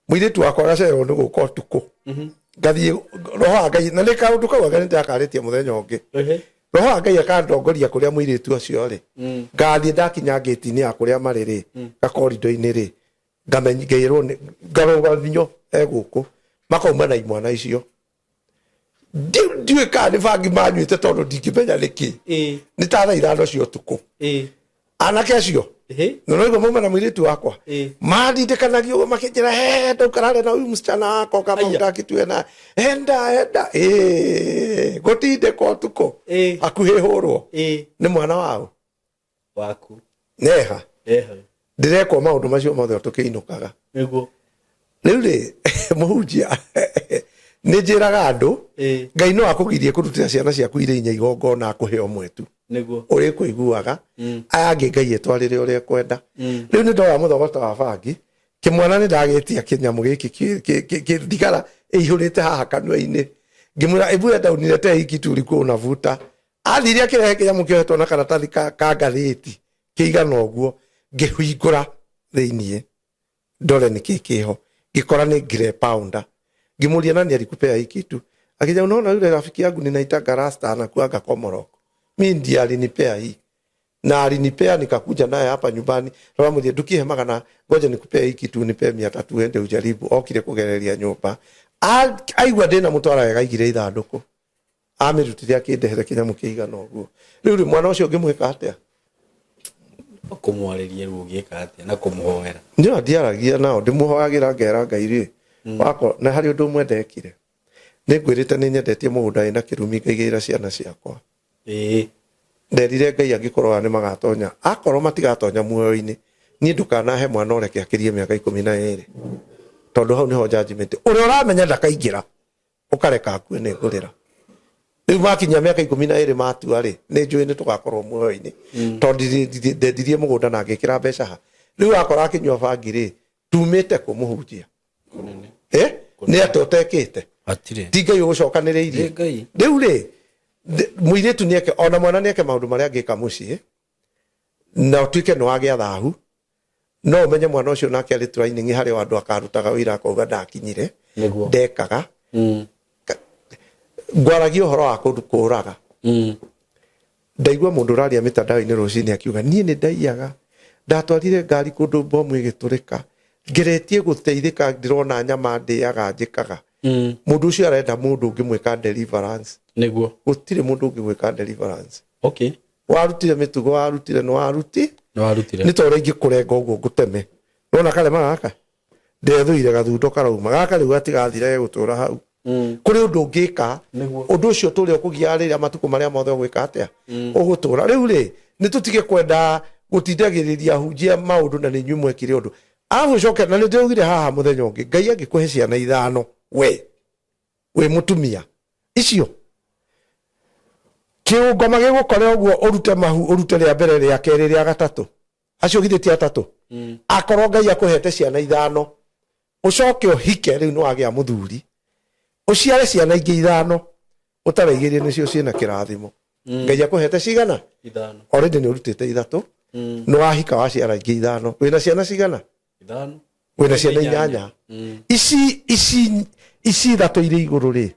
Mũirĩtu wakwa agacererwo nĩ gũka ũtukũ, ngathiĩ roho wa Ngai, na nĩ kaũndũ kau anga nĩndakarĩtie mũthenya ũngĩ. Roho wa Ngai akandongoria kũrĩa mũirĩtu ũcio rĩ. Ngathiĩ, ndakinya ngĩti-inĩ ya kũrĩa marĩ rĩ, gakorindo-inĩ rĩ, ngamenya ngeirwo nĩ ngarũga thinyo egũkũ, makauma na imwana icio. Ndiũĩ kana nĩ bangi manyuĩte, tondũ ndingĩmenya nĩkĩ. Nĩ ta thaa 5 cia ũtukũ. Anake acio na noigua mauma na mũirĩtu wakwa. Mandindĩkanagia ũguo makĩnjĩra, "He, ndaukarare na huyu msichana wako kama hutaki tuwe na enda enda." Gũtindĩka ũtukũ hakuhĩ hũrwo nĩ mwana wao. Waku. Neha. Ehe. Ndĩrekwo maũndũ macio mothe o tũkĩinũkaga. Rĩu rĩ, mũhunjia, nĩ njĩraga andũ, Ngai no akũgirie kũrutĩra ciana ciaku irĩ inya igongona, akũhe ũmwe tu. Ũrĩ kũiguaga aya angĩ Ngai etwarĩre ũrĩa ekwenda. Rĩu nĩ ndoya mũthogoto wa bangi, kĩmwana nĩ ndagĩtia kĩnyamũ gĩkĩ thigara ĩihũrĩte haha kanua-inĩ. Ngĩmwĩra, "Ebu enda uniletee hii kitu ulikuwa unavuta." Athire akĩrehe kĩnyamũ kĩohetwo na karatathi ka ngathĩti kĩigana ũguo. Ngĩhingũra thĩiniĩ ndore nĩ kĩ kĩho, ngĩkora nĩ grey pounder. Ngĩmũria, "Nani alikupea hii kitu?" Akija, "Unaona yule rafiki yangu ninaitanga rasta, anakuanga Komorok, mi ndiye alinipea hii na alinipea nikakuja naye hapa nyumbani." Ramũria, "Ndukihe magana, ngoja nikupea hii kitu, unipe 300 uende ujaribu." Okire kũgereria nyũmba. Aigua ndĩna mũtwara wega, aigire ithandũkũ, amĩrutire, akĩndehere kĩnyamũ kĩigana ũguo. Rĩu rĩ, mwana ũcio ngĩmwĩka atĩa? Kũmwarĩria rĩu ũngĩka atĩa na kũmũhoera? Nĩ ndiaragia nao, ndĩmũhoyagĩra, ngera Ngai rĩ wakwa. Na harĩ ũndũ ũmwe ndekire, nĩ ngwĩrĩte nĩ nyendetie mũgũnda wĩna kĩrumi, ngaigĩrĩra ciana ciakwa. Nderire Ngai, angĩkorwo aya nĩ magatonya, akorwo matigatonya muoyo-inĩ, niĩ ndũkanahe mwana ũreke akĩrie mĩaka 12, tondũ hau nĩho judgment. Ũrĩa ũramenya ndakaingĩra, ũkareka akue, nĩ ngũrĩra. Rĩu makinyia mĩaka 12 matua rĩ, nĩ njũĩ nĩ tũgakorwo muoyo-inĩ, tondũ ndendirie mũgũnda na ngĩkĩra mbeca ha. Rĩu akora akĩnyua bangi rĩ, tumĩte kũ, mũhunjia? Kũnene. Eh, nĩ atĩa ũtekĩte? Hatirĩ. Ti Ngai ũgũcokanĩrĩirie? Nĩ Ngai. Rĩu rĩ, mũirĩtu nĩeke, ona mwana nĩeke maũndũ marĩa angĩka mũciĩ na ũtuĩke nĩ wagĩa thahu, no ũmenye mwana ũcio nake arĩ training harĩ o andũ akarutaga wĩra akauga ndakinyire. Ndekaga. Ngwaragia ũhoro wa kũndũ kũraga. Ndaigua mũndũ ũraria mĩtandao-inĩ rũcinĩ akiuga, "Niĩ nĩ ndaiyaga, ndatwarire ngari kũndũ, bomu ĩgĩtũrĩka, ngeretie gũteithĩka, ndĩrona nyama ndĩaga njĩkaga." Mũndũ ũcio arenda mũndũ ũngĩmwĩka deliverance. Gũtirĩ mũndũ ũngĩgwĩka deliverance. Warutire mĩtugo, warutire, nĩ waruti. Nĩ warutire. Nĩ ta ũrĩa ingĩkũrenga ũguo ngũteme, nona karema gaka ndethũire, gathundo karauma gaka, rĩu gatigathire, gegũtũra hau. Kũrĩ ũndũ ũngĩka. Ũndũ ũcio tũrĩa ũkũgia rĩrĩa matukũ marĩa mothe ũgwĩka atĩa, ũgũtũra. Rĩu rĩ, nĩ tũtige kwenda gũtindagĩrĩria hunjia maũndũ na nĩ inyuĩ mwekire ũndũ, arabu ũcoke. Na nĩ ndĩraugire haha mũthenya ũngĩ, Ngai angĩkũhe ciana ithano, we wĩ mũtumia, icio kĩũngoma gĩgũkore ũguo, ũrute mahu, ũrute rĩa mbere, rĩa kerĩ, rĩa gatatũ, acio githĩ ti atatũ? Akorwo Ngai akũhete ciana ithano, ũcoke ũhike, rĩu nĩ wagĩa mũthuri, ũciare ciana ingĩ ithano ũtaraigĩrie, nĩcio ciĩna kĩrathimo. Ngai akũhete cigana? Ithano. Already nĩ ũrutĩte ithatũ. Nĩ wahika, waciara ingĩ ithano, wĩna ciana cigana? Ithano. Wĩna ciana inyanya. Ici ithatũ irĩ igũrũ rĩ,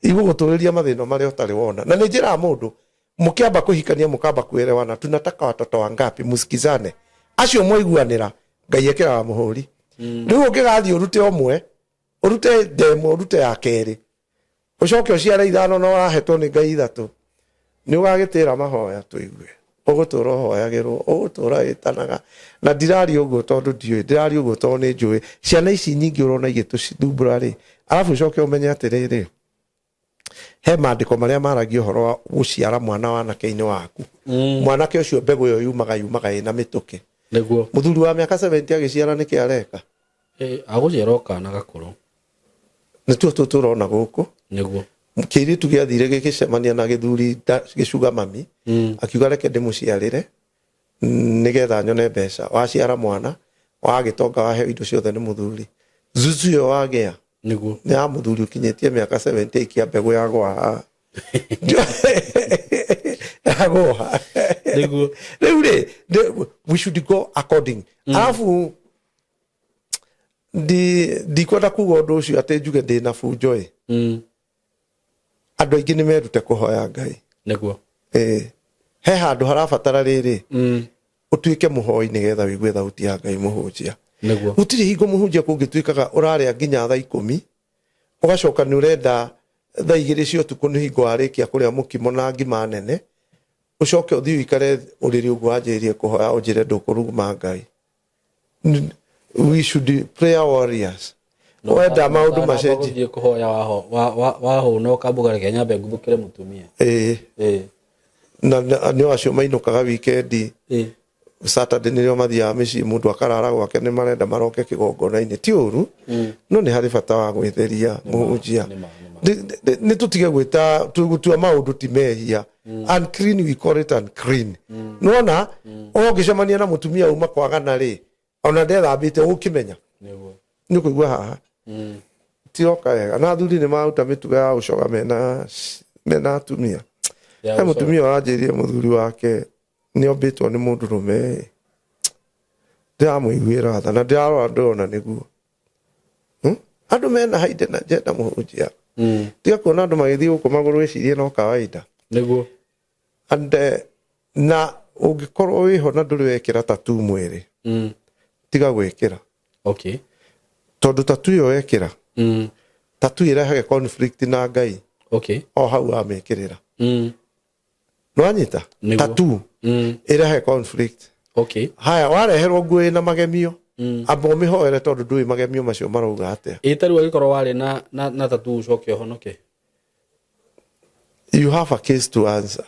igũgũtũrĩria mathĩna marĩa ũtarĩ wona. Na nĩ njĩraga mũndũ, mũkĩamba kũhikania, mũkamba kuelewana, tunataka watoto wangapi, musikizane, acio mwaiguanĩra, Ngai ekĩraga mũhũri. Rĩu ũngĩgathiĩ ũrute ũmwe, ũrute ndemwa, ũrute ya kerĩ, ũcoke ũciare ithano na ũrahetwo nĩ Ngai ithatũ, nĩ ũgagĩtĩra mahoya tũigue, ũgũtũra ũhoyagĩrwo, ũgũtũra wĩtanaga. Na ndiraria ũguo tondũ ndiũĩ, ndĩraria ũguo tondũ nĩ njũĩ ciana ici nyingĩ ũrona igĩtũthumbũra rĩ. Arabu ũcoke ũmenye atĩrĩrĩ, he maandĩko marĩa maragia ũhoro wa gũciara mwana wanake-inĩ waku. Mwanake ũcio, mbegũ ĩyo yumaga ĩna mĩtũkĩ. Mũthuri wa mĩaka 70 agĩciara, nĩkĩ areka? Agũciara o kana gakũrũ. Nĩtuo tũ tũrona gũkũ. Kĩirĩtu gĩathire gĩgĩcemania na gĩthuri gĩcuga mami. Akiuga, "Reke ndĩmũciarĩre." Nĩgetha nyone mbeca. Waciara mwana, wagĩtonga, waheo indo ciothe nĩ mũthuri, zuzu ĩyo wagĩa nĩ ya mũthuri ũkinyĩtie mĩaka 70, aikia mbegũ ya gwa haha ya gwoha. Rĩu rĩ, we should go according. Alafu ndikwenda kuga ũndũ ũcio atĩ njuge ndĩ na bunjo ĩ. Andũ aingĩ nĩ merute kũhoya Ngai. Ĩĩ. He handũ harabatara rĩrĩ, ũtuĩke mũhoi nĩgetha wĩigue thauti ya Ngai, mũhunjia. Gũtirĩ hingo, mũhunjia, kũngĩtuĩkaga ũrarĩa nginya thaa 10, ũgacoka nĩ ũrenda thaa 2 cia ũtukũ, nĩ hingo warĩkia kũrĩa mũkimo na ngima nene, ũcoke ũthiĩ ũikare ũrĩrĩ ũguo wanjĩrĩrie kũhoya, ũnjĩre ndũkũruma Ngai. We should be prayer warriors. Wenda maũndũ macenjie. Gũthiĩ kũhoya wahũna ũkambuga, reke nyambe nguthũkĩre mũtumia. Ĩĩ. Na nĩ acio mainũkaga wikendi. Saturday nĩrĩo mathiaga mĩciĩ, mũndũ akarara gwake, nĩ marenda maroke kĩgongona-inĩ. Ti ũru, no nĩ harĩ bata wa gwĩtheria, mũhunjia. Nĩ ma, nĩ ma. Nĩ tũtige gwĩta gũtua maũndũ ti mehia. Unclean, we call it unclean. Nĩwona ũngĩcemania na mũtumia uma kwagana rĩ, ona ndethambĩte, ũgũkĩmenya. Nĩ ũkũigua haha tiroka wega. Na athuri nĩ maruta mĩtugo ya ũcoga mena atumia. Ya He ũcoga. Mũtumia ũranjĩrire mũthuri wake nĩ ombĩtwo nĩ mũndũ rũme. Ndĩramũiguĩra tha na ndĩrarora ndĩrona nĩguo. Andũ mena haide na njenda, mũhunjia. Tiga kuona andũ magĩthiĩ gũkũ magũrũ wĩcirie no kawaida. And na ũngĩkorwo wĩho na ndũrĩ wekĩra tattoo mwĩrĩ, tiga gwĩkĩra. Tondũ tattoo ĩyo wekĩra, tattoo ĩrehaga conflict na Ngai. O hau wamĩkĩrĩra, nĩwanyita? Tattoo ĩrehaga conflict. Haya, wareherwo nguo ĩna magemio, amba ũmĩhoere, tondũ ndũĩ magemio macio marauga atĩa. Ĩ ta rĩu angĩkorwo warĩ na tattoo ũcoke ũhonoke? You have a case to answer.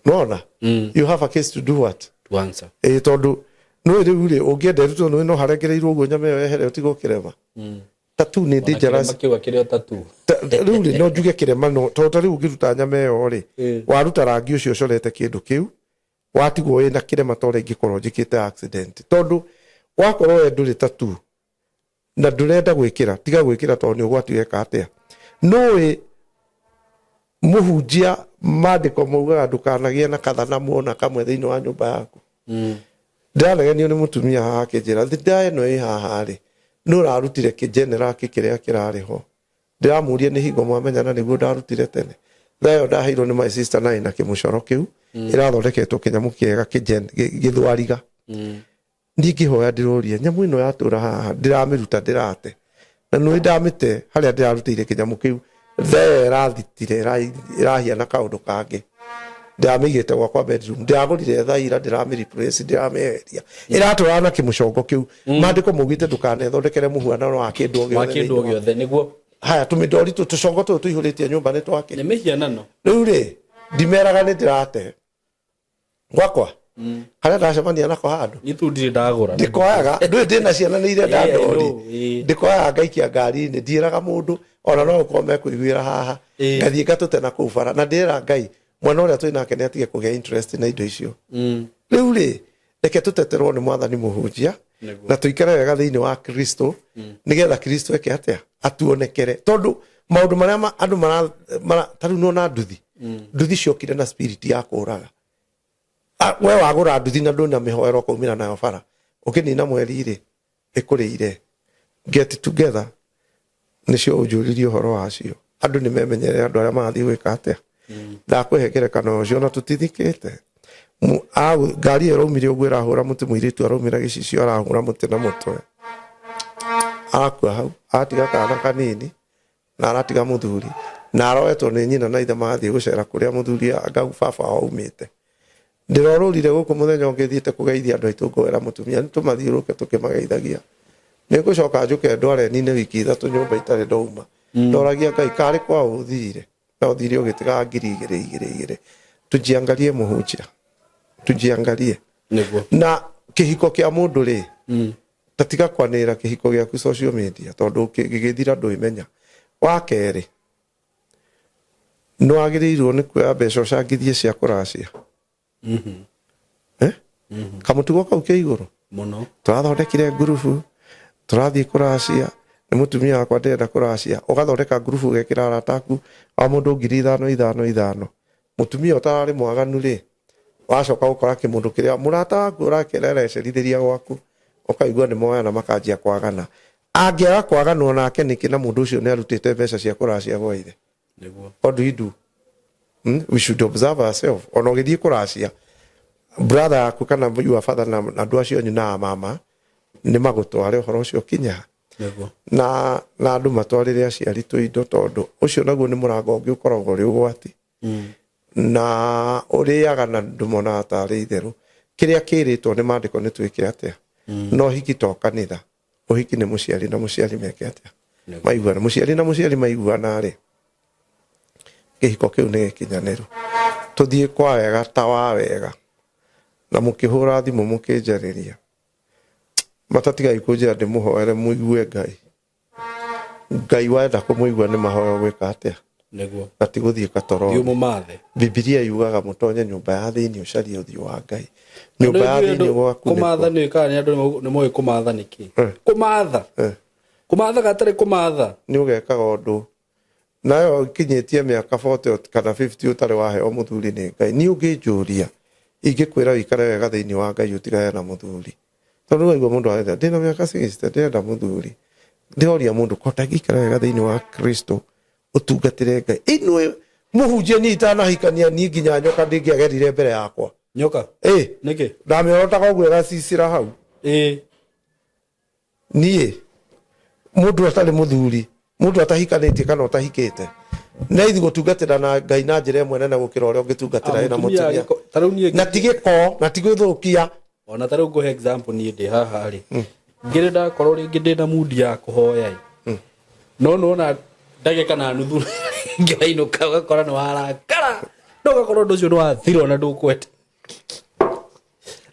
Nona you have a case to do what? To answer. Ĩ, tondũ nĩũĩ rĩu rĩ, ũngĩenda ĩrutwo, nĩũĩ no harengereirwo ũguo, nyama ĩyo yehere ũtigwo kĩrema. Tattoo nĩ Ona dangerous. kĩrema kĩu akĩrĩ o tattoo. Rĩu rĩ, no njuge kĩrema, no tondũ ta rĩu ũngĩruta nyama ĩyo rĩ, waruta rangi ũcio ũcorete kĩndũ kĩu, watigwo wĩna kĩrema ta ũrĩa ingĩkorwo njĩkĩte accident. Tondũ wakorwo we ndũrĩ tattoo na ndũrenda gwĩkĩra, tiga gwĩkĩra, tondũ nĩ ũgwati weka atĩa. Nũĩ, mũhunjia, maandĩko maugaga ndũkanagĩe na kathanamu ona kamwe thĩinĩ wa nyũmba yaku. Ndĩranegenio nĩ mũtumia haha akĩnjĩra thinda ĩno ĩ haha rĩ, nĩ ũrarutire kĩgeneraki kĩrĩa kĩrarĩ ho. Ndĩramũria nĩ hingo mwamenyana nĩguo ndarutire tene. Thaa ĩyo ndaheirwo nĩ my sister na ĩna kĩmũcoro kĩu, ĩrathondeketwo kĩnyamũ kĩega gĩthwariga. Niĩ ngĩhoya, ndĩroria nyamũ ĩno yatũra haha, ndĩramĩruta, ndĩrate na nĩ ndamĩte harĩa ndĩrarutĩire kĩnyamũ kĩu. Thaa ĩyo ĩrathitire, ĩrahiana kaũndũ kangĩ. Ndĩramĩigĩte gwakwa bedroom, ndĩragũrire thaa ira, ndĩramĩ replace, ndĩramĩeheria, ĩratũraga na kĩmũcongo kĩu. Maandĩko maugĩte ndũkanethondekere mũhuanano wa kĩndũ o wa gĩothe kĩndũ thĩinĩ o gĩothe, nĩguo. Haya, tũmĩndori tũcongo tũtũ tũihũrĩtie nyũmba nĩ twake? Nĩ mĩhianano. Rĩu rĩ, ndimeraga nĩ ndĩrate gwakwa harĩa ndacemania nako handũ. Niĩ tu ndirĩ ndagũra. Ndĩkoyaga, ndũĩ ndĩna ciana nĩ irenda Yeah, I ndori. know, ĩĩ. Ndĩkoyaga ngaikia ngari-inĩ, ndiĩraga mũndũ, ona no gũkorwo mekũiguĩra haha. Ngathiĩ ngatũte na kũu bara na ndĩra Ngai mwana ũrĩa twĩ nake nĩ atige kũgĩa interest na indo icio. Rĩu rĩ, reke tũteterwo nĩ Mwathani, mũhunjia, na tũikare wega thĩinĩ wa Kristo, nĩgetha Kristo eke atĩa? Atuonekere. Tondũ maũndũ marĩa andũ mara ta rĩu nona nduthi, nduthi ciokire na spirit ya kũraga. We wagũra nduthi na ndũna mĩhoero, ũkaumĩra nayo bara, ũkĩnina mweri rĩ, ĩkũrĩire. Get together nĩcio ũnjũririe ũhoro wacio. Andũ nĩ memenyerere, andũ arĩa marathiĩ gwĩka atĩa. Ndakũhe ngerekano ũcio na tũtithikĩte. Ngari ĩyo ĩraumire ũguo ĩrahũra mũtĩ, mũirĩtu araumĩra gĩcicio, arahũra mũtĩ na mũtwe, arakua hau, aratiga kana kanini na aratiga mũthuri, na aroetwo nĩ nyina na ithe marathiĩ gũcera kũrĩa mũthuri anga baba wao aumĩte. Ndĩrorũrire gũkũ mũthenya ũngĩ thiĩte kũgeithia andũ aitũ, ngwĩra mũtumia nĩ tũmathiũrũke tũkĩmageithagia, nĩ ngũcoka njũke ndware nine wiki 3 nyũmba itarĩ ndauma. Ndoragia Ngai karĩ kwa ũthire na ũthire ũgĩtigaga 2000 igĩrĩ igĩrĩ. Tujiangalie, mũhunjia, tujiangalie. Na kĩhiko kĩa mũndũ rĩ, ta tiga kwanĩrĩra kĩhiko gĩaku social media, tondũ gĩgĩthira ndũĩmenya. Wa kerĩ, nĩ wagĩrĩirwo nĩ kuoya mbeca ũcangithie cia kũracia. Eh? Kamũtugo kau ke igũrũ. Mũno. Tũrathondekire ngurubu, tũrathiĩ kũracia, nĩ mũtumia wakwa ndĩrenda kũracia. Ũgathondeka ngurubu ũgekĩra arata aku o mũndũ 5,000 5 5. Mũtumia ũtararĩ mwaganu rĩ, wacoka gũkora kĩmũndũ kĩrĩa mũrata waku ũrakererecerithĩria gwaku, ũkaigua nĩ moyana makanjia kwagana. Angĩaga kwaganwo nake nĩkĩ na mũndũ ũcio nĩ arutĩte mbeca cia kũracia gwa ithe? Nĩguo. What do we do? We should observe ourselves. Ona ũgĩthiĩ kũracia, brother yaku kana your father na andũ acio anyu na mama nĩ magũtware ũhoro ũcio kinya. Nĩguo. Na andũ matwarĩre aciari tũindo tondũ ũcio naguo nĩ mũrango ũngĩ ũkoragwo ũrĩ ũgwati. Na ũrĩaga na ndũmonaga tarĩ itherũ. Kĩrĩa kĩrĩtwo nĩ maandĩko nĩ twĩke atĩa? No hiki to kanitha. Ũhiki nĩ mũciari na mũciari meke atĩa? Nĩguo. Maiguana. Mũciari na mũciari maiguana rĩ, kĩhiko kĩu nĩ gĩkinyanĩru. Tũthiĩ kwa wega ta wa wega. Na mũkĩhũra thimũ mũkĩnjarĩria. Matatigai kũnjĩra ndĩmũhoere mũigue Ngai. Ngai wenda kũmũigua nĩ mahoya gwĩka atĩa? Nĩguo. Na ti gũthiĩ katoro. Thiĩ ũmũmathe. Bibilia yugaga mũtonye nyũmba ya thĩinĩ ũcarie ũthiũ wa Ngai. Nyũmba ya thĩinĩ gwaku nĩ Kũmatha nĩ kana nĩ andũ nĩ moĩ kũmatha nĩkĩ? Kũmatha. Kũmatha gatarĩ kũmatha. Nĩ ũgekaga ũndũ. Nayo ikinyĩtie mĩaka 40 kana 50 ũtarĩ waheo mũthuri nĩ Ngai. Niĩ ũngĩnjũria, ingĩkwĩra ũikare wega thĩinĩ wa Ngai ũtigane na mũthuri. Tondũ waigua mũndũ arenda, ndĩna mĩaka 60 ndĩrenda mũthuri. Ndĩroria mũndũ, ko ndangĩikara wega thĩinĩ wa Kristo ũtungatĩre Ngai. Inuĩ mũhunjia niĩ itanahikania niĩ nginya nyoka ndĩngĩagerire mbere yakwa. Nyoka? Nĩkĩ? Ndamĩorotaga ũguo ĩgacicĩra hau. Niĩ mũndũ atarĩ mũthuri, mũndũ atahikanĩtie kana ũtahikĩte, nĩ raithi gũtungatĩra na Ngai na njĩra ĩmwe nene gũkĩra ũrĩa ũngĩtungatĩra wĩna mũtumia. Ta rĩu niĩ Na ti gĩko, na ti gũthũkia. Ona ta rĩu ngũhe example niĩ ndĩ haha rĩ. Ngĩrĩ ndakorwo rĩngĩ ndĩna mood ya kũhoya ĩ. No nĩwona ndagĩka na nuthu ngĩrainũka ũgakora nĩ warakara. No ũgakorwo ũndũ ũcio nĩ wathira ona ndũkwenda.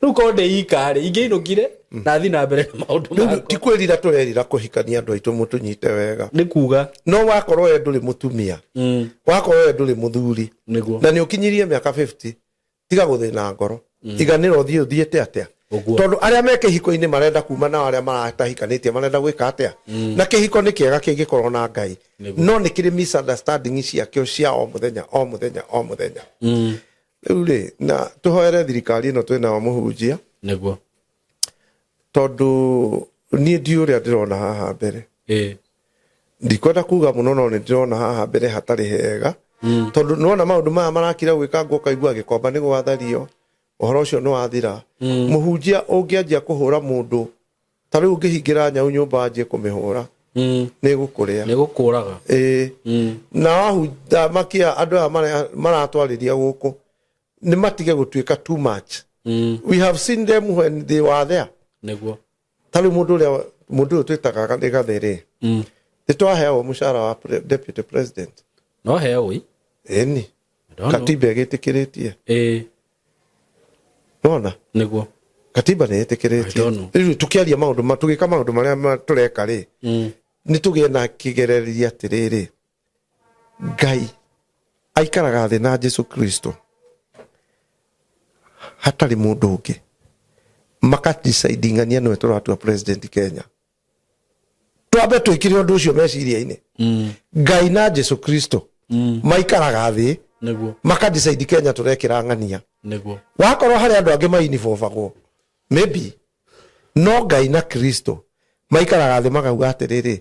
Rĩu korwo ndĩ ika rĩ, ingĩinũkire na thiĩ na mbere na maũndũ Rĩu makwa. ti kwĩrira tũrerira kũhikania andũ aitũ mũtũnyite wega. Nĩ kuga. No wakorwo we ndũrĩ mũtumia. Wakorwo we ndũrĩ mũthuri. Nĩguo. Na nĩ ũkinyirie mĩaka 50, tiga gũthĩna ngoro. Iganĩra ũthiĩ ũthiĩte atĩa? Ũguo. Tondũ arĩa me kĩhiko-inĩ marenda kuma nao arĩa maratahikanĩtie marenda gwĩka atĩa? Na kĩhiko nĩ kĩega kĩngĩkorwo na Ngai. Nĩguo. No nĩ kĩrĩ misunderstanding ciakĩo cia o mũthenya, o mũthenya, o mũthenya. Rĩu rĩ, na tũhoere thirikari ĩno twĩnayo mũhunjia. Nĩguo. Tondũ niĩ ndiũĩ ũrĩa ndĩrona haha mbere. Ndikwenda kuga mũno no nĩ ndĩrona haha mbere hatarĩ hega. Tondũ nĩwona maũndũ maya marakira gwĩkangwo ũkaigua gĩkomba nĩ gwathario, ũhoro ũcio nĩ wathira. Mũhunjia ũngĩanjia kũhũra mũndũ, ta rĩu ũngĩhingĩra nyau nyũmba wanjie kũmĩhũra, nĩ ĩgũkũrĩa. Nĩ ĩgũkũraga. Na wahutamakia andũ aya maratwarĩria gũkũ, nĩ matige gũtuĩka too much. We have seen them when they were there. Nĩguo. Ta rĩu mũndũ ũrĩa, mũndũ ũyũ twĩtaga nĩ Gatheri. Nĩ twaheagwo mũcara wa deputy president. No heagwo ĩ? Ĩni. Don't know. Katiba ĩgĩtĩkĩrĩtie. Nona? Nĩguo. Katiba nĩ ĩtĩkĩrĩtie. I don't know. Rĩu tũkĩaria maũndũ ma, tũgĩka maũndũ marĩa tũreka rĩ, nĩ tũgĩe na kĩgereria atĩrĩrĩ, Ngai aikaraga thĩ na Jesu Kristo hatarĩ mũndũ ũngĩ, makadecide ng'ania nĩwe tũratua president Kenya. Twambe twĩkĩre ũndũ ũcio meciria-inĩ. Ngai na Jesu Kristo maikaraga thĩ, Nĩguo. makadecide Kenya tũrekĩra ng'ania. Nĩguo. Wakorwo harĩ andũ angĩ mainibobagwo, maybe, no Ngai na Kristo maikaraga thĩ makauga atĩrĩrĩ,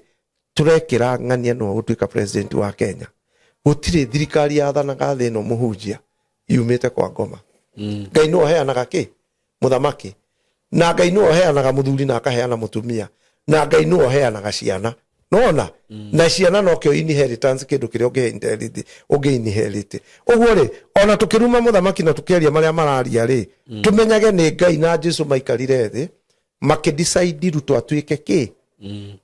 tũrekĩra ng'ania nĩwe gũtuĩka president wa Kenya. Gũtirĩ thirikari yathanaga thĩ ĩno mũhunjia yumĩte kwa ngoma. Ngai nĩwe ũheanaga kĩ? Mũthamaki. Na Ngai nĩwe ũheanaga mũthuri na akaheana mũtumia. Na Ngai nĩwe ũheanaga ciana. Nona? Na ciana nokĩo inheritance, kĩndũ kĩrĩa ũngĩ inherit, ũngĩ inherit. Ũguo rĩ, ona tũkĩruma mũthamaki na tũkĩaria marĩa mararia rĩ, tũmenyage nĩ Ngai na Jesu maikarire thĩ, makĩdecide Ruto atuĩke kĩ?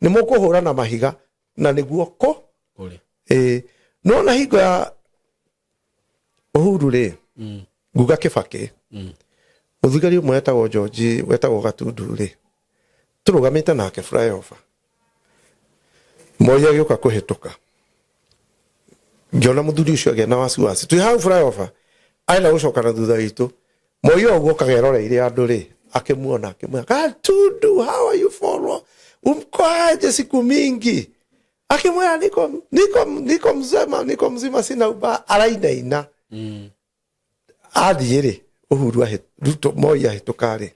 Nĩ mũkũhũra na mahiga, na nĩguo kũ? Kũrĩ. No na hingo ya Uhuru rĩ, nguga Kibaki, mũthigari ũmwe wetagwo George, wetagwo Gatundu rĩ, tũrũgamĩte nake flyover. Moi agĩũka kũhĩtũka. Ngĩona mũthuri ũcio agĩa na wasiwasi. Twĩ hau flyover, arenda gũcoka na thutha witũ. Moi o ũguo kageroreire andũ rĩ, akĩmuona akĩmwĩra, Gatundu, how are you for umkoaje siku mingi? Akĩmwĩra niko, niko, niko mzima, niko mzima, sina ubaya. Arainaina. Athiĩ rĩ, Uhuru ahĩ, Ruto, Moi ahĩtũka rĩ,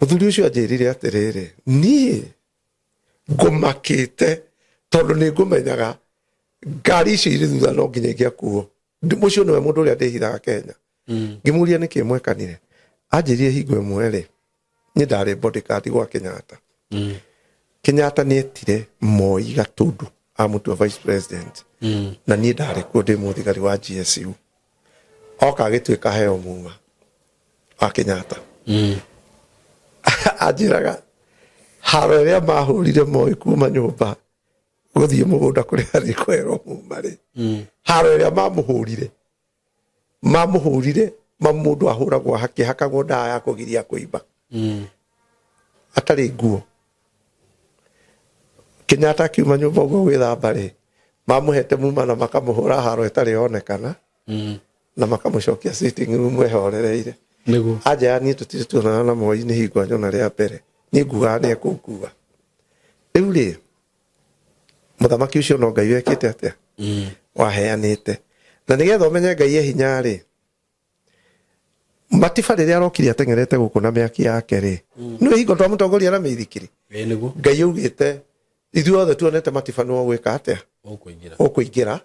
mũthuri ũcio anjĩrire atĩrĩrĩ, niĩ ngũmakĩte tondũ nĩ ngũmenyaga ngari icio irĩ thutha no nginya ingĩakuo. Mũcio nĩwe mũndũ ũrĩa ndĩhithaga Kenya. Ngĩmũria nĩkĩ mwekanire, anjĩrire hingo ĩmwe rĩ, niĩ ndarĩ bodyguard gwa Kenyatta. Kenyatta nĩ etire Moi Gatundu amũtua vice president. Na niĩ ndarĩ kuo ndĩ mũthigari wa GSU. Oka agĩtuĩka heo muma wa Kenyatta. Anjĩraga haro ĩrĩa mahũrire Moi kuma nyũmba gũthiĩ mũgũnda kũrĩa athiĩ kũherwo muma rĩ, haro ĩrĩa mamũhũrire, mamũhũrire ma mũndũ ahũragwo hakĩhakagwo ndawa ya kũgiria kũimba. Atarĩ nguo. Kenyatta akiuma nyũmba ũguo gwĩthamba rĩ, mamũhete muma na makamũhũra haro ĩtarĩ yonekana. Na makamũcokia sitting room ehorereire. Nĩguo. Anja ya niĩ tũtirĩ tuonana na Moi nĩ hingo anyona rĩa mbere. Niĩ ngugaga nĩ ekũngua. Rĩu rĩ, mũthamaki ũcio no Ngai wekĩte atĩa? Waheanĩte. Na nĩgetha ũmenye Ngai e hinya rĩ, Matiba rĩrĩa arokire ateng'erete gũkũ na mĩaki yake rĩ, nĩ hingo twamũtongoria na mĩithikiri. Ĩĩ nĩguo. Ngai augĩte ithuĩ othe tuonete Matiba nĩwe ũgwĩka atĩa? Ũkũingĩra. Ũkũingĩra.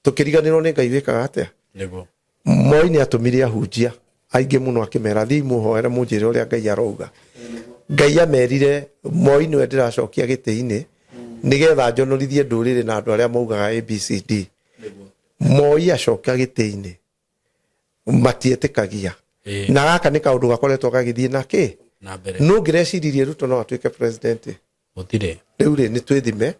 Tũkĩriganĩrwo nĩ Ngai wĩkaga atĩa? Nĩguo. Moi nĩ atũmire ahunjia aingĩ mũno akĩmera thiĩi mũhoere mũnjĩre ũrĩa Ngai arauga. Ngai amerire Moi nĩwe ndĩracokia gĩtĩ-inĩ nĩgetha njonorithie ndũrĩrĩ na andũ arĩa maugaga ABCD. Moi acoka gĩtĩ-inĩ matietĩkagia. Na gaka nĩ kaũndũ gakoretwo gagĩthiĩ na kĩ? Na mbere. Nũ ngĩreciririe Ruto no atuĩke president? Gũtirĩ. Rĩu rĩ, nĩ twĩthime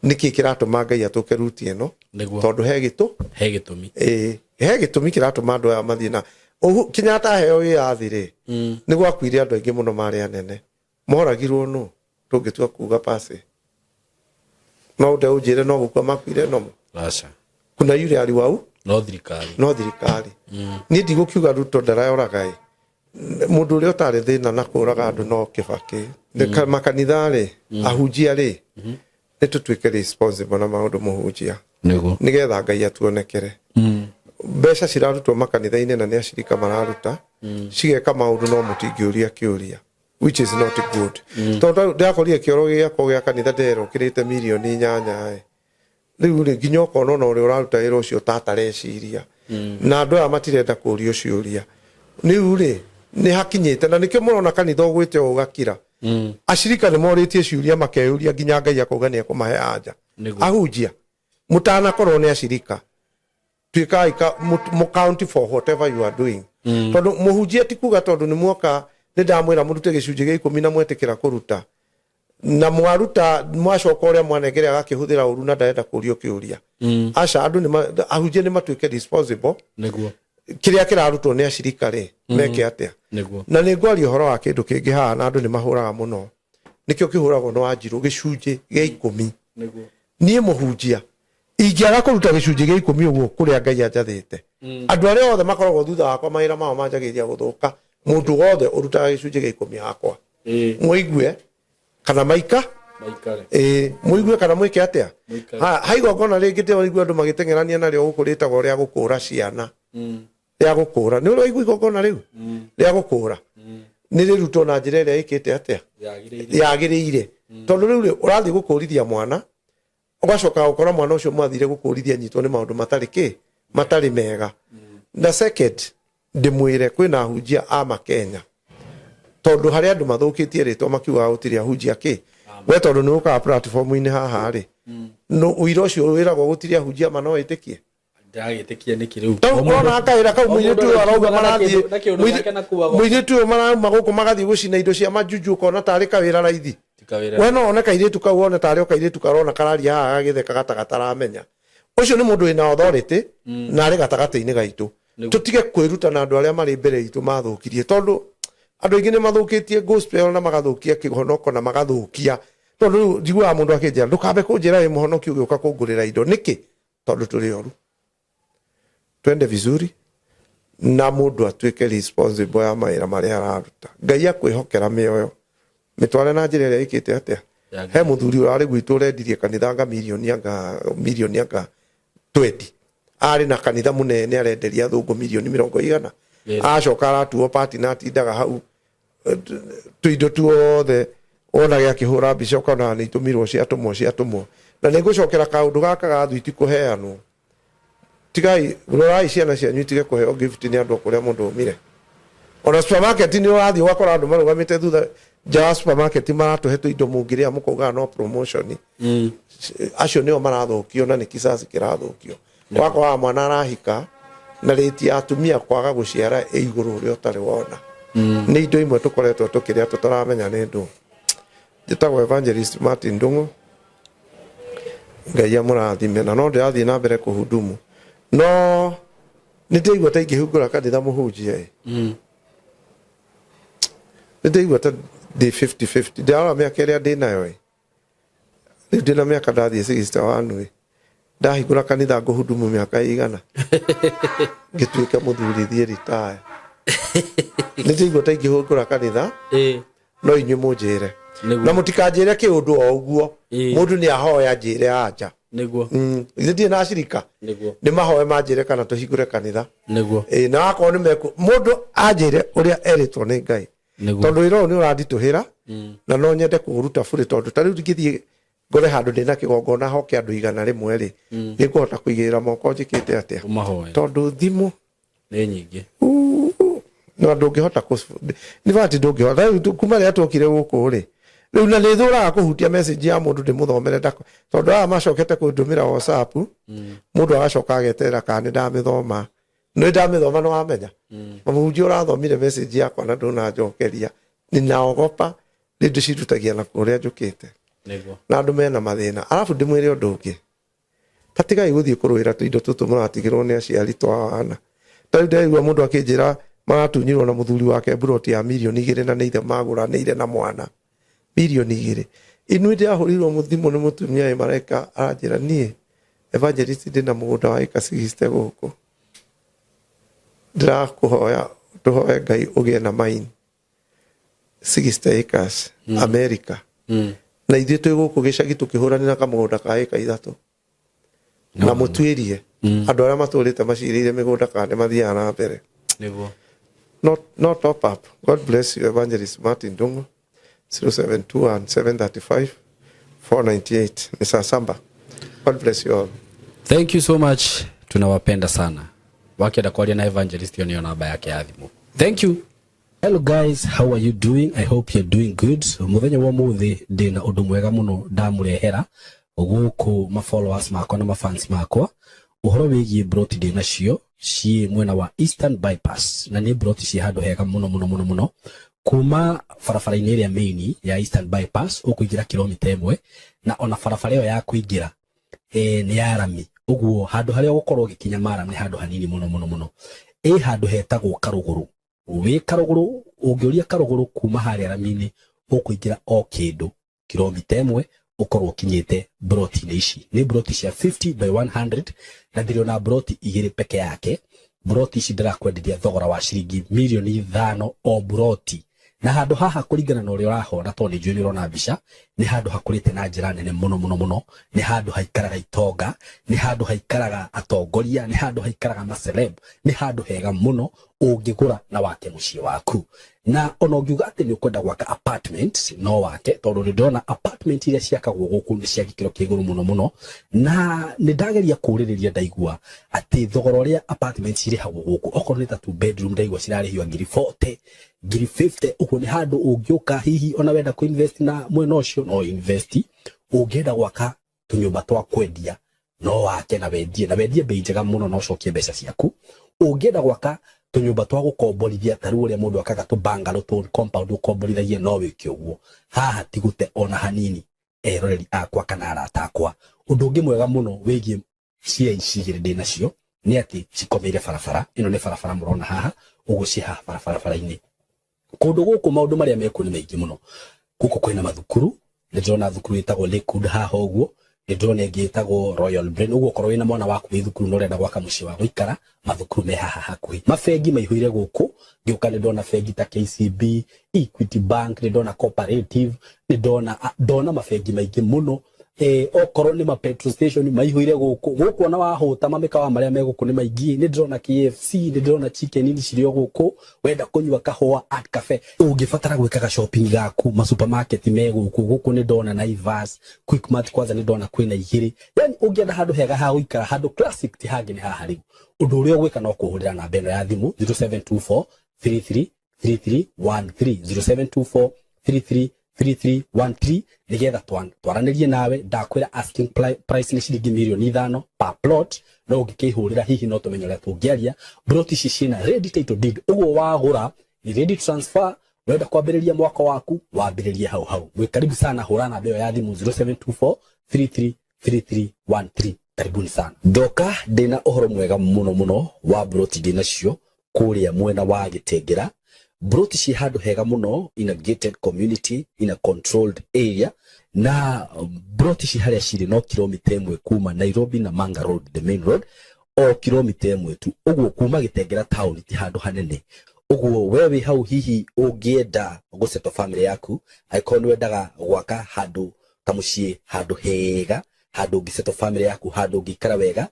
nĩkĩ kĩratũma Ngai atũke ruti ĩno? Nĩguo. Tondũ he gĩtũ? He gĩtũmi. Ĩĩ, he gĩtũmi kĩratũma andũ aya mathiĩ na Ũhu, Kenyatta aheo wĩyathi rĩ, nĩ gwakuire andũ aingĩ mũno marĩ anene. Moragirwo nũ? Tũngĩtua kuga pasi. No ũnde ũnjĩre no gũkua makuire nomo? Aca. Kuna yule aliwau? No thirikari. No thirikari. Niĩ ndigũkiuga Ruto ndarayoraga ĩ. Mũndũ ũrĩa ũtarĩ thĩna na kũraga andũ no Kĩbakĩ. Makanitha rĩ, ahunjia rĩ, nĩ tũtuĩke responsible na maũndũ mũhunjia. Nĩguo. Nĩgetha Ngai atuonekere. Mbeca cirarutwo makanitha-inĩ na nĩ acirika mararuta, cigeka maũndũ no mũtingĩũria kĩũria, which is not good. Tondũ ndĩrakorire kĩoro gĩakwa gĩa kanitha nderokĩrĩte mirioni 8 ĩ. Rĩu rĩ, nginya ũkona ona ũrĩa ũraruta wĩra ũcio tatareciria. Na andũ aya matirenda kũrio ciũria. Rĩu rĩ, nĩ hakinyĩte na nĩkĩo mũrona kanitha ũgwĩte ũũ ũgakira. Acirika nĩ morĩtie ciũria makeyũria nginya Ngai akauga nĩ ekũmahe anja. Ahunjia, mũtanakorwo nĩ acirika, tuĩkai mũ count for whatever you are doing. Tondũ mũhunjia ti kuga tondũ nĩ muoka nĩ ndamwĩra mũrute gĩcunjĩ gĩa 10 na mwetĩkĩra kũruta. Na mwaruta mwacoka ũrĩa mwanengere agakĩhũthĩra ũru na ndarenda kũrio kĩũria. Aca, andũ nĩ ahunjia nĩ matuĩke responsible. Nĩguo. Kĩrĩa kĩrarutwo nĩ acirika rĩ, meke atĩa? Nĩguo. Na nĩ ngwaria ũhoro wa kĩndũ kĩngĩ haha na andũ nĩ mahũraga mũno. Nĩkĩo kĩhũragwo nĩ Wanjirũ gĩcunjĩ gĩa 10. Nĩguo. Niĩ mũhunjia ingĩaga kũruta gĩcunjĩ gĩa 10 ũguo kũrĩa Ngai anjathĩte, andũ arĩa othe makoragwo thutha wakwa mawĩra mao manjagĩrĩria gũthũka. Mũndũ wothe ũrutaga gĩcunjĩ gĩa 10 hakwa, mũigue kana maika Maikare. Mũigue kana mwĩke atĩa? Mũikare. Ha igongona rĩngĩ ndĩraigua andũ magĩteng'erania narĩo gũkũ rĩtagwo rĩa gũkũra ciana. Rĩa gũkũra. Nĩ ũraigua igongona rĩu? Rĩa gũkũra. Nĩ rĩrutwo na njĩra ĩrĩa ĩkĩte atĩa? Yagĩrĩire. Yagĩrĩire. Tondũ rĩu rĩ, ũrathiĩ gũkũrithia mwana, ũgacoka gũkora mwana ũcio mwathire gũkũrithia anyitwo nĩ maũndũ matarĩ kĩ? Matarĩ mega. Na second, ndĩmwĩre kwĩna ahunjia a Makenya. Tondũ harĩ andũ mathũkĩtie rĩtwa makiugaga gũtirĩ ahunjia kĩ? We tondũ nĩ ũkaga platform-inĩ haha rĩ, no ũira ũcio wĩragwo gũtirĩ ahunjia ma no wĩtĩkie? Ndĩragĩtĩkia nĩkĩ rĩu? Tau ũrona kawĩra kau mũirĩtu ũyũ arauga marathiĩ na kĩũndũ gĩake na kuaga mũirĩtu ũyũ marauma gũkũ magathiĩ gũcina indo cia majunju ũkona tarĩ kawĩra raithi. Ti kawĩra. We no one kairĩtu kau wone tarĩ o kairĩtu karona kararia haha gagĩtheka gatagataramenya. Ũcio nĩ mũndũ wĩna authority na arĩ gatagatĩ-inĩ gaitũ. Tũtige kwĩruta na andũ arĩa marĩ mbere itũ mathũkirie, tondũ andũ aingĩ nĩ mathũkĩtie gospel na magathũkia kĩhonoko na magathũkia. Tondũ rĩu njiguaga mũndũ akĩnjĩra ndũkambe kũnjĩra wĩ mũhonoki ũgĩũka kũngũrĩra indo. Nĩkĩ? Tondũ tũrĩ oru. Twende vizuri. Na mũndũ atuĩke responsible ya mawĩra marĩa araruta. Ngai akwĩhokera mĩoyo, mĩtware na njĩra ĩrĩa ĩkĩte atĩa. He mũthuri ũrarĩ gwitũ ũrendirie kanitha anga mirioni, anga mirioni anga 20. Arĩ na kanitha mũnene, arenderia athũngũ mirioni mĩrongo igana. Acoka aratuo pati na atindaga hau tuindo tuothe wonage akĩhũra mbica, ũkona nĩ itũmirwo, ciatũmwo, ciatũmwo. Na nĩ ngũcokera kaũndũ gaka ga thwiti kũheanwo. Tigai, rorai ciana cianyu itige kũheo gift nĩ andũ a kũrĩa mũndũ aumire. Ona supermarket nĩ ũrathiĩ ũgakora andũ marũgamĩte thutha nja wa supermarket maratũhe tũindo mũngĩrĩa, mũkaugaga no promotion. Acio nĩo marathũkio na nĩ kicaci kĩrathũkio. Wakoraga mwana arahika na rĩti ya atumia kwaga gũciara ĩ igũrũ ũrĩa ũtarĩ wona. Nĩ indo imwe tũkoretwo tũkĩrĩa tũtaramenya nĩ ndũ. Njĩtagwo Evangelist Martin Ndung'u. Ngai amũrathime. Na no ndĩrathiĩ na mbere kũhudumu, no nĩ ndĩraigua ta ingĩhingũra kanitha mũhunjie ĩ. Nĩ ndĩraigua ta ndĩ 50-50. Ndĩrarora mĩaka ĩrĩa ndĩ nayo ĩ, rĩu ndĩna mĩaka ndathiĩ 61 ĩ, ndahingũra kanitha ngũhudumu mĩaka ĩigana ngĩtuĩke mũthuri thiĩ ritaya? Nĩ ndĩraigua ta ingĩhingũra kanitha. No inyuĩ mũnjĩre. Na mũtikanjĩre kĩũndũ o ũguo. Mũndũ nĩ ahoya njĩre anja. Ithe ndirĩ na acirika. Nĩ mahoe manjĩre kana tũhingũre kanitha. Ĩĩ, na wakorwo nĩ meku mũndũ anjĩre ũrĩa erĩtwo nĩ Ngai. Tondũ wĩra ũyũ nĩ ũranditũhĩra na no nyende kũũruta burĩ, tondũ ta rĩu ingĩthiĩ ngore handũ ndĩna kĩgongona hoke andũ 100 rĩ, nĩ ngũhota kũigĩrĩra moko njĩkĩte atĩa? Ũmahoe. Tondũ thimũ nĩ nyingĩ. Na ndũngĩhota nĩ bati ndũngĩhota rĩu kuma rĩrĩa tuokire gũkũ rĩ, rĩu na nĩ thũraga kũhutia message ya mũndũ ndĩmũthomere ndako, tondũ aya macokete kũndũmĩra WhatsApp, mũndũ agacoka ageterera kana nĩ ndamĩthoma. Nĩ ndamĩthoma, nĩ wamenya mũhunjia ũrathomire message yakwa na ndũnanjokeria, ninaogopa. Rĩu ndĩcirutagia na kũrĩa njũkĩte. Na andũ mena mathĩna. Arabu ndĩmwĩre ũndũ ũngĩ, tatigai gũthiĩ kũrũĩra tũindo tũtũ mũratigĩrwo nĩ aciari twa wana. Ta rĩu ndĩraigua mũndũ akĩnjĩra maratunyirwo na mũthuri wake mburoti ya mirioni 2, na nĩ ithe magũranĩire na mwana mirioni 2. Inuĩ ndĩrahũrĩirwo mũthimũ nĩ mũtumia wĩ mareka, aranjĩra, "Niĩ Evangelist ndĩna mũgũnda wa ĩka 60 gũkũ, ndĩrakũhoya tũhoe Ngai ũgĩe na mine 60 acres America." Na ithuĩ twĩ gũkũ gĩcagi tũkĩhũranĩra kamũgũnda ka ĩka 3. Na mũtuĩrie andũ arĩa matũrĩte macirĩire mĩgũnda kana nĩ mathiaga na mbere. No top up. God bless you. Evangelist Martin Ndung'u, 0721 735 498. Ni saa samba. God bless you all. Thank you so much, tunawapenda sana. Wakienda kwaria na Evangelist, hiyo niyo namba yake ya thimũ. Thank you. Hello guys, how are you doing? I hope you're doing good. Muthenya wa muthi ndina undu mwega muno ndamurehera guku ma followers makwa na ma fans makwa, uhoro wigie broti ndĩ nacio ciĩ mwena wa Eastern Bypass, na nĩ broti ciĩ handũ hega muno muno muno muno. Kuma barabara-inĩ ĩrĩa main ya Eastern Bypass ũkũingĩra kilomita 1, na ona barabara ĩyo ya kũingĩra nĩ ya rami, ũguo handũ harĩa ũgũkorwo ũgĩkinya maram nĩ handũ hanini mũno mũno mũno. Ĩ handũ hetagwo Karũgũrũ. Wĩ Karũgũrũ, ũngĩũria Karũgũrũ kuma harĩa rami-inĩ, ũkũingĩra o kĩndũ kilomita 1 ũkorwo ũkinyĩte broti-inĩ ici. Nĩ broti cia 50 by 100, na ndĩrĩ broti igĩrĩ peke yake. Broti ici ndĩrakwenderia thogora wa ciringi mirioni 5 o broti. Na handũ haha, kũringana na ũrĩa ũrahona, tondũ nĩ njũĩ nĩ ũrona mbica, nĩ handũ hakũrĩte na njĩra nene mũno mũno mũno. Nĩ handũ haikaraga itonga, nĩ handũ haikaraga atongoria, nĩ handũ haikaraga maceleb. Nĩ handũ hega mũno ũngĩgũra na wake mũciĩ waku. Na ona ũngiuga atĩ nĩ ũkwenda gwaka apartment, no wake, tondũ nĩ ndĩrona apartment iria ciakagwo gũkũ nĩ cia gĩkĩro kĩa igũrũ mũno mũno. Na nĩ ndageria kũũrĩrĩria, ndaigua atĩ thogora ũrĩa apartment cirĩhagwo gũkũ, okorwo nĩ ta two bedroom, ndaigua cirarĩhio ngiri 40, ngiri 50. Ũguo nĩ handũ ũngĩũka, hihi ona wenda kũ invest na mwena ũcio no invest. Ũngĩenda gwaka tũnyũmba twa kwendia, no wake na wendie, na wendie bei njega mũno na ũcokie mbeca ciaku. Ũngĩenda gwaka tũnyũmba twa gũkomborithia, ta rĩu ũrĩa mũndũ akaga tũ bungalow, tũ compound ũkomborithagie, no wĩke ũguo. Haha ti gũte ona hanini, eroreri akwa kana arata akwa. Ũndũ ũngĩ mwega mũno wĩgiĩ cia ici igĩrĩ ndĩ nacio nĩ atĩ cikomeire barabara ĩno. Nĩ barabara mũrona haha ũguo, ciĩ haha barabara-inĩ. Kũndũ gũkũ maũndũ marĩa mekuo nĩ maingĩ mũno. Gũkũ kwĩna mathukuru, nĩ ndĩrona thukuru ĩtagwo Lakewood haha ũguo. Nĩ ndĩrona ĩngĩ ĩtagwo Royal Brain. Ũguo okorwo wĩna mwana waku wĩ thukuru na ũrenda gwaka mũciĩ wa gũikara, mathukuru me haha hakuhĩ. Mabengi maihũire gũkũ, ngĩũka nĩ ndona bengi ta KCB, Equity Bank, nĩ ndona Cooperative, nĩ ndona ndona mabengi maingĩ mũno. Okorwo nĩ ma petrol station maihũire gũkũ gũkũ, ona wahũta mamĩkawa marĩa me gũkũ nĩ maingĩ. Nĩ ndĩrona KFC, nĩ ndĩrona Chicken Inn cirĩ o gũkũ. Wenda kũnyua kahũa, Art Cafe. Ũngĩbatara gwĩkaga shopping gaku, ma supermarket me gũkũ. Gũkũ nĩ ndona Naivas, Quickmart, kwanza nĩ ndona kwĩna igĩrĩ. Yani ũngĩenda handũ hega ha gũikara, handũ classic, ti hangĩ nĩ haha. Rĩu ũndũ ũrĩa ũgwĩka no kũhũrĩra namba ĩno ya thimũ, 0724 33 3313, 0724 33 3313, nigetha twaranĩrie nawe. Ndakwĩra asking price nĩ ciringi mirioni 5 per plot, no ũngĩkĩhũrĩra hihi no tũmenye ũrĩa tũngĩaria. Plot ici ciĩna ready title deed, ũguo wagũra ni ready transfer. Wenda kwambĩrĩria mwaka waku, wambĩrĩrie hau hau. Mwĩ karibu sana. Hũra namba ĩyo ya thimũ, 0724 33 3313. Karibuni sana. Ndoka ndĩna ũhoro mwega mũno mũno wa broti ndĩnacio kũrĩa mwena wa Gĩtengera. Broti ciĩ handũ hega mũno, in a gated community, in a controlled area. Na broti ici harĩa cirĩ no kilomita 1 kuma Nairobi na Manga Road, the main road, o kilomita 1 tu. Ũguo kuma Gĩtengera town ti handũ hanene. Ũguo we wĩ hau, hihi ũngĩenda gũsettle family yaku, angĩkorwo nĩ wendaga gwaka handũ kamũciĩ, handũ hega, handũ ũngĩsettle family yaku, handũ ũngĩikara wega,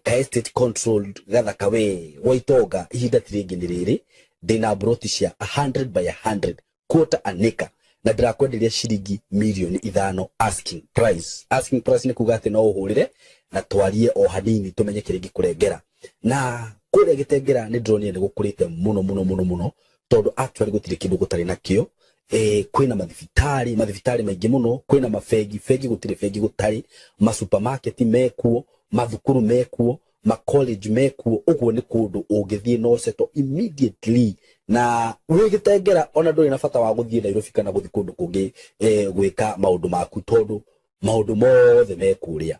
ka estate controlled gathaka we gwa itonga, ihinda ti rĩngĩ nĩ rĩrĩ. Ndĩna broti cia 100 by 100, quarter an acre, na ndĩrakwenderia ciringi mirioni 5 asking price. Asking price nĩ kuga atĩ no ũhũrĩre na twarie o hanini tũmenye kĩrĩa ingĩkũrengera. Na kũrĩa Gĩtengera nĩ ndĩronire nĩ gũkũrĩte mũno mũno mũno mũno, tondũ actually gũtirĩ kĩndũ gũtarĩ nakĩo. Kwĩna mathibitarĩ, mathibitarĩ maingĩ mũno, kwĩna mabengi, bengi gũtirĩ bengi gũtarĩ, masupermarket mekuo, mathukuru mekuo, macollege mekuo. Ũguo nĩ kũndũ ũngĩthiĩ no settle immediately na wĩ Gĩtengera, ona ndũrĩ na bata wa gũthiĩ Nairobi kana gũthiĩ kũndũ kũngĩ gwĩka maũndũ maku, tondũ maũndũ mothe me kũrĩa.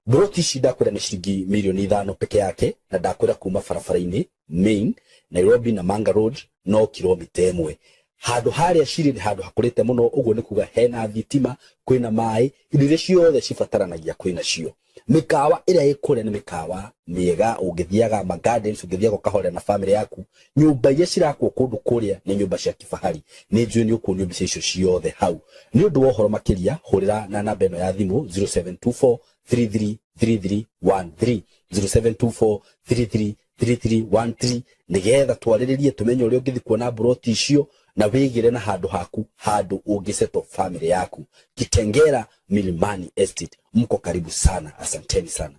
Broti ici ndakwĩra nĩ ciringi mirioni 5 peke yake, na ndakwĩra kuma barabara-inĩ main Nairobi na Manga Road no kilomita 1. Handũ harĩa cirĩ nĩ handũ hakũrĩte mũno. Ũguo nĩ kuga hena thitima, kwĩna maĩ, indo iria ciothe cibataranagia kwĩna cio. Mĩkawa ĩrĩa ĩ kũrĩa nĩ mĩkawa mĩega, ũngĩthiaga ma gardens, ũngĩthiaga ũkahorera na family yaku. Nyũmba iria cirakwo kũndũ kũrĩa nĩ nyũmba cia kifahari. Nĩ njũĩ nĩ ũkuonio mbica icio ciothe hau. Nĩ ũndũ wa ũhoro makĩria, hũrĩra na namba ĩno ya thimũ, 0724 333313, 0724 333313, nigetha twarĩrĩrie tũmenye ũrĩa ũngĩthiĩ kuona mburoti icio na wĩgĩre na handũ haku, handũ ũngĩsettle family yaku. Kitengera Milimani Estate, mko karibu sana. Asanteni sana.